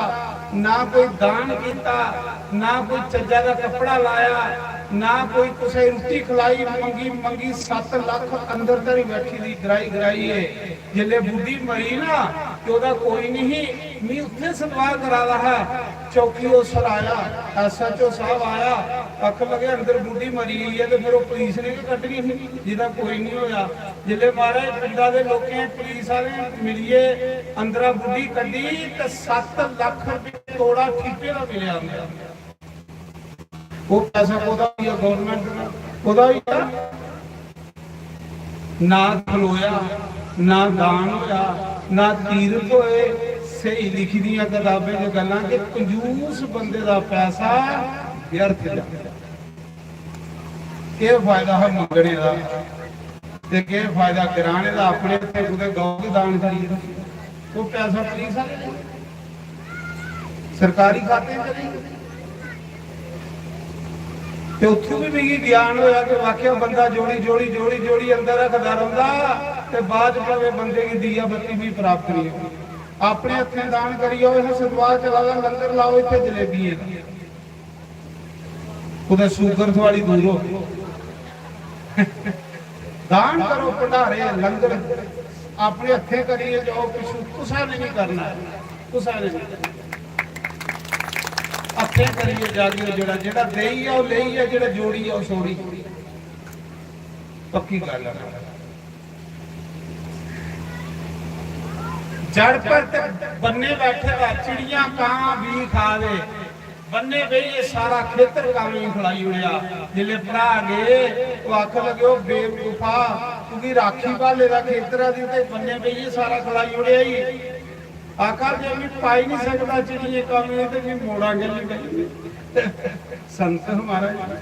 ना कोई दान कीता, ना कोई चज्जा दा कपड़ा लाया, ना कोई कुसै रुट्टी खलाई। मंगी मंगी सत्त लक्ख अंदर धरी बैठी दी, ग्राई ग्राई है। जिसले बुड्ढी मरी ना, ते ओह्दा कोई नहीं, मी उत्थे सदवा करा दा हा। चौकी अफसर आया, एसएचओ साहब आया, आखन लगे, "अंदर बुड्ढी मरी गई है, ते फिर ओह् पुलिस ने गै कड्ढनी ही, जेह्दा कोई नहीं होया।" जिसले महाराज पिंडा दे लोकें, पुलिस आह्लें मिलियै अंदरा बुड्ढी कड्ढी, ते सत्त लक्ख रपेऽ तोड़ा ठीपे दा मिलेआ। ओह् पैसा कोह्दा होई गेआ? गौरमैंट दा। कोह्दा होई गेआ? ना खलोया, ना दान होया, ना तीरथ होए। स्हेई लिखी दियां कताबें च गल्लां कि कंजूस बंदे दा पैसा व्यर्थ जा। केह् फायदा हा मंगने दा, ते केह् फायदा कराने दा? अपने हत्थें कुतै गौ गै दान करियै, ओह् पैसा पुलिस आह्ले लेई, सरकारी खाते च चली गेआ। ते उत्थों भी मिगी ज्ञान होया कि वाकया बंदा जोड़ी, जोड़ी, जोड़ी, जोड़ी अंदर रखदा रौंह्दा, ते बाद च भावें बंदे गी दीया बत्ती भी प्राप्त नहीं होंदी। अपने हत्थें दान करी आओ, इत्थै सतवाह चला दा, लंगर लाओ इत्थै जलेबियें दा। कुतै शूगर थुआड़ी दूर हो। दान करो, भंडारे, लंगर अपने हत्थें करियै जाओ, पिच्छों कुसै ने नहीं करना है, कुसै ने नहीं। हत्थें करियै जागियो, जेड़ा, जेड़ा देई आओ, लेई आओ, जेड़ा जोड़ी आओ, छोड़ी। पक्की गल्ल है। जड़ पर ते बन्ने बैठे दा, चिड़ियां कां भी खा दे, बन्ने बेहियै सारा खेतर कावें गी खलाई ओड़ेआ। जिसलै भ्राऽ गे, ओह् आखन लगे, "ओ बेवकूफा, तुगी राखी भाले दा खेतर ऐ, ते बन्ने बेहियै सारा खलाई ओड़ेआ ई।" आखा, "जे में पाई नहीं सकदा चिड़ियें कावें गी, ते में मोड़ां गै नहीं।" संत हमारा,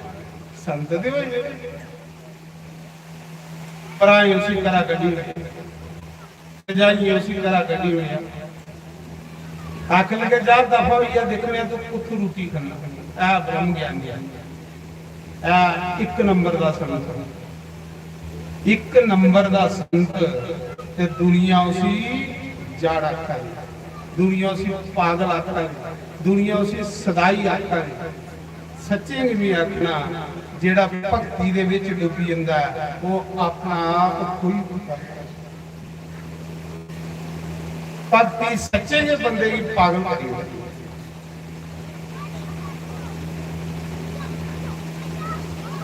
संत दे होई गे। भ्राएं उसी घरा कड्ढी ओड़ेआ, भरजाइयें उसी घरा कड्ढी ओड़ेआ। आखन लगे, "जा दफा होई जा, दिक्खने आं तू कुत्थों रुट्टी खन्ना।" ऐ ब्रह्म ज्ञानी ऐ, ऐ इक नंबर दा संत, इक नंबर दा संत। ते दुनिया उसी जड़ आखा दी, दुनिया उसी पागल आखा दी, दुनिया उसी सदाई आखा दी। सच्चें गै में आखना, जेह्ड़ा भक्ति दे विच डुब्बी जंदा ऐ, ओह् अपना आप खोई दिंदा ऐ। भक्ति सच्चें गै बंदे गी पागल करी ओड़दी ऐ।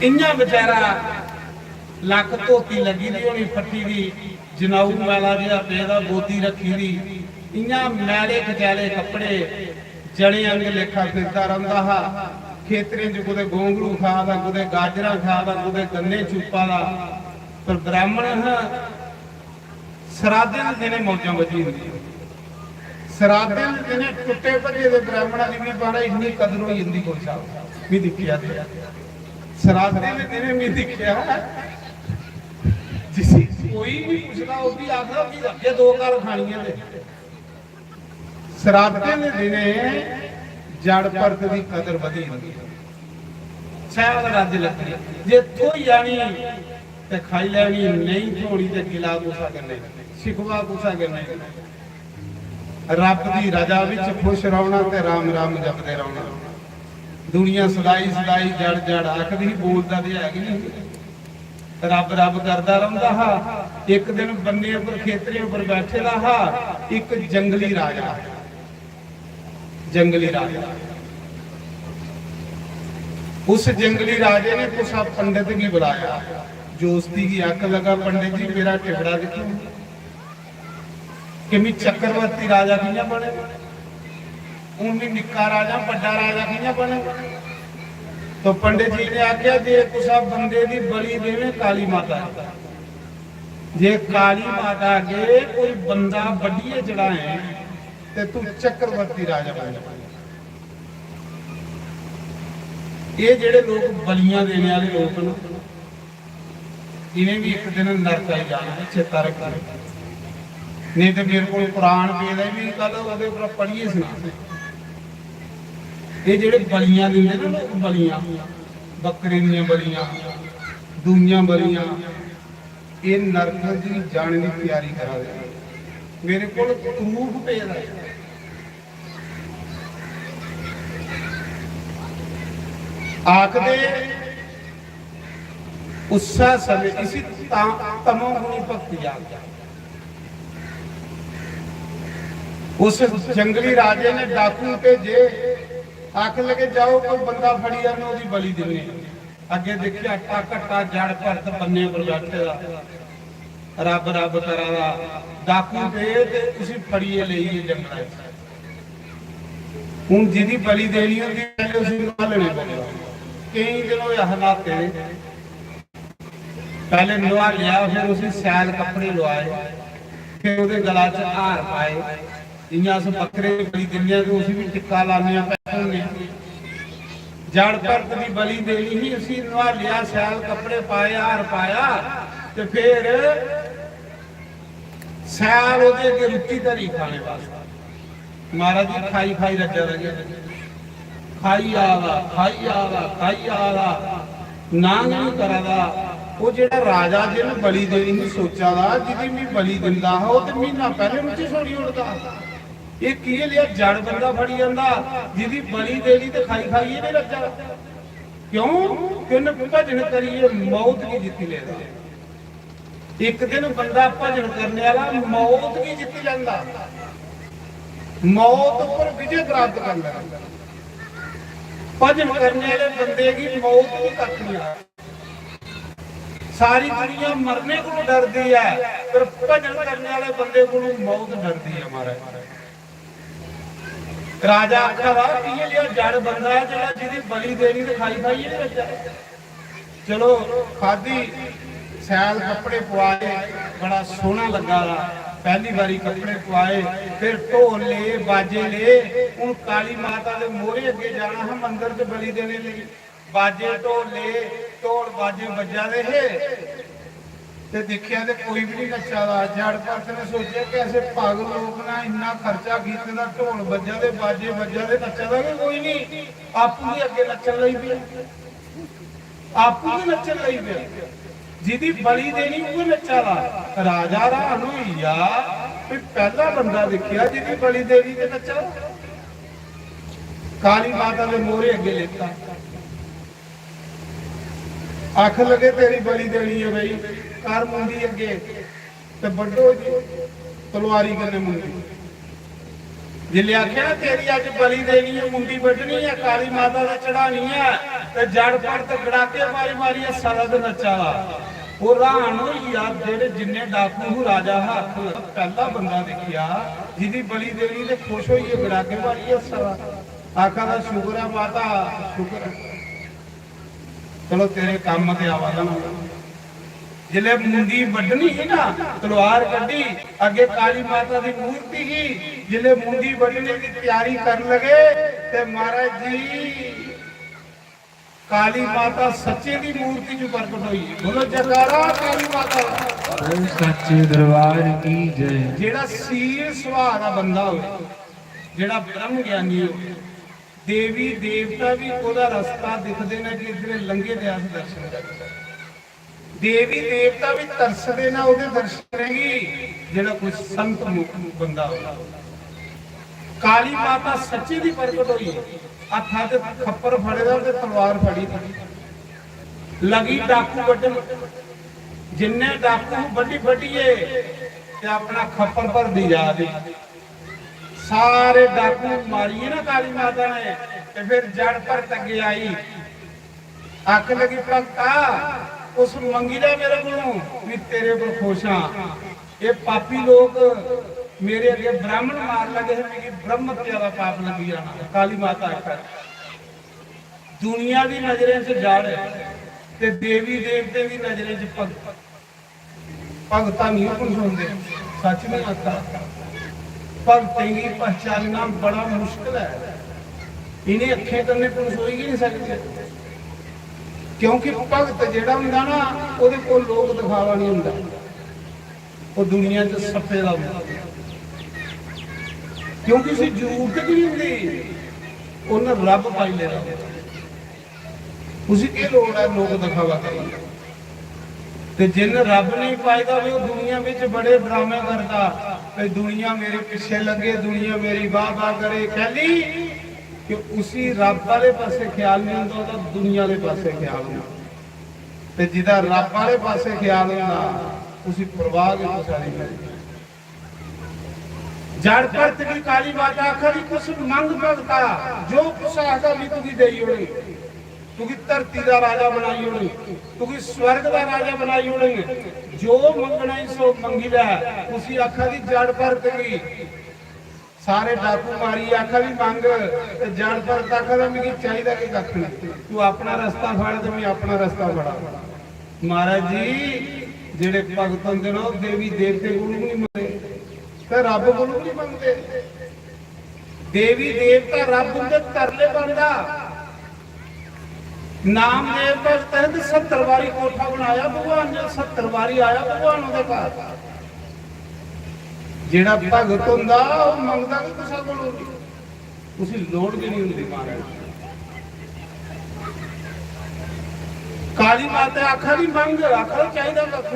इ'यां बेचारा लक्क धोती लग्गी दी होनी फट्टी दी, जनाऊ मैला जेहा पेदा, गोदी रक्खी दी, इ'यां मैले कचैले कपड़े, जड़े अंग लेखा फिरदा रौंह्दा हा। खेतरें च कुतै गोंगलू खा दा, कुतै गाजरां खा दा, कुतै गन्ने चुप्पा दा। पर ब्राह्मण हा, सराधें दे दिनें मौजां बज्जी जंदियां। सराधें दे दिनें टुट्टे भज्जे दे ब्राह्मणा दी बी, महाराज, इन्नी कदर होई जंदी कोई साहब। मी दिक्खेआ ते सराधें दे दिनें मी दिक्खेआ, जिसी कोई बी पुछदा, ओह् बी आखदा, "भी अग्गें दो घर खानियां ते।" सराधें दे दिनें जड़ परत दी कदर बधी जंदी ऐ। शैल रज्ज लग्गी, जे थ्होई जानी ते खाई लैनी, नेईं थ्होनी ते गिला कुसै कन्नै, शिकवा कुसै कन्नै। रब दी रजा विच खुश रौह्ना ते राम राम जपदे रौह्ना। दुनिया सदाई सदाई जड़ जड़ आखदी ही, बोलदा ते है गै नहीं। रब रब करदा रौंह्दा हा। इक दिन बन्ने उप्पर, खेतरें उप्पर बैठे दा हा इक जंगली राजा, जंगली राजा। उस जंगली राजे ने कुसा पंडित गी बुलाया। जोस्ती गी आखन लगा, "पंडित जी, मेरा टिबड़ा दिक्खो कि मी चक्रवर्ती राजा कि'यां बने, हून मी निक्का राजा, बड्डा राजा कि'यां बने?" तो पंडित जी ने आखेआ, "जे कुसा बंदे दी बलि देवे काली माता गी, जे काली माता अग्गे कोई बंदा बड्ढियै चढ़ाए ते तू चक्रवर्ती राजा बन जा। ये जेह्ड़े लोक बलियां देने आह्ले लोक न, इ'नें बी इक दिन नरक आई जाना, एह् चेता रक्खना। नेईं ते मेरे कोल कुरान पेदा ऐ, में गल्ल ओह्दे उप्पर पढ़ियै सना। एह् जेह्ड़े बलियां दिंदे ना लोक, बलियां, बक्करे दियां बलियां, दूइयां बलियां, एह् नरक दी जाने दी त्यारी करा दे। मेरे कोल प्रूफ पेदा ऐ। आखदे उस्सै समें इसी ता-, तमोगुणी भक्ति आखदे। उस जंगली राजे ने डाकू भेजे, आखन लगे, "जाओ, कोई बंदा फड़ी आनो, ओह्दी बलि दिन्ने।" अग्गे दिक्खेआ, घट्टा घट्टा जड़ भरत बन्ने पर बैठे दा, रब रब करा दा, डाकू पे ते उसी फड़ियै लेई गे जंगला च। हून जिदी बलि देनी होंदी, पैह्ले उसी नुहालने पौंदा। केईं दिन होए अस न्हाते दे। पैह्ले नुहालेआ, फिर उसी सैल कपड़े लोआए, फिर ओह्दे गला च हार पाए। जि'यां अस बक्करे दी बलि दिन्ने आं ते उसी बी टिक्का लान्ने आं, पैसे दिन्ने आं। जड़ भरत दी बलि देनी ही, उसी नुहालेआ, सैल कपड़े पाए, हार पाया ते फिर सैल ओह्दे अग्गें रुट्टी धरी खाने वास्तै। महाराज जी खाई खाई रज्जा दा गै। खाई आ दा, खाई आ दा, खाई आ दा, नांग नहीं करा दा। ओह् जेह्ड़ा राजा जिन्न बलि देनी ही सोचा दा, जिदी मी बलि दिंदा हा, ओह् ते म्हीना पैह्ले रुट्टी छोड़ी ओड़दा। एह् कि'यां जेहा जड़ बंदा फड़ी जंदा, जिदी बलि देनी ते खाई खाइयै नहीं रज्जा दा। क्यों? कि उन्नै भजन करियै मौत गी जित्ती लेदा। इक दिन बंदा भजन करने वाला मौत गी जित्ती लैंदा, मौत उप्पर विजय प्राप्त कर लैंदा। भजन करने वाले बंदे गी मौत भी कक्ख नहीं आ। सारी दुनिया मरने को डरदी है, पर भजन करने वाले बंदे को मौत डरदी है। महाराज, राजा आखा दा कि ये लिया जड़ बंदा है, जेह्ड़ा, जिदी बलि देनी ते खाई खाइयै नहीं रज्जा। चलो, खादी, सैल कपड़े पुआए, बड़ा सोहना लग्गा दा। पैह्ली बारी कपड़े पुआए, फिर ढोल ले, बाजे ले। हून काली माता दे मोहरे अग्गे जाना हा मंदर च बलि देने लेई। बाजे ढोल ले, ढोल बाजे बज्जा दे हे, ते दिक्खेआ ते कोई बी नहीं नच्चा दा। जड़ भरत ने सोचेआ कि ऐसे पागल लोक ना, इन्ना खर्चा कीते दा, ढोल बज्जा दे, बाजे बज्जा दे, नच्चा दा गै कोई नहीं। आपूं गै अग्गे नच्चन लगी पेआ, आपूं गै नच्चन लगी पेआ। जिदी बलि देनी उ'ऐ नच्चा दा। राजा हैरान होई गेआ, भी पैह्ला बंदा दिक्खेआ जिदी बलि देनी ते नच्चा दा। काली माता दे मोहरे अग्गे लेता। आखन लगे, "तेरी बलि देनी है भाई, कर मुंडी अग्गे ते बड्ढो जी तलवारी कन्नै मुंडी।" जिसलै आखेआ ना, "तेरी अज्ज बलि देनी है, मुंडी बड्ढनी है, काली माता दा चढ़ानी है," ते जड़ भरत गड़ाके मारी मारियै सदा ते नच्चा दा। ओह् हैरान होई गेआ, जेह्ड़े जिन्ने डाकू हू राजा हा, आखन लगा, "पैह्ला बंदा दिक्खेआ जिदी बलि देनी ते खुश होइयै गड़ाके मारियै सदा।" आखा दा, "शुक्र ऐ माता, शुक्र ऐ।" चलो, तेरे कम्म ते आवा दा ना। जिसलै मुंडी बड्ढनी ही ना, तलवार कड्ढी, अग्गे काली माता दी मूर्ति ही, जिसलै मुंडी बड्ढने दी त्यारी करन लगे, ते महाराज जी, काली माता सच्चे दी मूर्ति च प्रकट होई। बोलो जयकारा काली माता दा। बोल सच्चे दरबार की जय। जेह्ड़ा सील सुभाऽ दा बंदा होवे, जेह्ड़ा ब्रह्म ज्ञानी होवे, देवी देवता भी ओह्दा रस्ता दिखदे न कि इद्धरे लंघे दे अस दर्शन करचै। देवी देवता भी तरसदे न ओह्दे दर्शनें गी, जेह्ड़ा कोई संत मुख बंदा होवे। काली माता सच्चे दी प्रकट होई, हत्था च खप्पर फड़े दा ते तलवार फड़ी दी। लगी डाकू बड्ढन, जिन्ने डाकू बड्ढी बड्ढियै ते अपना खप्पर भरदी जा दी। सारे डाकू मारियै ना काली माता ने, ते फिर जड़ भरत अग्गे आई, आखन लगी, "भक्ता, कुछ मंगी लै मेरे कोलों, मैं तेरे पर खुश हां। ये पापी लोक मेरे अग्गे ब्राह्मण मार लगे हे, मिगी ब्रह्म हत्या दा पाप लगी जाना।" काली माता आखा, दुनिया दी नजरें च जड़ ते देवी देवतें दी नजरें च भगत। भगतां नहीं पनसोंदे, सच नहीं आखा। भगतें गी पहचानना बड़ा मुश्किल है। इ'नें अक्खें कन्नै पनसोई गै नहीं सकदे, क्योंकि भगत जेह्ड़ा होंदा ना, ओह्दे कोल लोक दिखावा नहीं होंदा, ओह् दुनिया च सप्पे दा होंदा, क्योंकि उसी जरूरत गै नहीं होंदी, उन्न रब पाई लेदा। उसी केह् लोड़ ऐ लोक दिखावा करने दी? ते जिन्न रब नहीं पाए दा होवे, ओह् दुनिया बिच बड़े ड्रामे करदा, भई दुनिया मेरे पिच्छे लग्गे, दुनिया मेरी वाह वाह करे। कैली? कि उसी रब आह्ले पासे ख्याल नहीं होंदा, ओह्दा दुनिया आह्ले पासे ख्याल होंदा। ते जिदा रब आह्ले पासे ख्याल होंदा, उसी परवाह गै कुसै दी नहीं। जड़ परत गी काली माता आखा दी, कुछ मंग भगता, जो कुछ आखदा, मैं तुगी देई ओड़े। तुगी धरती दा राजा बनाई ओड़े, तुगी स्वर्ग दा राजा बनाई ओड़े। जो मंगना ही सो मंगी लै। उसी आखा दी जड़ परत गी। सारे डाकू मारी आखा दी मंग, ते जड़ परत आखा दा, मिगी चाहिदा गै कक्ख नहीं। तू अपना रस्ता फड़ ते मैं अपना रस्ता फड़ा। महाराज जी, जेह्ड़े भगत होंदे न, ओह् देवी देवते कोलू बी नहीं मंगदे, ते रब कोलू बी नहीं मंगदे। देवी देवता रब उंदे तरले पांदा। नामदेव भगत है ते सत्तर बारी कोठा बनाया भगवान ने, सत्तर बारी आया भगवान ओह्दे घर। जेह्ड़ा भगत होंदा, ओह् मंगदा गै कुसै कोलू नहीं। उसी लोड़ गै नहीं होंदी महाराज। काली माता आखा दी मंग, आखा चाहिदा कक्ख।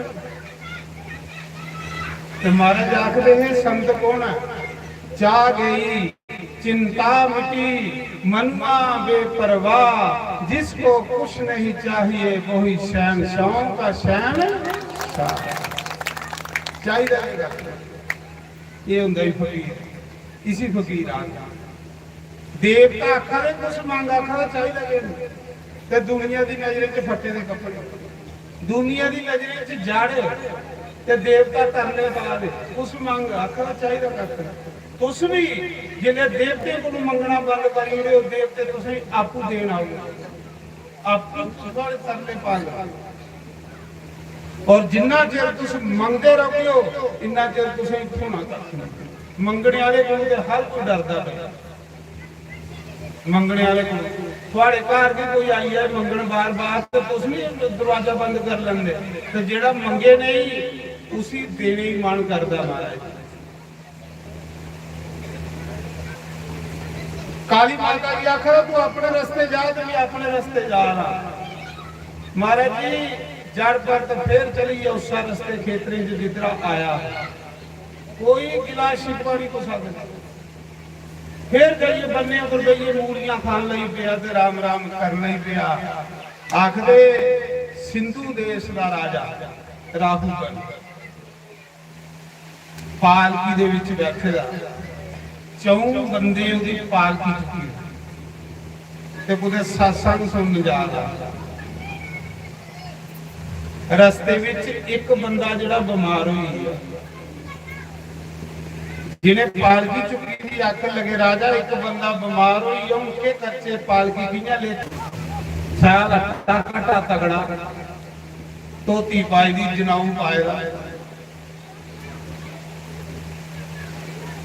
ते महाराज आखदे हे, संत कौन है? जा गई चिंता मिटी मनुआ बेपरवाह, जिसको कुछ नहीं चाहिए वही शहंशाहों का शहंशाह। चाहिदा नहीं कक्ख। ये होंदा ही फकीर, इसी फकीर आखदे। देवता आखा दे, कुछ मंग, आखा दा चाहिदा केह्? ते दुनिया दी नजरें च फट्टे दे कपड़े, दुनिया दी नजरें च जड़, ते देवता तरले पा दे, कुछ मंग, आखा दा चाहिदा कक्ख। तुस भी जिसलै देवतें कोलू मंगना बंद करी ओड़ेओ, देवते तुसें आपूं देन आउगे। आपूं थुआढ़े तरले पाग। और जिन्ना चिर तुस मंगदे रहोगे, इन्ना चिर तुसें थ्होना कक्ख नहीं। मंगने आह्ले कोल ते हर कोई डरदा पे। मंगने आह्ले कोल, थुआढ़े घर भी कोई आई जाए मंगन बार बार, तो तुस नहीं दरवाजा बंद कर लेंदे। तो जेड़ा मंगे नहीं, उसी देने ही मन करदा महाराज। काली माता जी आखा, "तू अपने रस्ते जा, ते मैं अपने रस्ते जा रहा।" महाराज जी, जड़ परत फिर चली गया उस रस्ते खेतरें च जिद्धरा आया। कोई गिला शिकवा नहीं कुसा दे। फिर जाइए बन्ने पर बेहिए मूलियां खान लगी पिया ते राम राम करन लगी पिया। आखदे सिंधु देश का राजा राहु गण पालकी दे विच बैठे दा, चौं बंदे ओहदी पालकी चुक्की ते कुतै सत्संग सुनन जा रहा। रस्ते विच इक बंदा जेहड़ा बमार होई गया, जिन्हें पालकी चुक्की दी, आखन लगे, "राजा, इक बंदा बमार होई गया, हून केह करचे, पालकी कियां ले?" सैल अट्टा घट्टा तगड़ा, धोती पाई दी, जनाऊ पाए दा।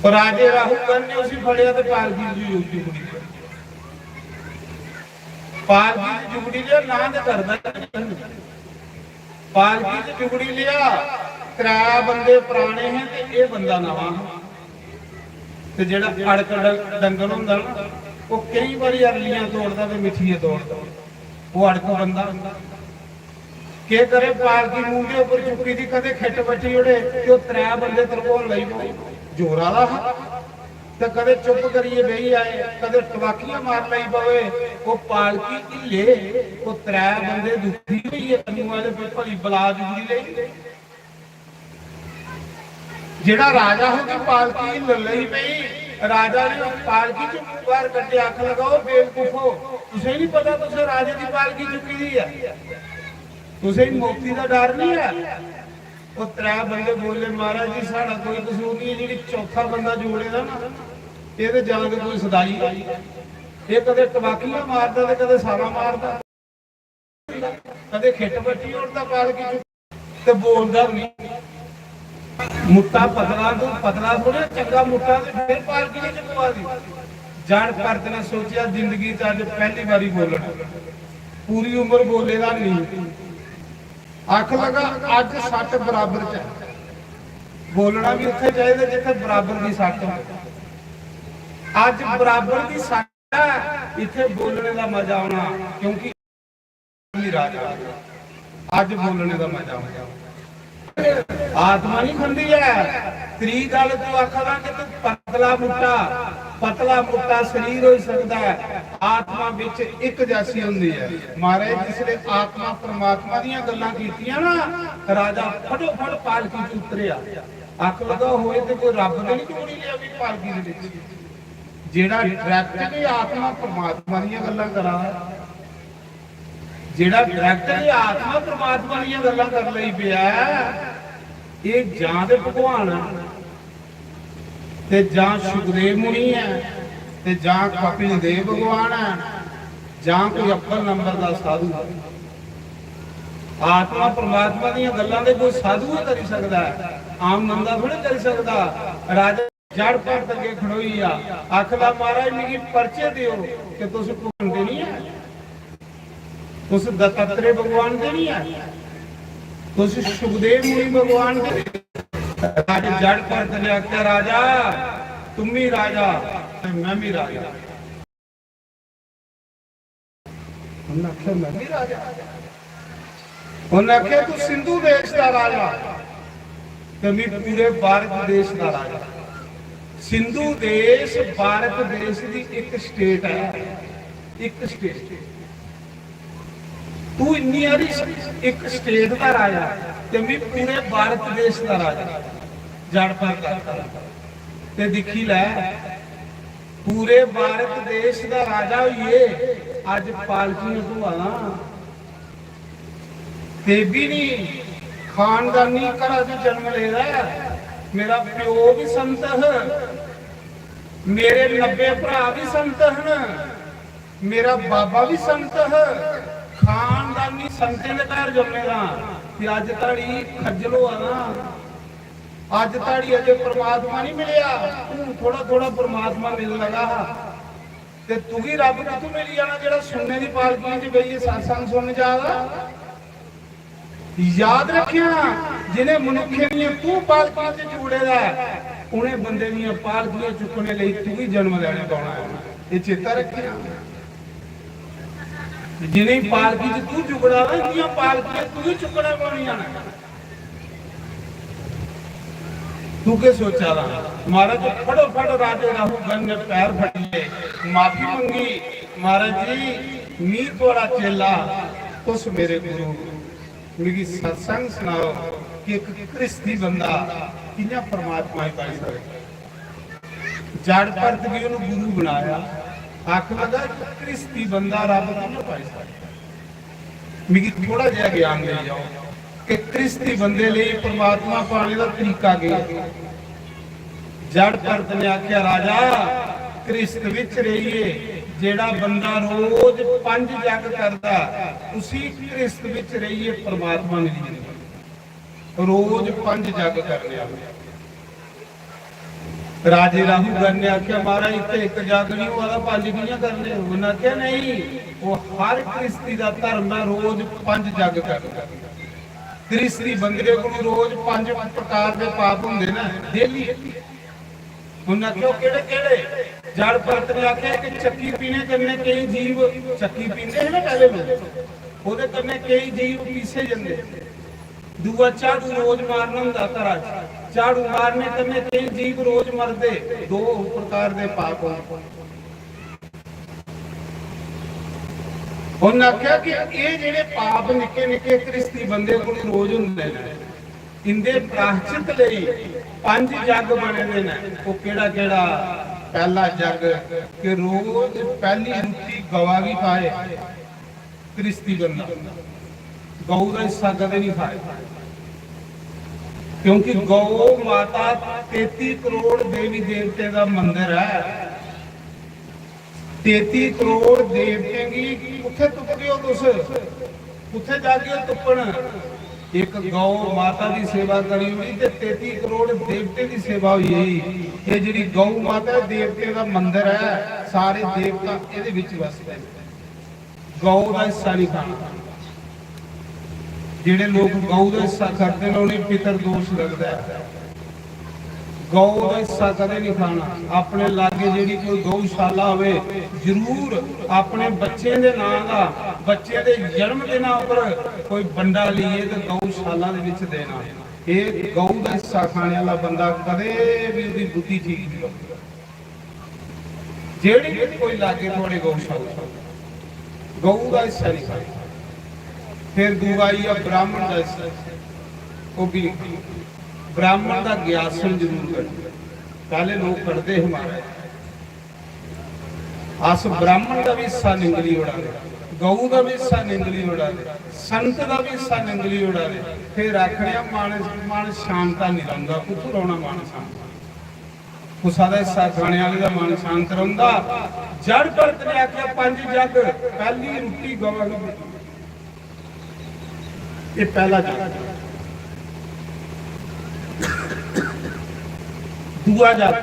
पर राजे राहु गण ने उसी फड़िया ते पालकी च जुगड़ी, पालकी च जुगड़ी लिया, ना ते करदा ही नहीं। पालकी च जुगड़ी लिया, त्रै बंदे पराने हे ते एह बंदा नमां हा। ते जेहड़ा अड़क डं-, डंगर होंदा ना, ओह केई बारी अरलियां तोड़दा ते मिट्ठियां तोड़दा, ओह अड़क बंदा। केह् करे, पालकी मूंढे उप्पर चुक्की दी, कदें खिट्ट बट्टी ओड़े ते ओह् त्रै बंदे तरकोन लगी पौन। जोर आह्ला हा ते कदें चुप करियै बेही जाए, कदें टबाकियां मार लगी पवे। ओह् पालकी हिल्ले, ओह् त्रै बंदे दुखी होई गे, कन्नू आह्ले, "भई भली बला जुगड़ी लेई।" जेड़ा राजा हा, ओहदी पालकी हिल्लन लगी पई। राजा ने पालकी च मूंह बाहर कड्ढेआ, आखन लगा, "ओ बेवकूफो, तुसें नहीं पता तुसें राजे दी पालकी चुक्की दी ऐ? तुसें मोती दा डर नहीं ऐ?" ओह त्रै बंदे बोले, "महाराज जी, साढ़ा कोई कसूर नहीं है, जेड़ी चौथा बंदा जोड़े दा ना, एह ते जां ते कोई सदाई है, एह कदे टबाकियां मारदा ते कदे साला मारदा।" कदे खिट बट्टी ओड़दा पालकी च ते बोलदा बी नहीं। मुट्टा पतला तो पतला थोड़े, चंगा मुट्टा ते फिर पालकी च पवा दी। जड़ परत ने सोचेआ, जिंदगी च अज्ज पैह्ली बारी बोलना, पूरी उम्र बोले दा नहीं। आख लगा, अज्ज सट्ट बराबर च ऐ। बोलना भी उत्थे चाहिए जिथे बराबर की सट्ट हो। अज्ज बराबर की सट्ट है, इथे बोलने का मजा आना, क्योंकि राजा, अज बोलने का मजा आया। आत्मा नहीं खंदी है। त्री गल तू आखा कि तू पतला मुट्टा, पतला मुट्टा शरीर हो सकता है, आत्मा विच एक जैसी होंदी है। महाराज, जिसले आत्मा परमात्मा दीयां गल्लां कीतियां ना, राजा फटोफट पालकी च उतरिया। आख लगा, होए ते कोई रब ते नहीं चुगड़ी लिया भी पालकी दे विच। जेड़ा डायरेक्ट भी आत्मा परमात्मा दीयां गल्लां करा, जेड़ा डायरेक्ट भी आत्मा परमात्मा दीयां गल्लां कर लई पिया, ये जां ते भगवान है, ते जां सुखदेव मुनि है, ते जां कपिल देव भगवान है, जां कोई अव्वल नंबर का साधु है। आत्मा परमात्मा दीयां गल्लां ते कोई साधु ही करी सकदा है, आम बंदा थोड़े करी सकदा। राजा जड़ भगत अगे खड़ोई आ, आखदा, "महाराज, मिगी परिचय दियो कि तुस भगवान दे नहीं है, तुस दत्तात्रेय भगवान दे नहीं है, तुस सुखदेव मुनि भगवान दे नहीं।" राजा जड़ भगत ने आख्या, "राजा, तुम भी राजा ते मैं भी राजा।" उन्हें आख्या, "मैं भी राजा।" उन्हें आख्या, "तू सिंधु देश का राजा, ते मैं पूरे भारत देश का राजा।" सिंधु देश भारत देश की एक स्टेट है, एक स्टेट। तू इन्नी हारी एक स्टेट का राजा, ते मैं पूरे भारत देश का राजा। जड़ पर करता, ते दिखी लै, पूरे भारत देश का राजा होइए, अज पालकियां धोआ ना। ते भी नहीं, खानदानी घरा च जन्म लेदा ऐ। मेरा प्यो भी संत ह, मेरे नब्बे भरा भी संत हन, मेरा बाबा भी संत ह। खानदानी संतें दे घर जम्मे दा, ते अज धड़ी खज्जल होआ ना। अज धड़ी अजे परमात्मा नहीं मिलेआ, हूं थोड़ा थोड़ा परमात्मा मिलन लगा हा। ते तुगी रब कित्थों मिली जाना जेड़ा सुनने दी पालकी च बेहियै सत्संग सुनन जा रहा? याद रखिया, जिन्हें मनुखे दियां तू पालकियां च जोड़े दा ऐ, उन्हें बंदे दियां पालकियां चुकने लई तुगी जन्म लैने पौना है। ये चेता रखिया, जिन्हें पालकी च तू जुगड़ा ना, इंदियां पालकियां तुगी चुकने पौनियां न। तू के सोचा दा? महाराज, फटोफट राजे राहु गण ने पैर फड़िए, माफी मंगी, "महाराज जी, मी थुआड़ा चेला, तुस मेरे गुरु, मिगी सत्संग सनाओ कि एक गृहस्थी बंदा कि'यां परमात्मा गी पाई सकदा?" जड़ भरत गी उन्हें गुरु बनाया, आख लगा, "गृहस्थी बंदा रब कि'यां पाई सकदा?" मिगी थोड़ा जिहा ज्ञान देई जाओ कि गृहस्थी बंदे लेई परमात्मा पाने दा तरीका केह् ऐ? जड़ भरत ने आखेआ, "राजा, गृहस्थ विच रेहियै जेड़ा बंदा रोज पंज जग करदा, उसी गृहस्थ विच रेहियै परमात्मा मिली जंदा।" रोज पंज जग करने आह्ले। राजे राहु गण ने आखेआ, "महाराज, इत्थे इक जग नहीं होआ दा, पंज कि'यां करने?" उन्हें आखेआ, "नहीं, वो हर गृहस्थी दा धर्म है, रोज पंज जग करना।" गृहस्थी बंदे को रोज पंज प्रकार के पाप होंदे ना, डेली। उन्हें आखेआ, "केड़े केड़े?" जड़ भरत ने आखेआ कि चक्की पीने कन्नै केई जीव, चक्की पींदे हे ना पैह्ले लोक, ओह्दे कन्नै केई जीव पीसे जंदे। दूआ, झाड़ू रोज मारना होंदा घरा च, झाड़ू मारने कन्नै केई जीव रोज मरदे। दो प्रकार दे पाप होंदे। उन्हें आखेआ कि एह् जेह्ड़े पाप निक्के निक्के गृहस्थी बंदे कोल रोज होंदे न, इंदे प्रायश्चित लेई पंज जग बने दे न। ओह् केह्ड़ा केह्ड़ा? पैह्ला जग कि रोज पैह्ली रुट्टी गवा गी पाए गृहस्थी बंदा, गौ दा हिस्सा कदें नहीं खाए, क्योंकि गौ माता तेती करोड़ देवी देवतें दा मंदिर ऐ। तेती करोड़ देवतें गी कुत्थै तुपदे ओ तुस? कुत्थै जागे ओ तुप्पन? एक गौ माता दी सेवा करी ओड़ी ते तेती करोड़ देवते दी सेवा होई गेई। ये जेह्ड़ी गौ माता ऐ, देवते दा मंदर ऐ, सारे देवता एह्दे बिच वसदे न। गौ दा हिस्सा नहीं खाना। जेह्ड़े लोक गौ दा हिस्सा खंदे न, उ'नेंगी पितर दोष लगदा ऐ। गौ दा हिस्सा कदें नहीं खाना। अपने लागे जेह्ड़ी कोई गौशाला होवे, जरूर अपने बच्चें दे नां दा, बच्चे दे जन्म दिना उप्पर कोई बंडा लेइयै ते गौशाला दे विच देना। एह् गौ दा हिस्सा खाने आह्ला बंदा कदें बी ओह्दी बुद्धि ठीक नहीं होंदी। जेह्ड़ी बी कोई लागे थुआढ़े गौशाला, गौ दा हिस्सा नहीं खाना। फिर दूआ आई गेआ ब्राह्मण दा हिस्सा, ओह् बी नहीं खाना। ब्राह्मण दा ग्यासन जरूर करना। पैह्ले लोक कढदे हे महाराज, अस ब्राह्मण दा बी हिस्सा निंगली ओड़ा दे, गौ दा बी हिस्सा निंगली ओड़ा दे, संत दा बी हिस्सा निंगली ओड़ा दे। फिर आखने आं, मन, मन शांता नहीं रौंह्दा। कुत्थों रौह्ना मन शांत? कुसा दा हिस्सा खाने आह्ले दा मन शांत रौंह्दा? जड़ भरत ने आखेआ, "पंज जग, पैह्ली रुट्टी गवा गी दित्ती।" एह् पैह्ला जग। दूआ जग,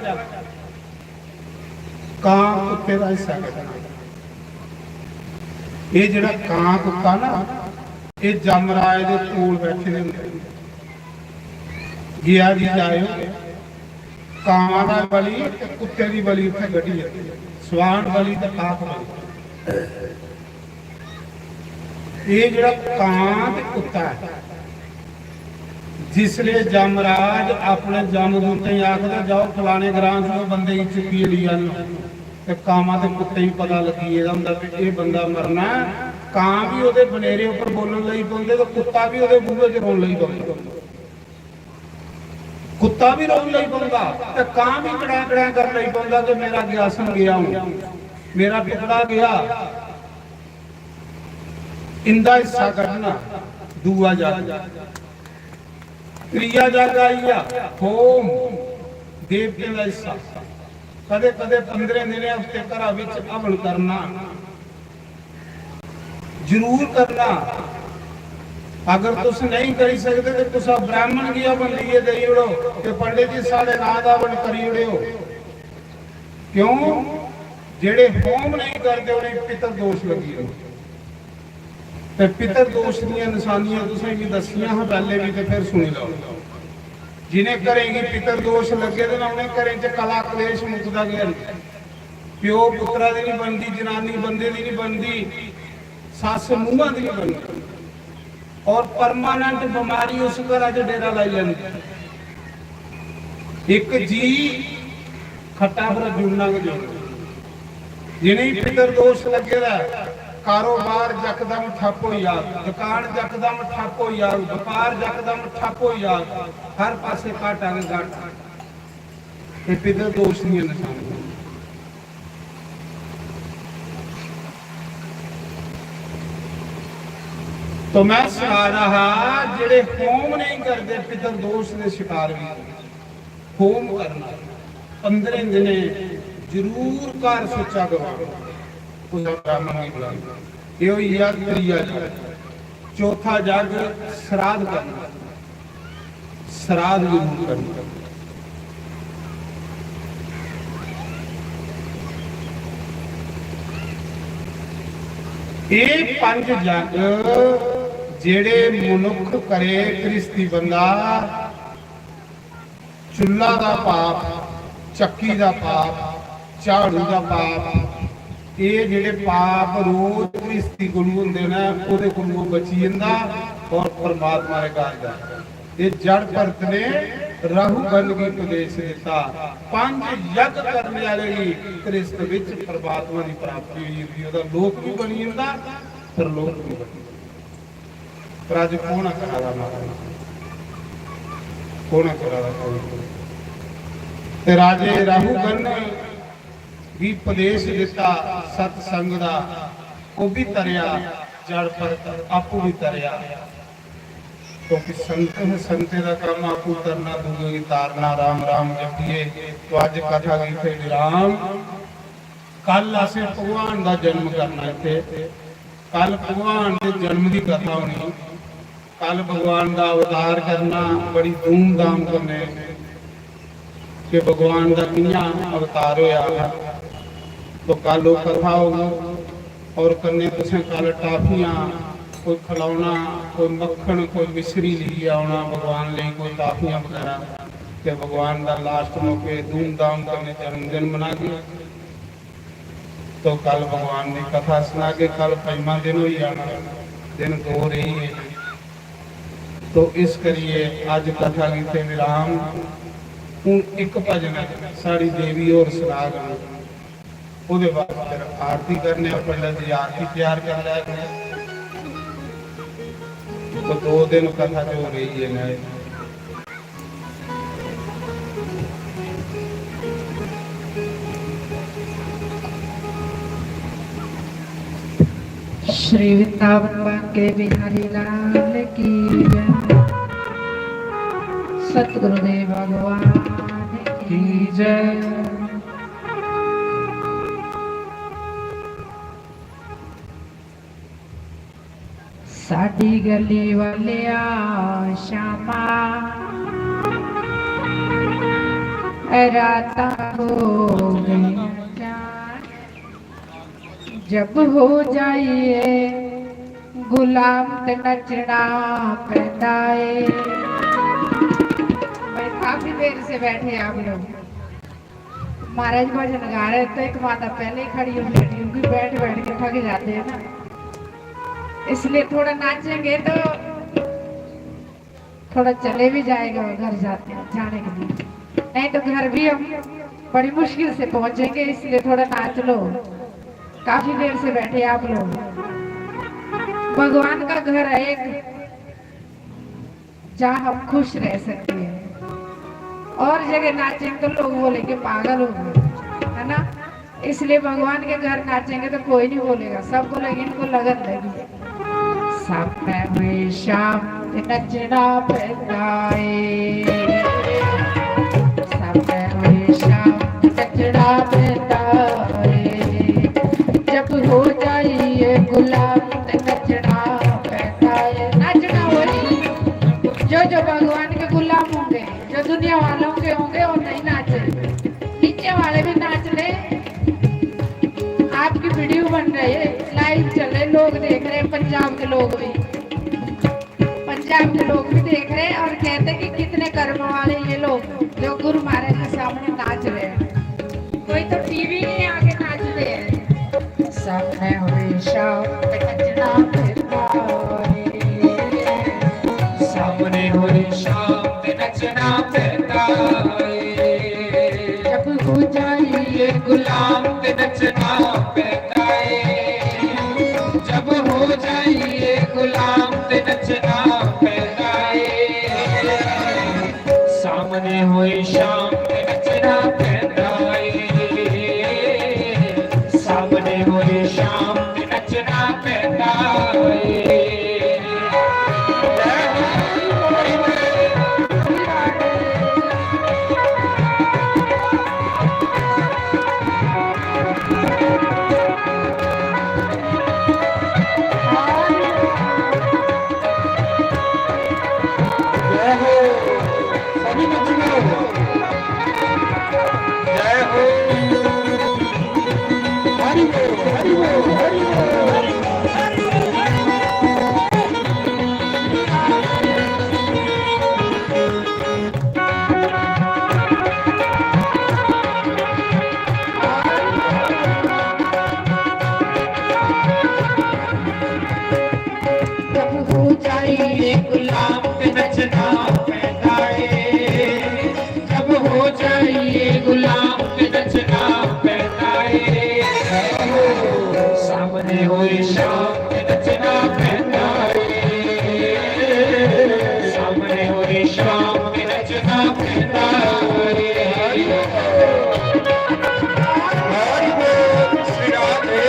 कां कुत्ते दा हिस्सा कड्ढना। एह् जेह्ड़ा कां कुत्ता ना, एह् जमराज दे कोल बैठे दे होंदे। गेआ जी जाएओ, कां दा बलि ते कुत्ते दी बलि उत्थै कड्ढी ऐ, स्वान बलि ते काक बलि। एह् जेह्ड़ा कां ते कुत्ता ऐ, जिसलै जमराज अपने जमदूतें गी आखदा, "जाओ फलाने ग्रां च ओह् बंदे गी चुक्कियै लेई आह्नो," ते कामां ते कुत्तें गी पता लग्गी गेदा होंदा कि एह् बंदा मरना ऐ। कां बी ओह्दे बनेरे उप्पर बोलन लगी पौंदे ते कुत्ता बी ओह्दे बूहे च रोन लगी पौंदा। कुत्ता बी रोन लगी पौंदा ते कां बी कड़ैं कड़ैं करन लगी पौंदा कि मेरा ग्यासन गेआ हून, मेरा टुकड़ा गेआ। इंदा हिस्सा कड्ढना। दूआ जग, त्रीया जग आई गेआ होम, देवतें दा हिस्सा। कदे कदे पंदरें दिनें हफ्ते घरा बिच हवन करना, जरूर करना। अगर तुस नहीं करी सकदे ते कुसै ब्राह्मण गी हवन लेइयै देई ओड़ो कि "पंडित जी, साढ़े नां दा हवन करी ओड़ेओ।" क्यों? जेह्ड़े होम नहीं करदे, उ'नेंगी पितर दोष लग्गी जंदा। ते पितर दोष दियां नशानियां तुसें गी दस्सियां हां पैह्ले बी, ते फिर सुनी लैओ। जिनें घरें गी पितर दोष लग्गे दे ना, उ'नें घरें च कला कलेश मुकदा गै नहीं। प्यो पुत्रा दी नहीं बनदी, जनानी बंदे दी नहीं बनदी, सस्स नूंहां दी नहीं बनदी। और परमानेंट बमारी उस घरा च डेरा लाई लैंदी। इक जी खट्टा पर जुड़ना गै जुड़ना। जिनेंगी पितर दोष लग्गे दा ऐ, कारोबार यकदम ठप्प होई जाग, दुकान यकदम ठप्प होई जाग, व्यापार यकदम ठप्प होई जाग, हर पासे घाटा गै घाटा। ये पितर दोष दियां नशानियां। तो मैं सना रहा हा, जेड़े होम नहीं करते, पितर दोष दे शिकार भी होंदे। होम करना, पंद्रह दिने जरूर घर सुच्चा करवाना, कुसै ब्राह्मण गी बुलाना। ये होई गेआ त्रीया जग। चौथा जग श्राद्ध करना, श्राद्ध जरूर करना। एह् पंज जग जेह्ड़े मनुक्ख करे, गृहस्थी बंदा, चुल्ला दा पाप, चक्की दा पाप, झाड़ू दा पाप, एह् जेह्ड़े पाप रोज गृहस्थी कोलू होंदे न, ओह्दे कोलू ओह् बची जंदा और परमात्मा दे घर जंदा। एह् जड़ भरत ने राहु गण गी उपदेश दित्ता। पंज यज्ञ करने आह्ले गी गृहस्थ विच परमात्मा दी प्राप्ति होई जंदी, ओह्दा लोक भी बनी जंदा, परलोक भी बनी जंदा। पर अज्ज कौन करा दा महाराज? कौन करा दा? कोई नहीं। ते राजे राहु गण गी उपदेश दित्ता सत्संग दा, ओह् भी तरया, जड़ भरत आपूं भी तरया। क्योंकि संत है, संतें दा कम्म आपूं तरना, दूए गी तारना। राम राम जपिए, तो अज्ज कथा गी इत्थै विराम। कल असें भगवान दा जन्म करना इत्थै, कल भगवान दे जन्म दी कथा होनी। कल भगवान दा अवतार करना बड़ी धूमधाम कन्नै कि भगवान दा कि'यां अवतार होया हा। तो कल ओह् कथा होग और कन्नै तुसें कल टाफियां, कोई खलौना, कोई मक्खन, कोई मिश्री लेइयै औना भगवान लेई, कोई टाफियां बगैरा। ते भगवान दा लास्ट मौके धूमधाम कन्नै जन्मदिन मनागे। तो कल भगवान दी कथा सनागे। कल पंजमा दिन होई जाना, दिन दो रेही गे। तो इस करिए अज कथा गी इत्थै विराम। हून इक भजन ऐ, साढ़ी देवी होर सनाग, ओह्दे बाद फिर आरती करने आं। पंडित जी आरती त्यार कर लैगे। तो दो दिन कथा जो रेही गे न। श्री वृंदावन बांके बिहारी लाल की जय। सतगुरुदेव भगवान की जय। साडी गली वालिया, श्यामा, रातां हो गईयां जान। जब हो जाइए गुलाम ते नचना पैंदा ए। भाई, काफी देर से बैठे आप लोग। महाराज भजन गा रहे तो एक माता पहले ही खड़ी होने लगी, क्योंकि बैठ बैठ के थक जाते हैं ना, इसलिए थोड़ा नाचेंगे तो थोड़ा चले भी जाएगा घर जाते, जाने के लिए, नहीं तो घर भी हम बड़ी मुश्किल से पहुंचेंगे, इसलिए थोड़ा नाच लो। काफी देर से बैठे आप लोग। भगवान का घर है एक, जहाँ हम खुश रह सकते हैं। और जगह नाचेंगे तो लोग बोलेंगे पागल हो गए, है ना? इसलिए भगवान के घर नाचेंगे तो कोई नहीं बोलेगा, सब बोलेंगे इनको लगन लगी। सामने हुई शाम ते नचना पैंदा ए, सामने हुई शाम ते नचना पैंदा ए। जब हो जाइए गुलाम ते नचना पैंदा ए। नाचना वही, जो जो भगवान के गुलाम होंगे, जो दुनिया वालों के होंगे, वो नहीं नाचे। नीचे वाले भी नाच ले। आपकी वीडियो बन रही है, लाइव चल रहे, लोग देख रहे हैं, पंजाब के लोग भी, पंजाब के लोग भी देख रहे हैं और कहते हैं कि कितने कर्म वाले ये लोग जो गुरु महाराज के सामने नाच रहे हैं। कोई तो टीवी नहीं आके नाचते हैं। सामने हुई शाम ते नचना पैंदा ए। सामने हुई शाम ते नचना पैंदा ए। जब हो जाइए गुलाम ते नचना पैंदा ए। जब हो जाइए गुलाम ते नचना पैंदा ए। सामने हुई शाम ते नचना पैंदा ए। सामने हुई शाम ते नचना पैंदा ए। जय हो, सभी बच्चियों। जय हो। हरि बोल, हरि बोल, हरि बोल। जब हो जाइए गुलाम ते नचना पैंदा ए। जब हो जाइए गुलाम ते नचना पैंदा ए। सामने हुई शाम ते नचना पैंदा ए। सामने हुई शाम ते नचना पैंदा ए। हरि बोल, श्री राधे।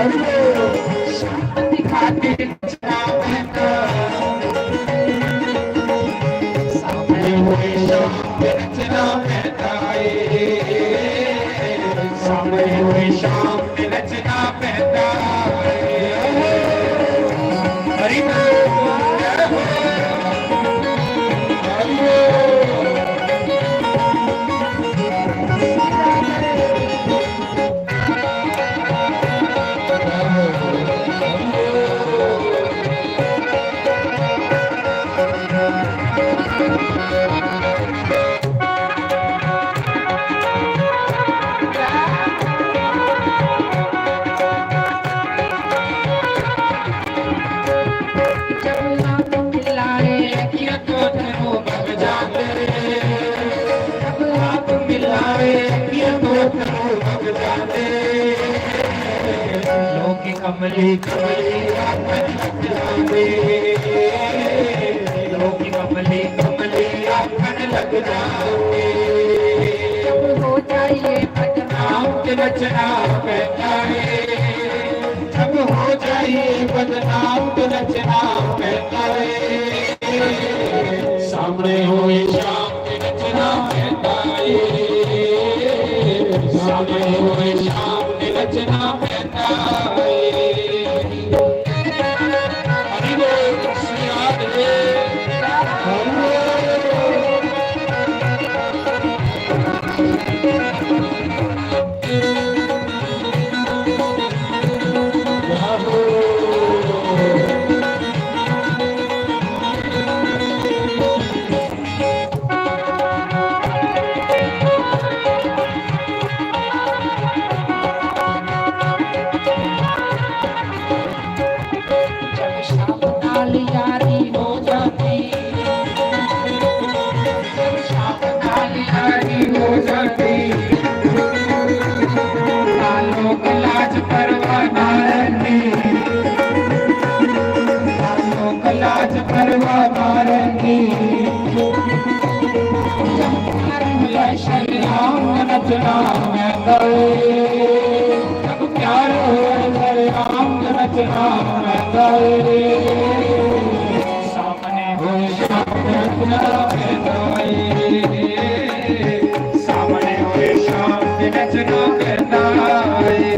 शाम दी खातिर नचना पैंदा। सामने होए शाम ते नचना पैंदा ਏ। सामने होए शाम ते नचना पैंदा ਏ। हरि बोल, जय हो। हरि बोल। जब आंख मिलाए अखियां तो ठरो भग जाते, जब आंख मिलाए अखियां तो ठरो भग जाते। लोग कमली कमली आखन लग जाते, लोग कमली कमली आखन लग जाते। जब हो जाइए बदनाम ते नचना पैंदा ਏ। जब हो जाइए बदनाम ते नचना पैंदा ਏ। सामने होए शाम ते नचना पैंदा ਏ। सामने होए शाम ते नचना पैंदा ਏ। हरि बोल, श्री राधे। हरि बोल। जब शाम नाल यारी हो जाती, जब शाम नाल यारी हो जाती, ना लोक लाज परवाह ना रहंदी, ना लोक लाज परवाह ना रहंदी। जब प्यार होया शरेआम नचना पैंदा ਏ। जब प्यार होया शरेआम नचना पैंदा ਏ। सामने होए शाम ते नचना पैंदा ਏ। सामने होए शाम ते नचना पैंदा ਏ।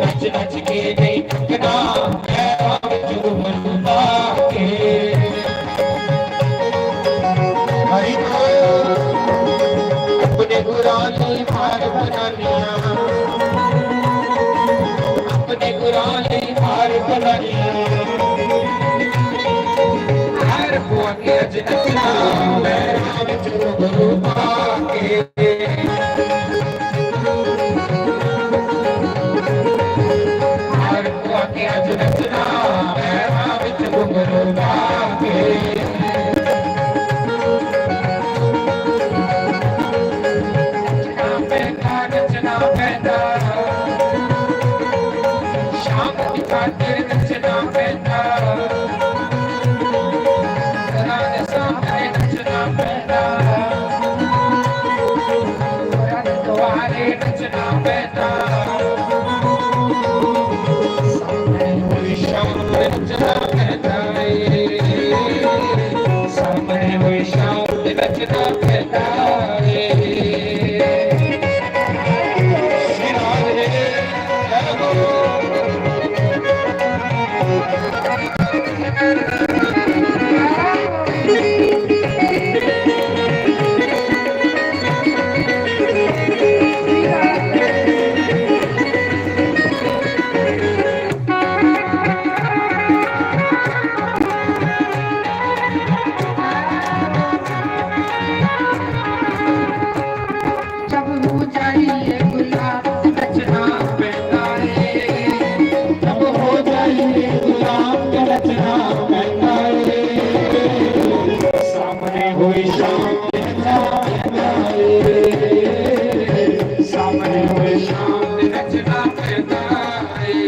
नच नच के नहीं थकना, पैरां विच घुंघरू पा के। हरि बोल। अपने गुरां दी हार बनानियां, अपने गुरां दी हार बनानियां। हार पुआ के अज नचना, पैरां विच घुंघरू पा के। जब हो जाइए गुलाब नचना पैंदा है, जब हो जाइए गुलाब नचना पैंदा है, सामने हुई शाम नचना पैंदा है, सामने हुई शाम नचना पैंदा है।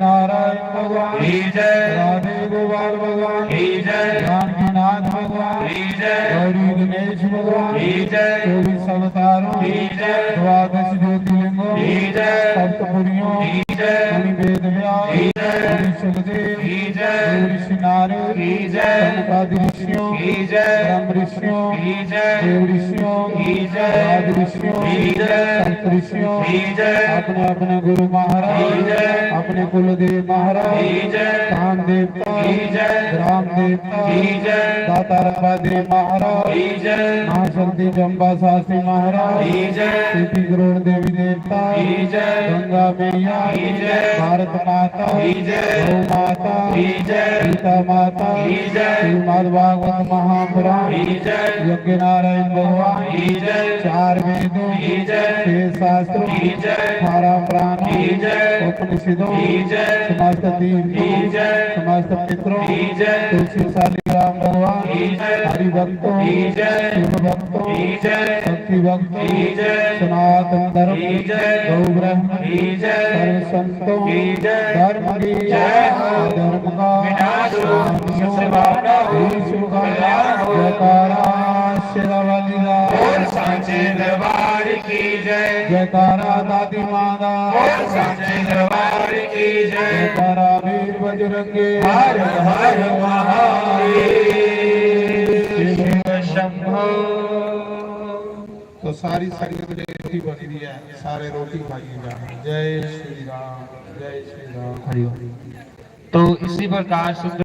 नारायण भगवान की जय। राधे गोपाल भगवान की जय। जानकीनाथ भगवान की जय। गौरी गणेश भगवान की जय। चौबीस अवतारों की जय। द्वादश ज्योतिर्लिंगों की जय। सप्तपुरियों की जय। मुनि वेद व्यास की जय। मुनि सुखदेव की जय। ऋषि नारद की जय। सनकादि ऋषियों की जय। ब्रह्म ऋषियों की जय। देव ऋषियों की जय। राज ऋषियों की जय। सप्त ऋषियों की जय। अपने अपने गुरु महाराज की जय। अपने कुलदेव महाराज की जय। स्थान देवता की जय। ग्राम देवता की जय। दाता रंबादेव महाराज की जय। महाशक्ति चंपा शास्त्री महाराज की जय। देवी करोड़ देवी देवता की जय। गंगा मैया की जय। भारत माता की जय। गौ माता की जय। गीता माता की जय। श्रीमद भागवत महापुराण की जय। यज्ञ नारायण भगवान की जय। चार वेदों की जय। छह शास्त्रों की जय। अठारह पुराणों की जय। उपनिषदों की जय। समस्त तीर्थों की जय। समस्त पितरों की जय। तुलसी शालिग्राम भगवान की जय। हरि भक्तों की जय। शिव भक्तों की जय। शक्ति भक्तों की जय। सनातन धर्म की जय। गौ ब्रह्म की जय। सर्व संतों की जय। धर्म की जय। अधर्म का विनाश हो। स्वामियों की सुख कल्याण हो। जयकारा शेरावाली दा। और सांचे दरबार की जय। जयकारा दादी माँ दा। और सांचे दरबार की जय। जयकारा वीर बजरंगी। हर हर महादेव शिव शंभो। तो सारी संगत ने रोटी बनी हुई है, सारे रोटी खाइए जा। जय श्री राम, जय श्री राम। हरि ओम। तो इसी प्रकार से